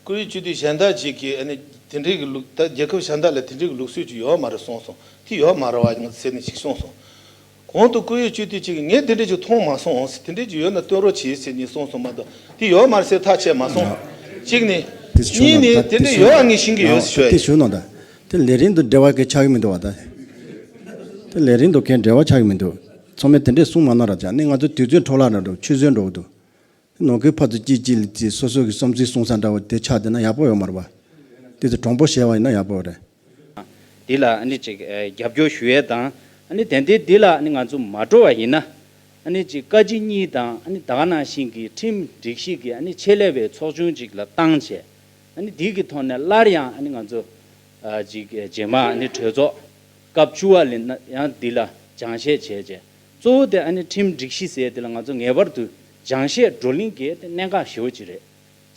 བཀུར་འོས་སྤྱི་འཐུས་གཞན་དག་ཅིག་གིས་ཨ་ནི་དེ་འདྲའི་གི་ལུགས། ད་རྒྱལ་ཁབ་གཞན་དག་ལ་དེ་འདྲའི་གི་ལུགས་སྲོལ་ཅིག་ཡོད་མ་རེད་གསུངས་སོང་། དེ་ཡོད་མ་རེད་བ་ཟེར་ནས་ཅིག་གསུངས་སོང་། གོང་དུ་བཀུར་འོས་སྤྱི་འཐུས་ཅིག་གིས་ངས་དེ་འདྲའི་ཅིག་མཐོང་མ་སོང་ཟེར། དེ་འདྲའི་ཅིག་ཡོད་ན་སྟོན་རོགས་བྱེད་ཟེར་ནས་གསུངས་སོང་མ་གཏོགས། དེ་ཡོད་མ་རེད་ཟེར་ཐག་བཅད་མ་སོང་། གཅིག་ནི། དེ་ཞུ་གཉིས་ནི་ན་ད་དེ་འདྲ་དེ་ཞུ་ཡོད་ན་ཨ་ངས་ཤེས་ཀྱི་ཡོད་ཟེར་ཞུ་ཡ་དེ་ཡིན། ཞུ་ན་ད་དེ་ལས་རིམ་དུ་འབྲེལ་བ་གི་ཆགས་ཀྱི་མི་འདུག་བ་ད། དེ་ལས་རིམ་དུ་གའི་འབྲེལ་བ་ཆགས་ཀྱི་མི་འདུག་ཚང་མས་དེ་འདྲས་གསུང་མ་གནང་ར་ཅག་ནི་ང་ཚོ་དུས་ཚོད་འཕྲོ་བརླག་འགྲོ་འགྲོ་ཆུད་ཟོས་འགྲོ་གི་འདུག་ནང་ཁུལ་ཕར་ཚུར་གཅིག་གཅིག་ལ་ཅིག་སོ་སོ་གི་བསམ་ཚུལ་གསུང་ས་འདྲ་བོ་དེ་ཆགས་བསྡད་ན་ཡག་པོ་ཡོད་མ་རེད་པ། དེ་ཚོ་དྲང་པོ་བཤད་པ་ཡིན་ན་ཡག་པོ་རེད། འདི་ལ་ཨ་ནི་ཅིག་ཨེ་རྒྱབ་སྐྱོར་ཞུ་ཡས་དང་། ཨ་ནི་དེ་འདྲའི་འདི་ལ་ཨ་ནི་ང་ཚོ་མ་འགྲོ་བ་ཡིན་ན། ཨ་ནི་ཅིག་བཀའ་སྤྱི་གཉིས་དང་། ཨ་ནི་ད་ག་ནང་བཞིན་གྱི་ཁྲིམས་སྒྲིག་གཞི་གི་ཨ་ནི་ཆེད་ལས་པའི་ཚོགས་ཆུང་ཅིག་ལ་བཏང་བྱས། ཨ་ནི་འདི་གི་ཐོག་ནས་སླར་ཡང་ཨ་ནི་ང་ཚོ་ཨ་ཅིག་རྗེས་མ་ཨ་ནི་གྲོས་ཚོགས་སྐབས་བཅུ་པ་ལ་ན་ཡང་འདི་ལ་སྦྱང་བཤད་བྱས་བྱས། གཙོ་བོ་དེ་ཨ་ནི་ཁྲིམས་སྒྲིག་གཞི་ཟེར་དེ་ལ་ང་ཚོ་ངེས་པར་དུ་སྦྱང་བཤད་བགྲོ་གླེང་གི་དེ་གནད་འགག་ཞེ་པོ་ཅིག་རེད།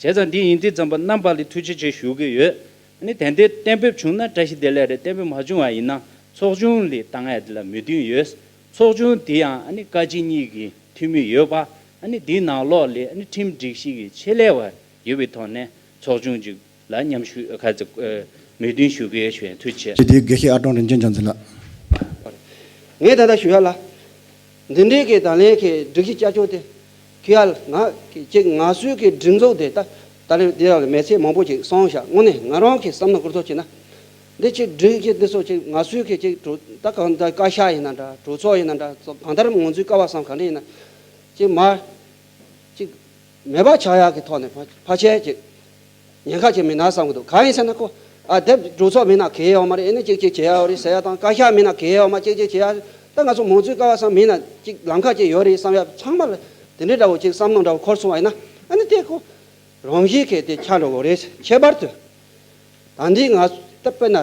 བྱས་ཙང་འདི་ཡིན་དུས་ཙམ་པ་རྣམ་པ་ལ་ཐུགས་རྗེ་ཆེ་ཞུ་གི་ཡོད། ཨ་ནི་དེ་འདྲའི་གཏན་འབེབས་བྱུང་ན་བཀྲ་ཤིས་བདེ་ལེགས་རེད། གཏན་འབེབས་མ་བྱུང་བ་ཡིན་ན་ཚོགས་ཆུང་ལ་བཏང་ཡ་དེ་ལ་མོས་མཐུན་ཡོད། ཚོགས་ཆུང་དེ་ཡང་ཨ་ནི་བཀའ་སྤྱི་གཉིས་ཀྱི་འཐུས་མི་ཡོད་པ། ཨ་ནི་འདིའི་ནང་ལོགས་ལ་ཨ་ནི་ཁྲིམས་སྒྲིག་གཞི་གི་ཆེད་ལས་པ་ཡོད་པའི་ཐོག་ནས་ཚོགས་ཆུང་ཅིག་ལ་མཉམ་ཞུགས་ཁ་ཚ་མོས་མཐུན་ཞུ་གི་ཡོད་ཞུ་ཡ། ཐུགས་རྗེ་ཆེ། ཞུ་དེའི་དགེ་བཤེས་ཨ་ཀྲོང་རིན་ཆེན་བྱང་འཛིན་ལགས། ངས་ད་ལྟ་ཞུ་ཡ་ལ། འདི་འདྲའི་གི་ད་ལན་གི་སྒྲིག་གཞི་བསྐྱར་བཅོས་དེ་གི་ཡ་ང་གི་ཅིག་ང་ཚོའི་གི་སྒྲིག་འཛུགས་དེ་ད་ད་ལན་འདི་ཡ་ལ་མི་ཚེ་མང་པོ་ཅིག་སོང་ཤག་དངོས་གནས་ང་རང་གི་བསམ་བློ་ཁུར་ཐོག་བྱས་ན། འདི་ཅིག་སྒྲིག་གཞི་འདི་ཚོ་ཅིག་ང་ཚོའི་གི་ཅིག་གྲོས་ད་གང་ལྟར་བཀའ་ཤག་ཡིན་ན་འདྲ། གྲོས་ཚོགས་ཡིན་ན་འདྲ། གང་ལྟར་ང་ཚོའི་བཀའ་བབས་སམ་ག་འདྲ་ཡིན་ན། ཅིག་མར་ཅིག་མེད་པ་ཆགས་ཡག་གི་ཐོག་ནས་ཕ་ཕལ་ཆེར་ཅིག་ཉེན་ཁ་ཅིག་མེད་ན་བསམ་གི་འདུག་གང་ཡིན་ཟེར་ན་ཁོ། ཨ་དེབ་གྲོས་ཚོགས་མེད་ན་གལ་ཡོད་མ་རེད། ཨེ་ནི་ཅིག་ཅིག་བྱེད་ཡག་ཡོད་རེད་ཟེར་ཡ་དང་། བཀའ་ཤག་མེད་ན་གལ་ཡོད་མ། ཅིག་ཅིག་བྱེད་ཡག་ད་ང་ཚོ་མང་གཙོའི་བཀའ་བབས་སམ་མེད་ན་ཅིག་ལམ་ཁ་ཅིག་ཡོད་རེད་བསམ་ཡ་ཚང་མ་ལ་དེ་འདྲའི་འདྲ་བོ་ཅིག་བསམ་བློ་འདྲ་བོ་འཁོར་སོང་བ་ཡིན་ན། ཨ་ནི་དེ་ཁོ་རང་བཞིན་གྱིས་དེ་ཆགས་འགྲོ་གི་རེད། ཁྱད་པར་དུ་ད་འདི་ང་ད་དཔེར་ན་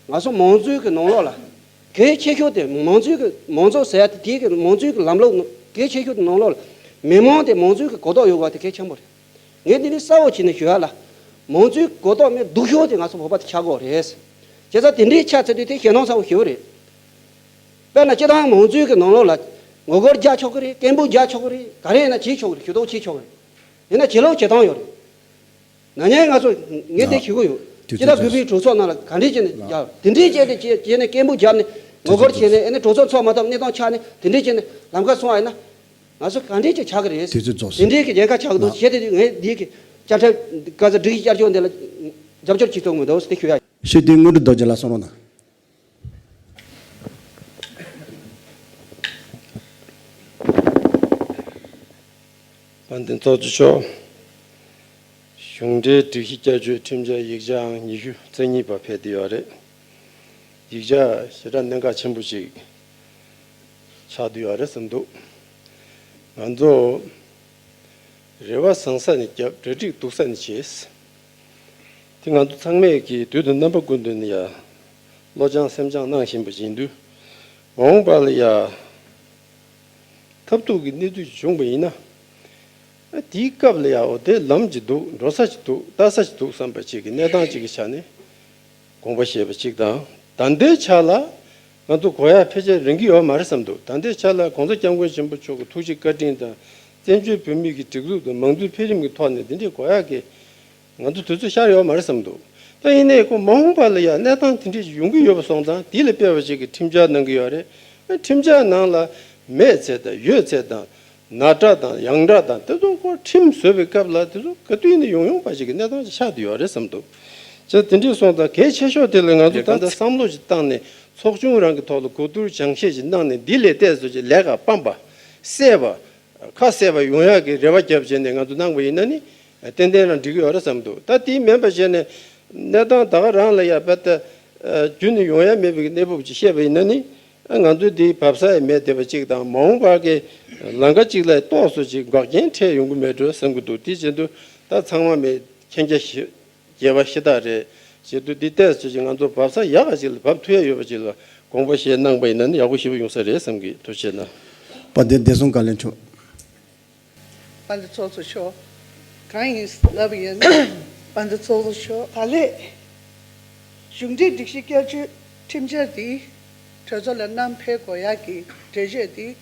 ང་ཚོ་མང་གཙོའི་གི་ནང་ལོགས་ལ་གལ་ཆེ་ཤོས་དེ་མང་གཙོའི་གི་མང་གཙོ་ཟེར་ཡ་དེ་དེའི་གི་མང་གཙོའི་གི་ལམ་ལུགས་གལ་ཆེ་ཤོས་དེ་ནང་ལོགས་ལ་མི་མང་དེ་མང་གཙོའི་གི་གོ་རྟོགས་ཡོད་དགོས་དེ་གལ་ཆེན་པོ་རེད། ངས་འདི་ནི་གསལ་བོ་བྱས་ནས་ཞུ་ཡ་ལ། མང་གཙོའི་གོ་རྟོགས་མེད་སྡུག་ཤོས་དེ་ང་ཚོ་བོད་པ་དེ་ཆགས་ཀྱི་ཡོད་རེད། བྱས་ཙང་དེ་འདྲའི་ཆགས་ཚར་དུས་དེ་ཞེད་སྣང་ཚ་བོ་ཞེ་པོ་རེད། དཔེར་ན་སྤྱིར་བཏང་མང་གཙོའི་གི་ནང་ལོགས་ལ་ངོ་རྒོལ་རྒྱག་ཆོག་གི་རེད། སྐད་འབོད་རྒྱག་ཆོག་གི་རེད། ག་རེ་ཡིན་ན་བྱེད་ཆོག་གི་རེད། ཇུས་གཏོགས་བྱེད་ཆོག་གི་རེད། ཡིན་ན་བྱེད་ལུགས་བྱེད་སྟངས་ཡོད་རེད། ན་ནིང་ང་ཚོ་ངས་དེ་ཞུ་གི་ཡོད། དུས་སྤྱི་ཚོད་ཟླ་དགུ་པའི་གྲོས་ཚོགས་ནང་ལ་ག་འདྲས་བྱས་ནས་རྒྱག་དེ་འདྲས་བྱས་ཏེ་བྱས་བྱས་ནས་སྐད་འབོད་བརྒྱབ་ནས་ངོ་རྒོལ་བྱས་ནས། ཨེ་ནས་གྲོས་ཚོགས་ཚོགས་མ་ཐུབ། གནས་སྟངས་ཆགས་ནས་དེ་འདྲས་བྱས་ནས་ལམ་ཁ་སོང་བ་ཡིན་ན། ང་ཚོ་ག་འདྲས་ཀྱི་ཆགས་ཀྱི་རེད། དུས་ཚོད་རྫོགས་སོང་། དེ་འདྲས་ཀྱི་ཉེན་ཁ་ཆགས་ཀྱི་འདུག་བྱས་ཏེ་ངས་འདི་གི་བཅའ་ཁྲིམས་ག་ཚོད་སྒྲིག་གཞི་བསྐྱར་བཅོས་འདི་ལ་རྒྱབ་སྐྱོར་བྱེད་ཐུབ་མི་འདུག་ཟེར་ཞུ་ཡ། ཞུ་དེ་དངོས་གྲུབ་རྡོ་རྗེ་ལགས་གསུང་རོགས་གནང་། དཔལ་ལྡན་ཚོགས་གཙོ་མཆོག་གཞུང་འབྲེལ་སྒྲིག་གཞི་བསྐྱར་བཅོས་ཁྲིམས་འཆར་ཡིག་ཆའང་ཉི་ཤུ་རྩ་གཉིས་པ་ཕེབས་བསྡད་ཡོད་རེད། ཡིག་ཆ་ཞེ་དྲག་གནད་འགག་ཆེན་པོ་ཞིག་ཆགས་བསྡད་ཡོད་རེད་བསམ་འདུག་ང་ཚོ་རེ་བ་བཟང་ས་ནས་བརྒྱབ། གྲ་སྒྲིག་སྡུག་ས་ནས་བྱས། དེ་ང་ཚོ་ཚང་མས་ཀྱིས་དུས་དང་རྣམ་པ་ཀུན་ཏུ་ནས་ཡ་བློ་སྦྱང་སེམས་སྦྱང་གནང་བཞིན་པ་ཡིན་དུས། མ་འོངས་པ་ལ་ཡ་ཐབས་སྡུག་གི་གནས་ཚུལ་ཞིག་བྱུང་བ་ཡིན་ན། ཨ་དེའི་སྐབས་ལ་ཡ་འོ་དེ་ལམ་ཅིག་འདུག་འགྲོ་ས་ཅིག་འདུག་ལྟ་ས་ཅིག་འདུག་བསམ་པ་ཅིག་གི་གནས་སྟངས་ཅིག་གི་ཆ་ནས། དགོངས་པ་བཞེས་པ་གཅིག་དང་། ད་ལྟའི་ཆ་ལ་ང་ཚོ་གོ་ཡ་ཕལ་ཆེར་རན་གྱི་ཡོད་མ་རེད་བསམ་འདུག་ད་ལྟའི་ཆ་ལ་༸གོང་ས་༸སྐྱབས་མགོན་ཆེན་པོ་མཆོག་གི་ཐུགས་རྗེ་བཀའ་དྲིན་དང་། བཙན་བྱོལ་བོད་མི་གི་སྒྲིག་འཛུགས་དང་མང་གཙོའི་འཕེལ་རིམ་གྱི་ཐོག་ནས་འདི་འདྲའི་གོ་ཡ་གི་ང་ཚོ་དུས་ཚོད་ཤར་ཡོད་མ་རེད་བསམ་འདུག་ད་ཡིན་ནའི་ཁོ་མ་འོངས་པ་ལ་ཡ་གནས་སྟངས་དེ་འདྲས་ཡོང་གི་ཡོད་པ་སོང་ཙང་། དེ་ལ་དཔེ་བ་ཞིག་གི་ཁྲིམས་འཆར་གནང་གི་ཡོད་རེད། ཁྲིམས་འཆར་ནང་ལ་མེད་ཚད་དང་ཡོད་ཚད་དང་། ན་དྲག་དང་ཡང་དྲག་དང་དེ་ཚོ་ཁོ་ཁྲིམས་བཟོ་བའི་སྐབས་ལ་དེ་ཚོ་ག་དུས་ནས་ཡོང་ཡོང་པ་ཞིག་གི་གནས་སྟངས་ཤིག་ཆགས་བསྡད་ཡོད་རེད་བསམ་འདུག་བྱས་དེ་འདྲས་སོང་ཙང་གལ་ཆེ་ཤོས་དེ་ལ་ང་ཚོ་ད་ལྟ་བསམ་བློ་ཞིག་བཏང་ནས་ཚོགས་ཆུང་རང་གི་ཐོག་ལ་གོ་བསྡུར་སྦྱང་བཤད་ཞིག་གནང་ནས། འདི་ལས་ཏོག་ཙམ་ཅིག་ལས་ཀ་སྤངས་པ་སད་པ་ཁ་གསལ་བ་ཡོང་ཡག་གི་རེ་བ་བརྒྱབ་བྱས་ནས་ང་ཚོ་གནང་བ་ཡིན་ན་ནི་ཏན་ཏན་རང་འགྲིག་གི་ཡོད་རེད་བསམ་འདུག་ད་དེ་མིན་པ་བྱས་ནས་གནས་སྟངས་ད་ག་རང་ལ་ཡ་བལྟས་ཏེ་རྒྱུན་ནས་ཡོང་ཡ་མེད་པའི་གནས་བབ་ཅིག་བཤད་པ་ཡིན་ན་ནི། ང་ཚོས་འདི་བབས་ས་ཡང་མེད་བསྡད་པ་གཅིག་དང་། མ་འོངས་པ་གི་ལམ་ཁ་གཅིག་ལ་ཏོག་ཙམ་ཅིག་འགོག་རྐྱེན་འཕྲད་ཡོང་གི་མེད་འགྲོ་བསམ་གྱི་འདུག་དེ་བྱེད་དུས་ད་ཚང་མ་མི་མཁྱེན་རྒྱ་ཞེ་རྒྱས་པ་ཤ་སྟག་རེད། བྱེད་དུས་འདི་ཏོག་ཙམ་ཅིག་ང་ཚོ་བབས་ས་ཡག་ག་ཅིག་ལ་བབས་ཐུབ་ཡ་ཡོད་པ་ཅིག་ལ་དགོངས་པ་བཞེས་གནང་པ་ཡིན་ན་ནི་ཡག་པོ་ཞེ་པོ་ཡོང་ས་རེད་བསམ་གྱི། ཐུགས་རྗེ་གནང་། དཔལ་ལྡན་བདེ་སྲུང་བཀའ་བློན་མཆོག་དཔལ་ལྡན་ཚོགས་གཙོ་མཆོག་གང་ཡིན་ལབ་ཡིན། དཔལ་ལྡན་ཚོགས་གཙོ་མཆོག་ད་ལས་གཞུང་འབྲེལ་སྒྲིག་གཞི་བསྐྱར་བཅོས་ཁྲིམས་འཆར་འདི་ གྲོས་ཚོགས་ལ་བསྣམས་ཕེབས་དགོས་ཡག་གི་འགྲེལ་བཤད་འདི།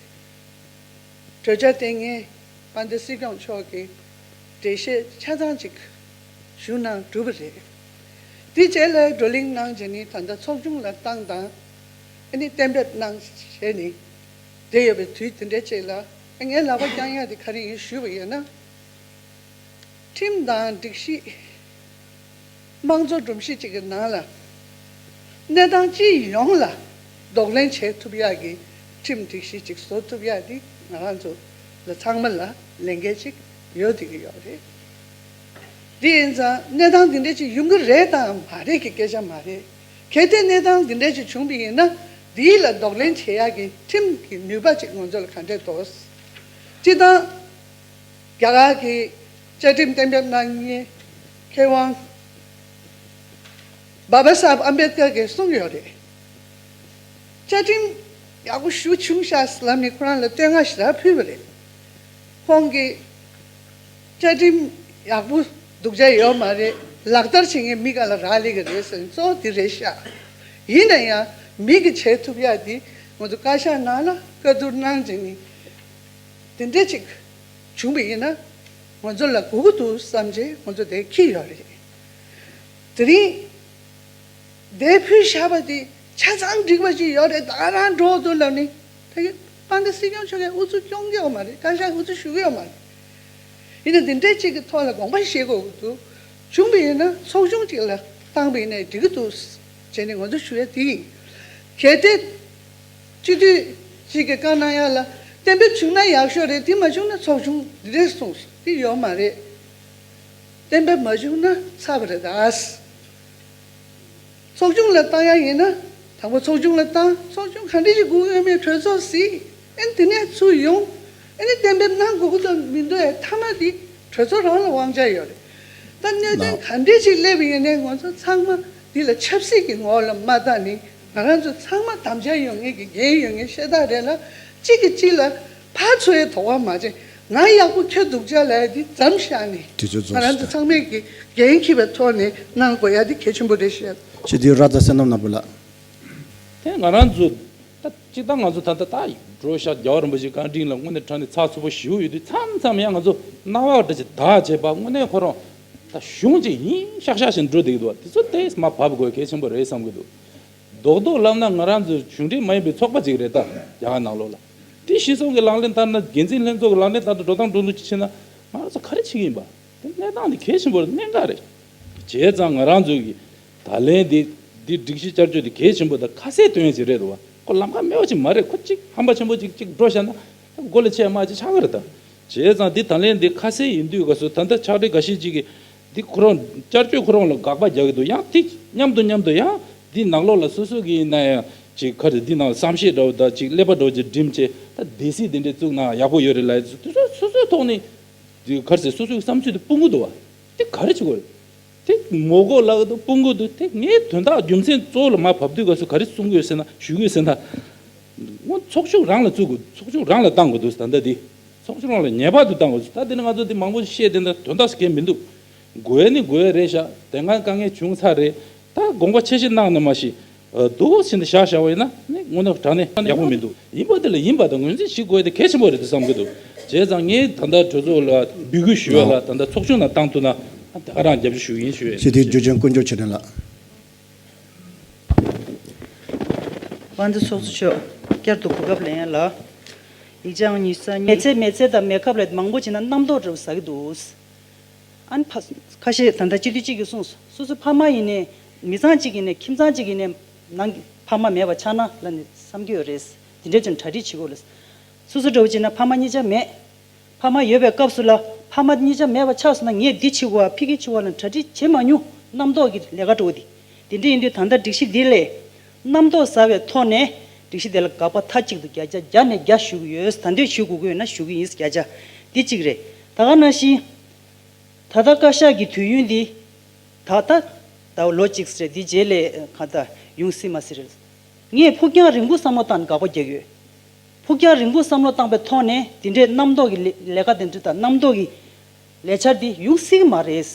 གྲོས་འཆར་དེ་སྔའི་དཔལ་ལྡན་སྲིད་སྐྱོང་མཆོག་གིས་འགྲེལ་བཤད་ཆ་ཚང་ཅིག་ཞུ་གནང་གྲུབ་པ་རེད། དེ་རྗེས་ལ་བགྲོ་གླེང་གནང་རྗེས་ནི་ད་ལྟ་ཚོགས་ཆུང་ལ་བཏང་དང་། ཨ་ནི་གཏན་འབེབས་གནང་བྱས་ནི་བསྡད་ཡོད་པའི་དུས་དེ་འདྲའི་ཅིག་ལ། ངས་ལག་པ་བརྐྱང་ཡག་དེ་ག་རེ་ཡིན་ཞུས་པ་ཡིན་ན། ཁྲིམས་དང་སྒྲིག་གཞི། དམངས་གཙོ་སྒྲོམ་གཞི་གཅིག་གི་ནང་ལ། གནས་སྟངས་སྤྱི་ཡོངས་ལ་གདོང་ལེན་བྱེད་ཐུབ་ཡག་གི་ཁྲིམས་སྒྲིག་གཞི་གཅིག་བཟོ་ཐུབ་ཡག་དེ་ང་རང་ཚོ་ལ་ཚང་མ་ལ་ལས་འགན་གཅིག་ཡོད་བསྡད་ཀྱི་ཡོད་རེད། དེ་ཡིན་ཙང་གནས་སྟངས་འདི་འདྲ་ཅིག་ཡོང་གི་རེད་དང་མ་རེད་ཀྱི་སྐད་ཆ་མ་རེད། གལ་ཏེ་གནས་སྟངས་འདི་འདྲ་ཅིག་བྱུང་བ་ཡིན་ན། འདིའི་ལ་གདོང་ལེན་བྱེད་ཡག་གི་ཁྲིམས་ཀྱི་ནུས་པ་ཅིག་ང་ཚོ་ལ་ག་འདྲས་འདུག། སྤྱིར་བཏང་། རྒྱ་གར་གྱི་བཅའ་ཁྲིམས་གཏན་འབེབས་གནང་མཁན་མཁས་དབང་བྷ་བྷ་སཱ་ཧེབ་ཨམ་བེད་ཀར་གྱིས་གསུངས་ཡོད་རེད། བཅའ་ཁྲིམས་ཡག་པོ་ཞེ་པོ་བྱུང་ཤག་ལབ་ནས་ཁོ་རང་ལ་བསྟོད་བསྔགས་ཞེ་དྲག་ཕུལ་བ་རེད། ཁོང་གིས་བཅའ་ཁྲིམས་ཡག་པོ་སྡུག་ཅག་ཡོད་མ་རེད། ལག་བསྟར་བྱེད་མཁན་མི་སྒང་ལ་རག་ལས་ཀྱི་རེད་ཟེར་ནས་གཙོ་བོ་དེ་རེད་ཤག། ཡིན་ན་ཡང་མི་གིས་བྱེད་ཐུབ་ཡག་དེ་ང་ཚོ་བཀའ་ཤག་ནང་ལ་བཀའ་བསྡུར་གནང་བྱས་ནས་དེ་འདྲ་ཅིག་བྱུང་བ་ཡིན་ན་ང་ཚོ་ལ་དགོས་ཀྱི་འདུག་བསམ་བྱས་ང་ཚོ་དེ་འཁྱེར་ཡོད་རེད། དེ་རིང་དེ་ཕུལ་བཞག་པ་དེ་ཆ་ཚང་འགྲིག་པ་ཅིག་ཡོད་རེད། ད་ག་རང་འགྲོ་འདུག་ལབ་ནས་ད་གི་དཔལ་ལྡན་སྲིད་སྐྱོང་མཆོག་གིས་ཨུ་ཚུགས་སྐྱོན་གྱི་ཡོད་མ་རེད། བཀའ་ཤག་ཨུ་ཚུགས་ཞུ་གི་ཡོད་མ་རེད། ཡིན་ན་འདི་འདྲའི་གཅིག་གི་ཐོག་ལ་དགོངས་པ་བཞེས་དགོས་ཀྱི་འདུག། བྱུང་བ་ཡིན་ན་ཚོགས་ཆུང་གཅིག་ལ་བཏང་བ་ཡིན་ན་འགྲིག་གི་འདུག་བྱས་ནས་ང་ཚོ་ཞུ་ཡ་དེ་ཡིན། གལ་ཏེ་སྤྱི་འཐུས་གཅིག་གིས་བཀའ་གནང་ཡ་ལ་གཏན་འབེབས་བྱུང་ན་ཡག་ཤོས་རེད། དེ་མ་བྱུང་ན་ཚོགས་ཆུང་འདི་འདྲས་གསུངས་སོང་། དེ་ཡོད་མ་རེད། གཏན་འབེབས་མ་བྱུང་ན་ཚར་བ་རེད་ད། ཚོགས་ཆུང་ལ་བཏང་ཡ་ཡིན་ན། དང་པོ་ཚོགས་ཆུང་ལ་བཏང་། ཚོགས་ཆུང་ག་འདྲ་ཞིག་དགོས་ཡོད་མེད་གྲོས་ཚོགས་གཟིགས། ཨེ་དེ་ནས་ཚུར་ཡོང་། ཨེ་ནས་གཏན་འབེབས་གནང་དགོས་ཀྱི་འདུག་མི་འདུག་ཨེ་མཐའ་མ་དེ་གྲོས་ཚོགས་རང་ལ་དབང་ཆ་ཡོད་རེད། ད་གནད་དོན་ག་འདྲ་ཞིག་སླེབས་པ་ཡིན་ནའི་ང་ཚོ་ཚང་མ་འདི་ལ་ཆབ་སྲིད་ཀྱི་ངོ་བོ་ལ་མ་བལྟས་ནས་ང་རང་ཚོ་ཚང་མ་དམ་བཅའ་ཡོད་མཁན་གྱི་འགན་ཡོད་མཁན་ཤ་སྟག་རེད་ལ། གཅིག་གིས་གཅིག་ལ་ཕར་ཚུར་ཡ་དོགས་པ་མ་བྱེད། ང་ཡག་པོ་ཁྱོད་སྡུག་ཅག་ལབ་ཡ་འདི་མཚམས་བཞག་ནས་དུས་ཚོད་རྫོགས་ང་རང་ཚོ་ཚང་མས་ཀྱི་འགན་འཁྱེར་བའི་ཐོག་ནས་གནང་དགོས་ཡ་འདི་གལ་ཆེན་པོ་རེད་ཤག། ཅི་དུས་ར་ད་བསོད་ནམས་ནོར་བུ་ལགས། དེ་ང་རང་ཚོ་ད་སྤྱིར་བཏང་ང་ཚོ་ད་ལྟ་ད་འགྲོ་ཤག་རྒྱལ་བ་རིན་པོ་ཆེ་བཀའ་དྲིན་ལ་དངོས་གནས་དྲང་གནས་ཚགས་ཚུད་པོ་ཞེ་པོ་ཡོད་དུས། མཚམས་མཚམས་ཡང་ང་ཚོ་སྣང་བ་འདྲ་ཅིག་དག་བྱས་པ་དངོས་གནས་ཁོ་རང་ད་གཞུང་ཅིག་ཡིན་ཤག་ཤག་བཞིན་འགྲོ་བསྡད་ཀྱི་འདུག། དེ་ཚོ་ཏོག་ཙམ་བབས་དགོས་གལ་ཆེན་པོ་རེད་བསམ་གྱི་འདུག། རྡོག་རྡོག་ལབ་ན་ང་རང་ཚོ་གཞུང་འབྲེལ་མ་ཡིན་པའི་ཚོགས་པ་ཅིག་རེད་ད། རྒྱ་གར་ནང་ལོགས་ལ། དེ་གཞི་བཟུང་གི་ལག་ལེན་བསྟར་ན། འགན་འཛིན་ལྷན་ཚོགས་ཀྱི་ལག་ལེན་བསྟར་དུ་འགྲོ་སྟངས་འགྲོ་འདུག་ཅིག་བྱས་ན་ང་རང་ཚོ་ག་རེ་བྱེད་ཀྱི་ཡིན་པ། དེ་གནས་སྟངས་འདི་གལ་ཆེན་པོ་རེད། གནད་འགག་རེད། བྱས་ཙང་ང་རང་ཚོ་གི་ད་ལན་འདི་འདི་སྒྲིག་གཞི་བསྐྱར་བཅོས་འདི་གལ་ཆེན་པོ་དང་ཁ་གསལ་སྟོན་ཡ་ཅིག་རེད་འདུག་བ། ཁོ་ལམ་ཁ་མེད་པ་ཅིག་མ་རེད། ཁོ་གཅིག་ཧམ་པ་ཆེན་པོ་ཅིག་གཅིག་འགྲོ་བཞག་ན་མགོ་ལ་ཆེ་ཡ་མ་ཅིག་ཆགས་ཀྱི་རེད་ད། བྱས་ཙང་འདི་ད་ལན་འདི་ཁ་གསལ་ཡིན་དུས་སྐབས་སུ་ད་ལྟ་ཕྱག་སྦྲེལ་འགའ་ཤས་ཅིག་གིས་འདི་ཁོ་རང་བསྐྱར་བཅོས་ཁོ་རང་ལ་དགག་པ་རྒྱག་གི་འདུག། ཡང་དེ་མཉམ་དུ་མཉམ་དུ་ཡང་འདི་ནང་ལོགས་ལ་སོ་སོ་གི་ཡིན་ན་ཡང་ཅིག་ག་རེ་འདི་ནང་བསམ་ཤེས་འདྲ་བོ་དང་ཅིག་ཀླད་པ་འདྲ་བོ་ཅིག་སྒྲིམ་བྱས་ད་སྡེ་སྲིད་འདི་འདྲས་བཙུགས་ན་ཡག་པོ་ཡོད་རེད་ལབ་ཡ་དེ་ཚོ་སོ་སོའི་ཐོག་ནས་འདི་ག་རེ་ཟེར། སོ་སོའི་བསམ་ཚུལ་དེ་སྤུང་གི་འདུག་བ། དེ་ག་རེ་བྱེད་དགོས་རེད། དེ་ངོ་རྒོལ་ལབ་ཀྱི་འདུག། སྤུང་གི་འདུག། དེ་ངའི་དོན་དག་རྒྱུ་མཚན་གཙོ་བོ་ལ་མར་བབས་དུས་སྐབས་སུ་ག་རེ་གསུང་གི་ཡོད་ཟེར་ན། ཞུ་གི་ཡོད་ཟེར་ན། སྔོན་ཚོགས་ཆུང་རང་ལ་བཙུགས་དགོས། ཚོགས་ཆུང་རང་ལ་བཏང་དགོས་འདུག། ད་ལྟ་འདི་ཚོགས་ཆུང་རང་ལ་ངེས་པར་དུ་བཏང་དགོས། ད་འདི་ནི་ང་ཚོ་འདི་མང་པོ་བཤད་དེ་འདྲ་དོན་དག་གལ་མི་འདུག། དགོས་ནི་དགོས་རེད་ཤག། དེ་སྔ་དཀའ་ངལ་བྱུང་ཚར་རེད། ད་དགོངས་པ་ཆེ་བཞེས་གནང་ནས་མ་གཞི་འདུག་ཟེར་ནས་བཞག་བཞག་པ་ཡིན་ན་ནི་དངོས་གནས་དྲང་གནས་ཡག་པོ་མི་འདུག། ཡིན་པ་དེ་ལ་ཡིན་པ་དང་ངོས་འཛིན་བྱེད་དགོས་དེ་གལ་ཆེན་པོ་རེད་དུ་བསམ་གྱི་འདུག། བྱས་ཙང་ངས་ད་ལྟ་གྲོས་ཚོགས་ལ་འབོད་སྐུལ་ཞུ་ཡ་ལ་ད་ལྟ་ཚོགས་ཆུང་ནང་བཏང་ཐུབ་ན་ད་ག་རང་རྒྱབ་སྐྱོར་ཞུ་གི་ཡིན་ཞུ་ཡ། སྤྱི་འཐུས་འཇུ་ཆེན་དཀོན་མཆོག་ཆོས་སྒྲོན་ལགས། དཔལ་ལྡན་ཚོགས་གཙོ་མཆོག་བསྐྱར་དུ་གོ་སྐབས་ལེན་ཡ་ལ། ཡིག་ཆ་ཉི་ཤུ་རྩ་གཉིས། མེལ་ཚེ་མེལ་ཚེ་དང་མེལ་ཁབ་ལ་མང་པོ་བྱས་ན་རྣམ་རྟོག་འདྲ་བོ་ཟ་གི་འདུག། ཨ་ནི་ཕ་ཁ་ཤས་ད་ལྟ་སྤྱི་འཐུས་གཅིག་གིས་གསུངས་སོང་། སོ་སོ་ཕ་མ་ཡིན་ནའི་མི་ཚང་གཅིག་ཡིན་ནའི་ཁྱིམ་ཚང་གཅིག་ཡིན་ནའི་ནང་གི་ཕ་མ་མེད་པ་ཆགས་ན་ལབ་ནས་བསམ་གྱི་ཡོད་རེད། དེ་འདྲས་ཀྱང་གྲ་སྒྲིག་བྱེད་དགོས་རེད། སོ་སོ་འདྲ་བོ་བྱས་ན་ཕ་མ་གཉིས་ཆ་མེད། ཕ་མ་ཡོད་པའི་སྐབས་སུ་ལ་ཕ་མ་གཉིས་ཆ་མེད་པ་ཆགས་སོང་ན་ངས་འདི་བྱེད་དགོས་པ་ཕ་གི་བྱེད་དགོས་པ་ལ་གྲ་སྒྲིག་བྱེད་མ་མྱོང་། རྣམ་རྟོག་གི་ལས་ཀ་འགྲོ་གི་འདི། དེ་འདྲ་ཡིན་དུས་ད་ལྟ་སྒྲིག་གཞི་འདི་ལས་རྣམ་རྟོག་ཟ་བའི་ཐོག་ནས་སྒྲིག་གཞི་དེ་ལ་དགག་པ་མཐའ་གཅིག་ཏུ་བརྒྱ་ཆ་བརྒྱ་ནས་བརྒྱ་ཞུ་གི་ཡོད། ད་འདོད་ཞུ་དགོས་ཀྱི་ཡོད་ན་ཞུ་གི་ཡིན། བརྒྱ་ཆ་འདི་གཅིག་རེད། ད་ག་ནང་བཞིན། ད་ལྟ་བཀའ་ཤག་གི་དུས་ཡུན་འདི་ད་ལྟ་ད་ལོ་གཅིག་རེད། འདི་རྗེས་ལ་ག་ད་ཡོང་སྲིད་མ་སྲིད་རེད། ངས་ཕུགས་རྒྱང་རིང་པོ་བསམ་བློ་བཏང་ནས་དགག་པ་རྒྱག་ཡོད། ཕུགས་རྒྱང་རིང་པོ་བསམ་བློ་བཏང་པའི་ཐོག་ནས་འདི་འདྲའི་རྣམ་རྟོག་གི་ལས་ལས་ཀ་དེ་འདྲ་དང་རྣམ་རྟོག་གི་ལས་འཆར་འདི་ཡོང་སྲིད་ཀྱི་མ་རེད།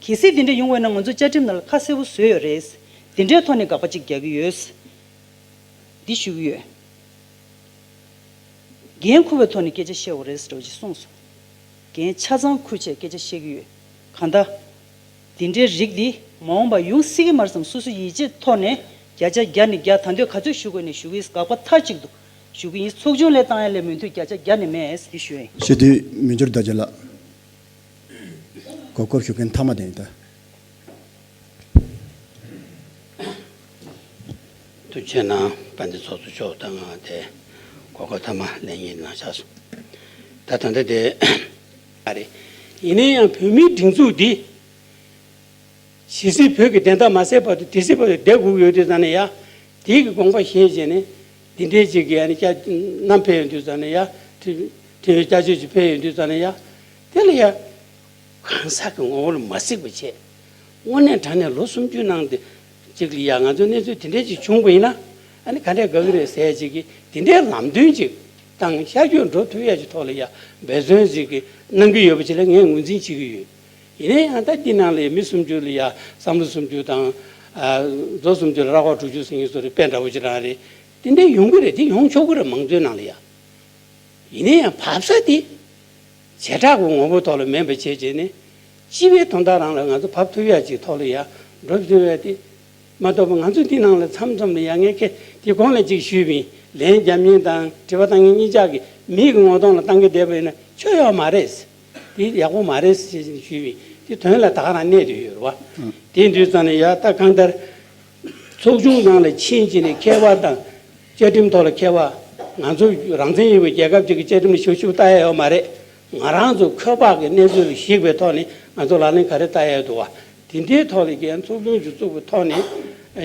གལ་སྲིད་འདི་འདྲ་ཡོང་བ་ཡིན་ན་ང་ཚོ་བཅའ་ཁྲིམས་ནང་ལ་ཁ་གསལ་པོ་བཟོས་ཡོད་རེད། འདི་འདྲའི་ཐོག་ནས་དགག་པ་ཅིག་རྒྱག་གི་ཡོད། འདི་ཞུ་གི་ཡོད། འགན་འཁུར་བའི་ཐོག་ནས་སྐད་ཆ་བཤད་དགོས་རེད་ཟེར་བ་ཅིག་གསུངས་སོང་། འགན་ཆ་ཚང་འཁུར་བྱས་སྐད་ཆ་བཤད་ཀྱི་ཡོད། གང་ལྟར། འདི་འདྲའི་རིགས་འདི་མ་འོངས་པ་ཡོང་སྲིད་ཀྱི་མ་རེད་བསམ། སོ་སོ་ཡིད་ཆེས་ཐོག་ནས་བརྒྱ་ཆ་བརྒྱ་ནས་བརྒྱ་ད་འདོད་ག་ཚོད་ཞུ་དགོས་ནས་ཞུ་གི་ཡིན། དགག་པ་མཐའ་གཅིག་ཏུ་ཞུ་གི་ཡིན། ཚོགས་ཆུང་ལ་བཏང་ཡ་ལས་མུ་མཐུད་བརྒྱ་ཆ་བརྒྱ་ནས་མེད་ཟེར་ཞུ་ཡ་ཡིན། སྤྱི་འཐུས་མི་འགྱུར་རྡོ་རྗེ་ལགས། གོ་སྐབས་ཞུ་མཁན་མཐའ་མ་དེ་ཡིན་ད། ཐུགས་རྗེ་གནང་། དཔལ་ལྡན་ཚོགས་གཙོ་མཆོག་ད་ང་དེ་གོ་སྐབས་མཐའ་མ་ལེན་ཡིན་གནང་བཞག་སོང་། ད་ད་ལྟ་དེ་ཨ་རེད། ཡིན་ན་ཡང་བོད་མིའི་སྒྲིག་འཛུགས་འདི་ཇི་སྲིད་བོད་ཀྱི་བདེན་མཐའ་མ་གསལ་བར་དུ་དེ་སྲིད་བར་དུ་བསྡད་དགོས་ཀྱི་ཡོད་དུས་ཙང་ནས་ཡ། དེའི་གི་དགོངས་པ་བཞེས་བྱས་ནས་འདི་འདྲའི་ཅིག་གི་ཨ་ནི་བསྐྱར་བསྣམས་ཕེབས་ཡོང་དུས་ཙང་ནས་ཡ། ཁྲིམས་ཁྲིམས་བསྐྱར་བཅོས་ཅིག་ཕེབས་ཡོང་དུས་ཙང་ནས་ཡ། དེ་ལ་ཡ། གང་ཟག་གི་ངོ་བོ་ལ་མ་གཟིགས་པ་བྱས། དངོས་གནས་དྲང་གནས་ལོ་སུམ་ཅུའི་ནང་དེ་གཅིག་ལ་ཡ་ང་ཚོའི་གནས་ཚུལ་དེ་འདྲས་ཅིག་བྱུང་བ་ཡིན་ན། ཨ་ནི་ག་འདྲས་དགའ་གི་རེད་ཟེར་ཅིག་གི་དེ་འདྲའི་ལམ་སྟོན་ཅིག་དང་ཤར་བསྐྱོད་འགྲོ་ཐུབ་ཡ་ཅིག་ཐོག་ལ་ཡ་འབད་བརྩོན་ཅིག་གི་གནང་གི་ཡོད་པ་ཅིག་ལ་ངས་ངོས་འཛིན་བྱེད་ཀྱི་ཡོད། ཡིན་ན་ཡང་ད་འདི་ནང་ལ་ཡ་མི་སུམ་ཅུ་ལ་ཡ་བསམ་བློ་སུམ་ཅུ་དང་། མཛོ་སུམ་ཅུ་ལ་ར་བ་དྲུག་ཅུ་ཟེར་མཁན་ཚོ་རེད། དཔེ་འདྲ་བོ་ཅིག་རང་རེད། དེ་འདྲས་ཡོང་གི་རེད། དེ་ཡོང་ཆོག་གི་རེད། མང་གཙོའི་ནང་ལ་ཡ། ཡིན་ན་ཡང་བབས་ས་དེ། བྱེ་བྲག་གི་ངོ་བོ་ཐོག་ལ་མེད་པ་བྱས་བྱས་ནས། སྤྱི་པའི་དོན་དག་རང་ལ་ང་ཚོ་བབས་ཐུབ་ཡ་ཅིག་ཐོག་ལ་ཡ་འགྲོ་ཐུབ་ཡ་དེ། མ་གཏོགས་པ་ང་ཚོ་འདི་ནང་ལ་མཚམས་མཚམས་ལ་ཡ་ངས་ཁྱེད་དེ་གོང་ལ་ཅིག་ཞུས་པ་ཡིན། ལན་རྒྱབ་མཁན་དང་དྲི་བ་བཏང་མཁན་གཉིས་ཆ་གི་མིག་གི་ངོ་གདོང་ལ་བལྟ་གི་བསྡད་པ་ཡིན་ན་ཆོ་ཡོད་མ་རེད། དེ་ཡག་པོ་མ་རེད་ཟེར་བྱས་ནས་ཞུས་པ་ཡིན། དེ་དོན་ལ་ད་ག་རང་གནས་བསྡད་ཡོད་རེད་བ། དེ་དུས་ཙང་ནས་ཡ་ད་གང་ལྟར། ཚོགས་ཆུང་ནང་ལ་ཕྱིན་བྱས་ནས་མཁས་པ་དང་། བཅའ་ཁྲིམས་ཐོག་ལ་མཁས་པ། ང་ཚོ་རང་བཙན་ཡོད་པའི་རྒྱལ་ཁབ་ཅིག་གི་བཅའ་ཁྲིམས་ལ་ཞུ་ཞུ་ལྟ་ཡ་ཡོད་མ་རེད། ང་རང་ཚོ་ཁྱད་འཕགས་ཀྱི་གནས་ཚུལ་ལ་གཞིགས་པའི་ཐོག་ནས་ང་ཚོ་ལག་ལེན་ག་རེ་བསྟར་ཡ་འདུག་བ། དེ་འདྲའི་ཐོག་ལ་ཀྱང་ཚོགས་ཆུང་ཞིག་བཙུགས་པའི་ཐོག་ནས་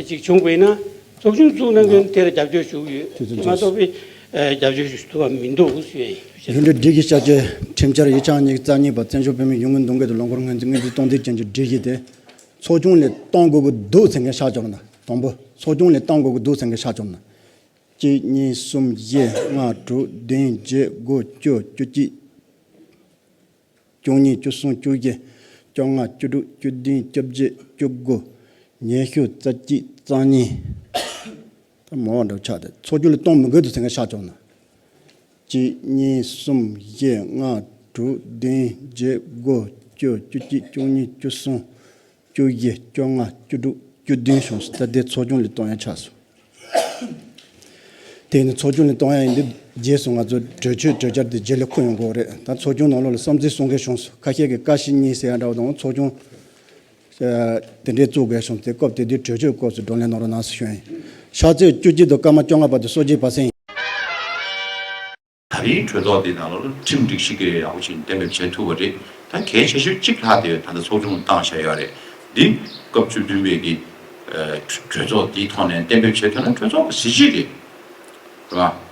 ཅིག་བྱུང་བ་ཡིན་ན། ཚོགས་ཆུང་བཙུགས་གནང་མཁན་དེ་ལ་རྒྱབ་སྐྱོར་ཞུ་གི་ཡོད། དེ་མ་གཏོགས་པའི་རྒྱབ་སྐྱོར་ཞུ་ཐུབ་པ་མི་འདུག་ཞུ་ཡ་ཡིན། ཡུན་རིང་སྒྲིག་གཞི་བསྐྱར་བཅོས་ཁྲིམས་འཆར་ཉིས་སྟོང་ཉི་ཤུ་རྩ་གཉིས་པ། བཙན་བྱོལ་བོད་མིའི་ཡོང་སྒོའི་འདུ་འགོད་དང་ལོ་འཁོར་སྔོན་རྩིས་སྔོན་རྩིས་གཏོང་ཐབས་ཅན་གྱི་སྒྲིག་གཞི་དེ། ཚོགས་ཆུང་ལ་གཏོང་དགོས་ཀྱི་འདུག་ཟེར་མཁན་ཤར་བྱུང་ན། དང་པོ། ཚོགས་ཆུང་ལ་གཏོང་དགོས་ཀྱི་འདུག་ཟེར་མཁན་ཤར་བྱུང་ན། གཅིག་གཉིས་གསུམ་བཞི་ལྔ་དྲུག་བདུན་བརྒྱད་དགུ་བཅུ་བཅུ་གཅིག་བཅུ་གཉིས་བཅུ་གསུམ་བཅུ་བཞི་བཅོ་ལྔ་བཅུ་དྲུག་བཅུ་བདུན་བཅོ་བརྒྱད་བཅུ་དགུ་ཉི་ཤུ་རྩ་གཅིག་རྩ་གཉིས། ད་མང་བ་འདྲ་ཆགས་ཏེ་ཚོགས་ཆུང་ལ་གཏོང་མི་དགོས་འདུག་ཟེར་མཁན་ཤར་བྱུང་ན། གཅིག་གཉིས་གསུམ་བཞི་ལྔ་དྲུག་བདུན་བརྒྱད་དགུ་བཅུ་བཅུ་གཅིག་བཅུ་གཉིས་བཅུ་གསུམ་བཅུ་བཞི་བཅོ་ལྔ་བཅུ་དྲུག་བཅུ་བདུན་བྱུང་སོང་། ད་དེ་ཚོགས་ཆུང་ལ་གཏོང་ཡ་ཆགས་སོང་། དེ་ནི་ཚོགས་ཆུང་ལ་གཏོང་ཡ་ཡིན་དུས་རྗེས་སུ་ང་ཚོ་གྲོས་ཆོད་གྲོས་འཆར་དེ་རྗེས་ལ་འཁུར་ཡོང་དགོས་རེད། ད་ཚོགས་ཆུང་ནང་ལོགས་ལ་བསམ་ཚུལ་གསུང་མཁན་བྱུང་སོང་། ཁ་ཤས་ཀྱིས་ཀ་ཤི་གཉིས་ཟེར་ཡ་འདྲ་བོ་དང་ཚོགས་ཆུང་དེ་འདྲའི་བཙུགས་དགོས་བྱུང་སྟེ། སྐབས་དེ་དུས་གྲོས་ཆོད་སྐོར་སུ་བགྲོ་གླེང་གནང་རོགས་གནང་ཟེར་ཞུ་ཡ་ཡིན། ཕྱག་ཚོད་བཅུ་གཅིག་དང་སྐར་མ་བཅོ་ལྔ་བར་དུ་སྲོལ་འབྱེད་པ་སེང་། ད་རེས་གྲོས་ཚོགས་འདི་ནང་ལོགས་ལ་ཁྲིམས་སྒྲིག་གཞི་གི་ཡག་པོ་ཞིག་གཏན་འབེབས་བྱེད་ཐུབ་པ་རེད། ད་གལ་ཆེ་ཤོས་གཅིག་ལྷག་དེ་ད་ལྟ་ཚོགས་ཆུང་བཏང་བཞག་ཡོད་རེད། འདི་སྐབས་བཅུ་བདུན་པའི་གི་གྲོས་ཚོགས་འདིའི་ཐོག་ནས་གཏན་འབེབས་བྱེད་ཐུབ་ན་གྲོས་ཚོགས་ཀྱི་གཟི་བརྗིད་རེད། རེད་བ།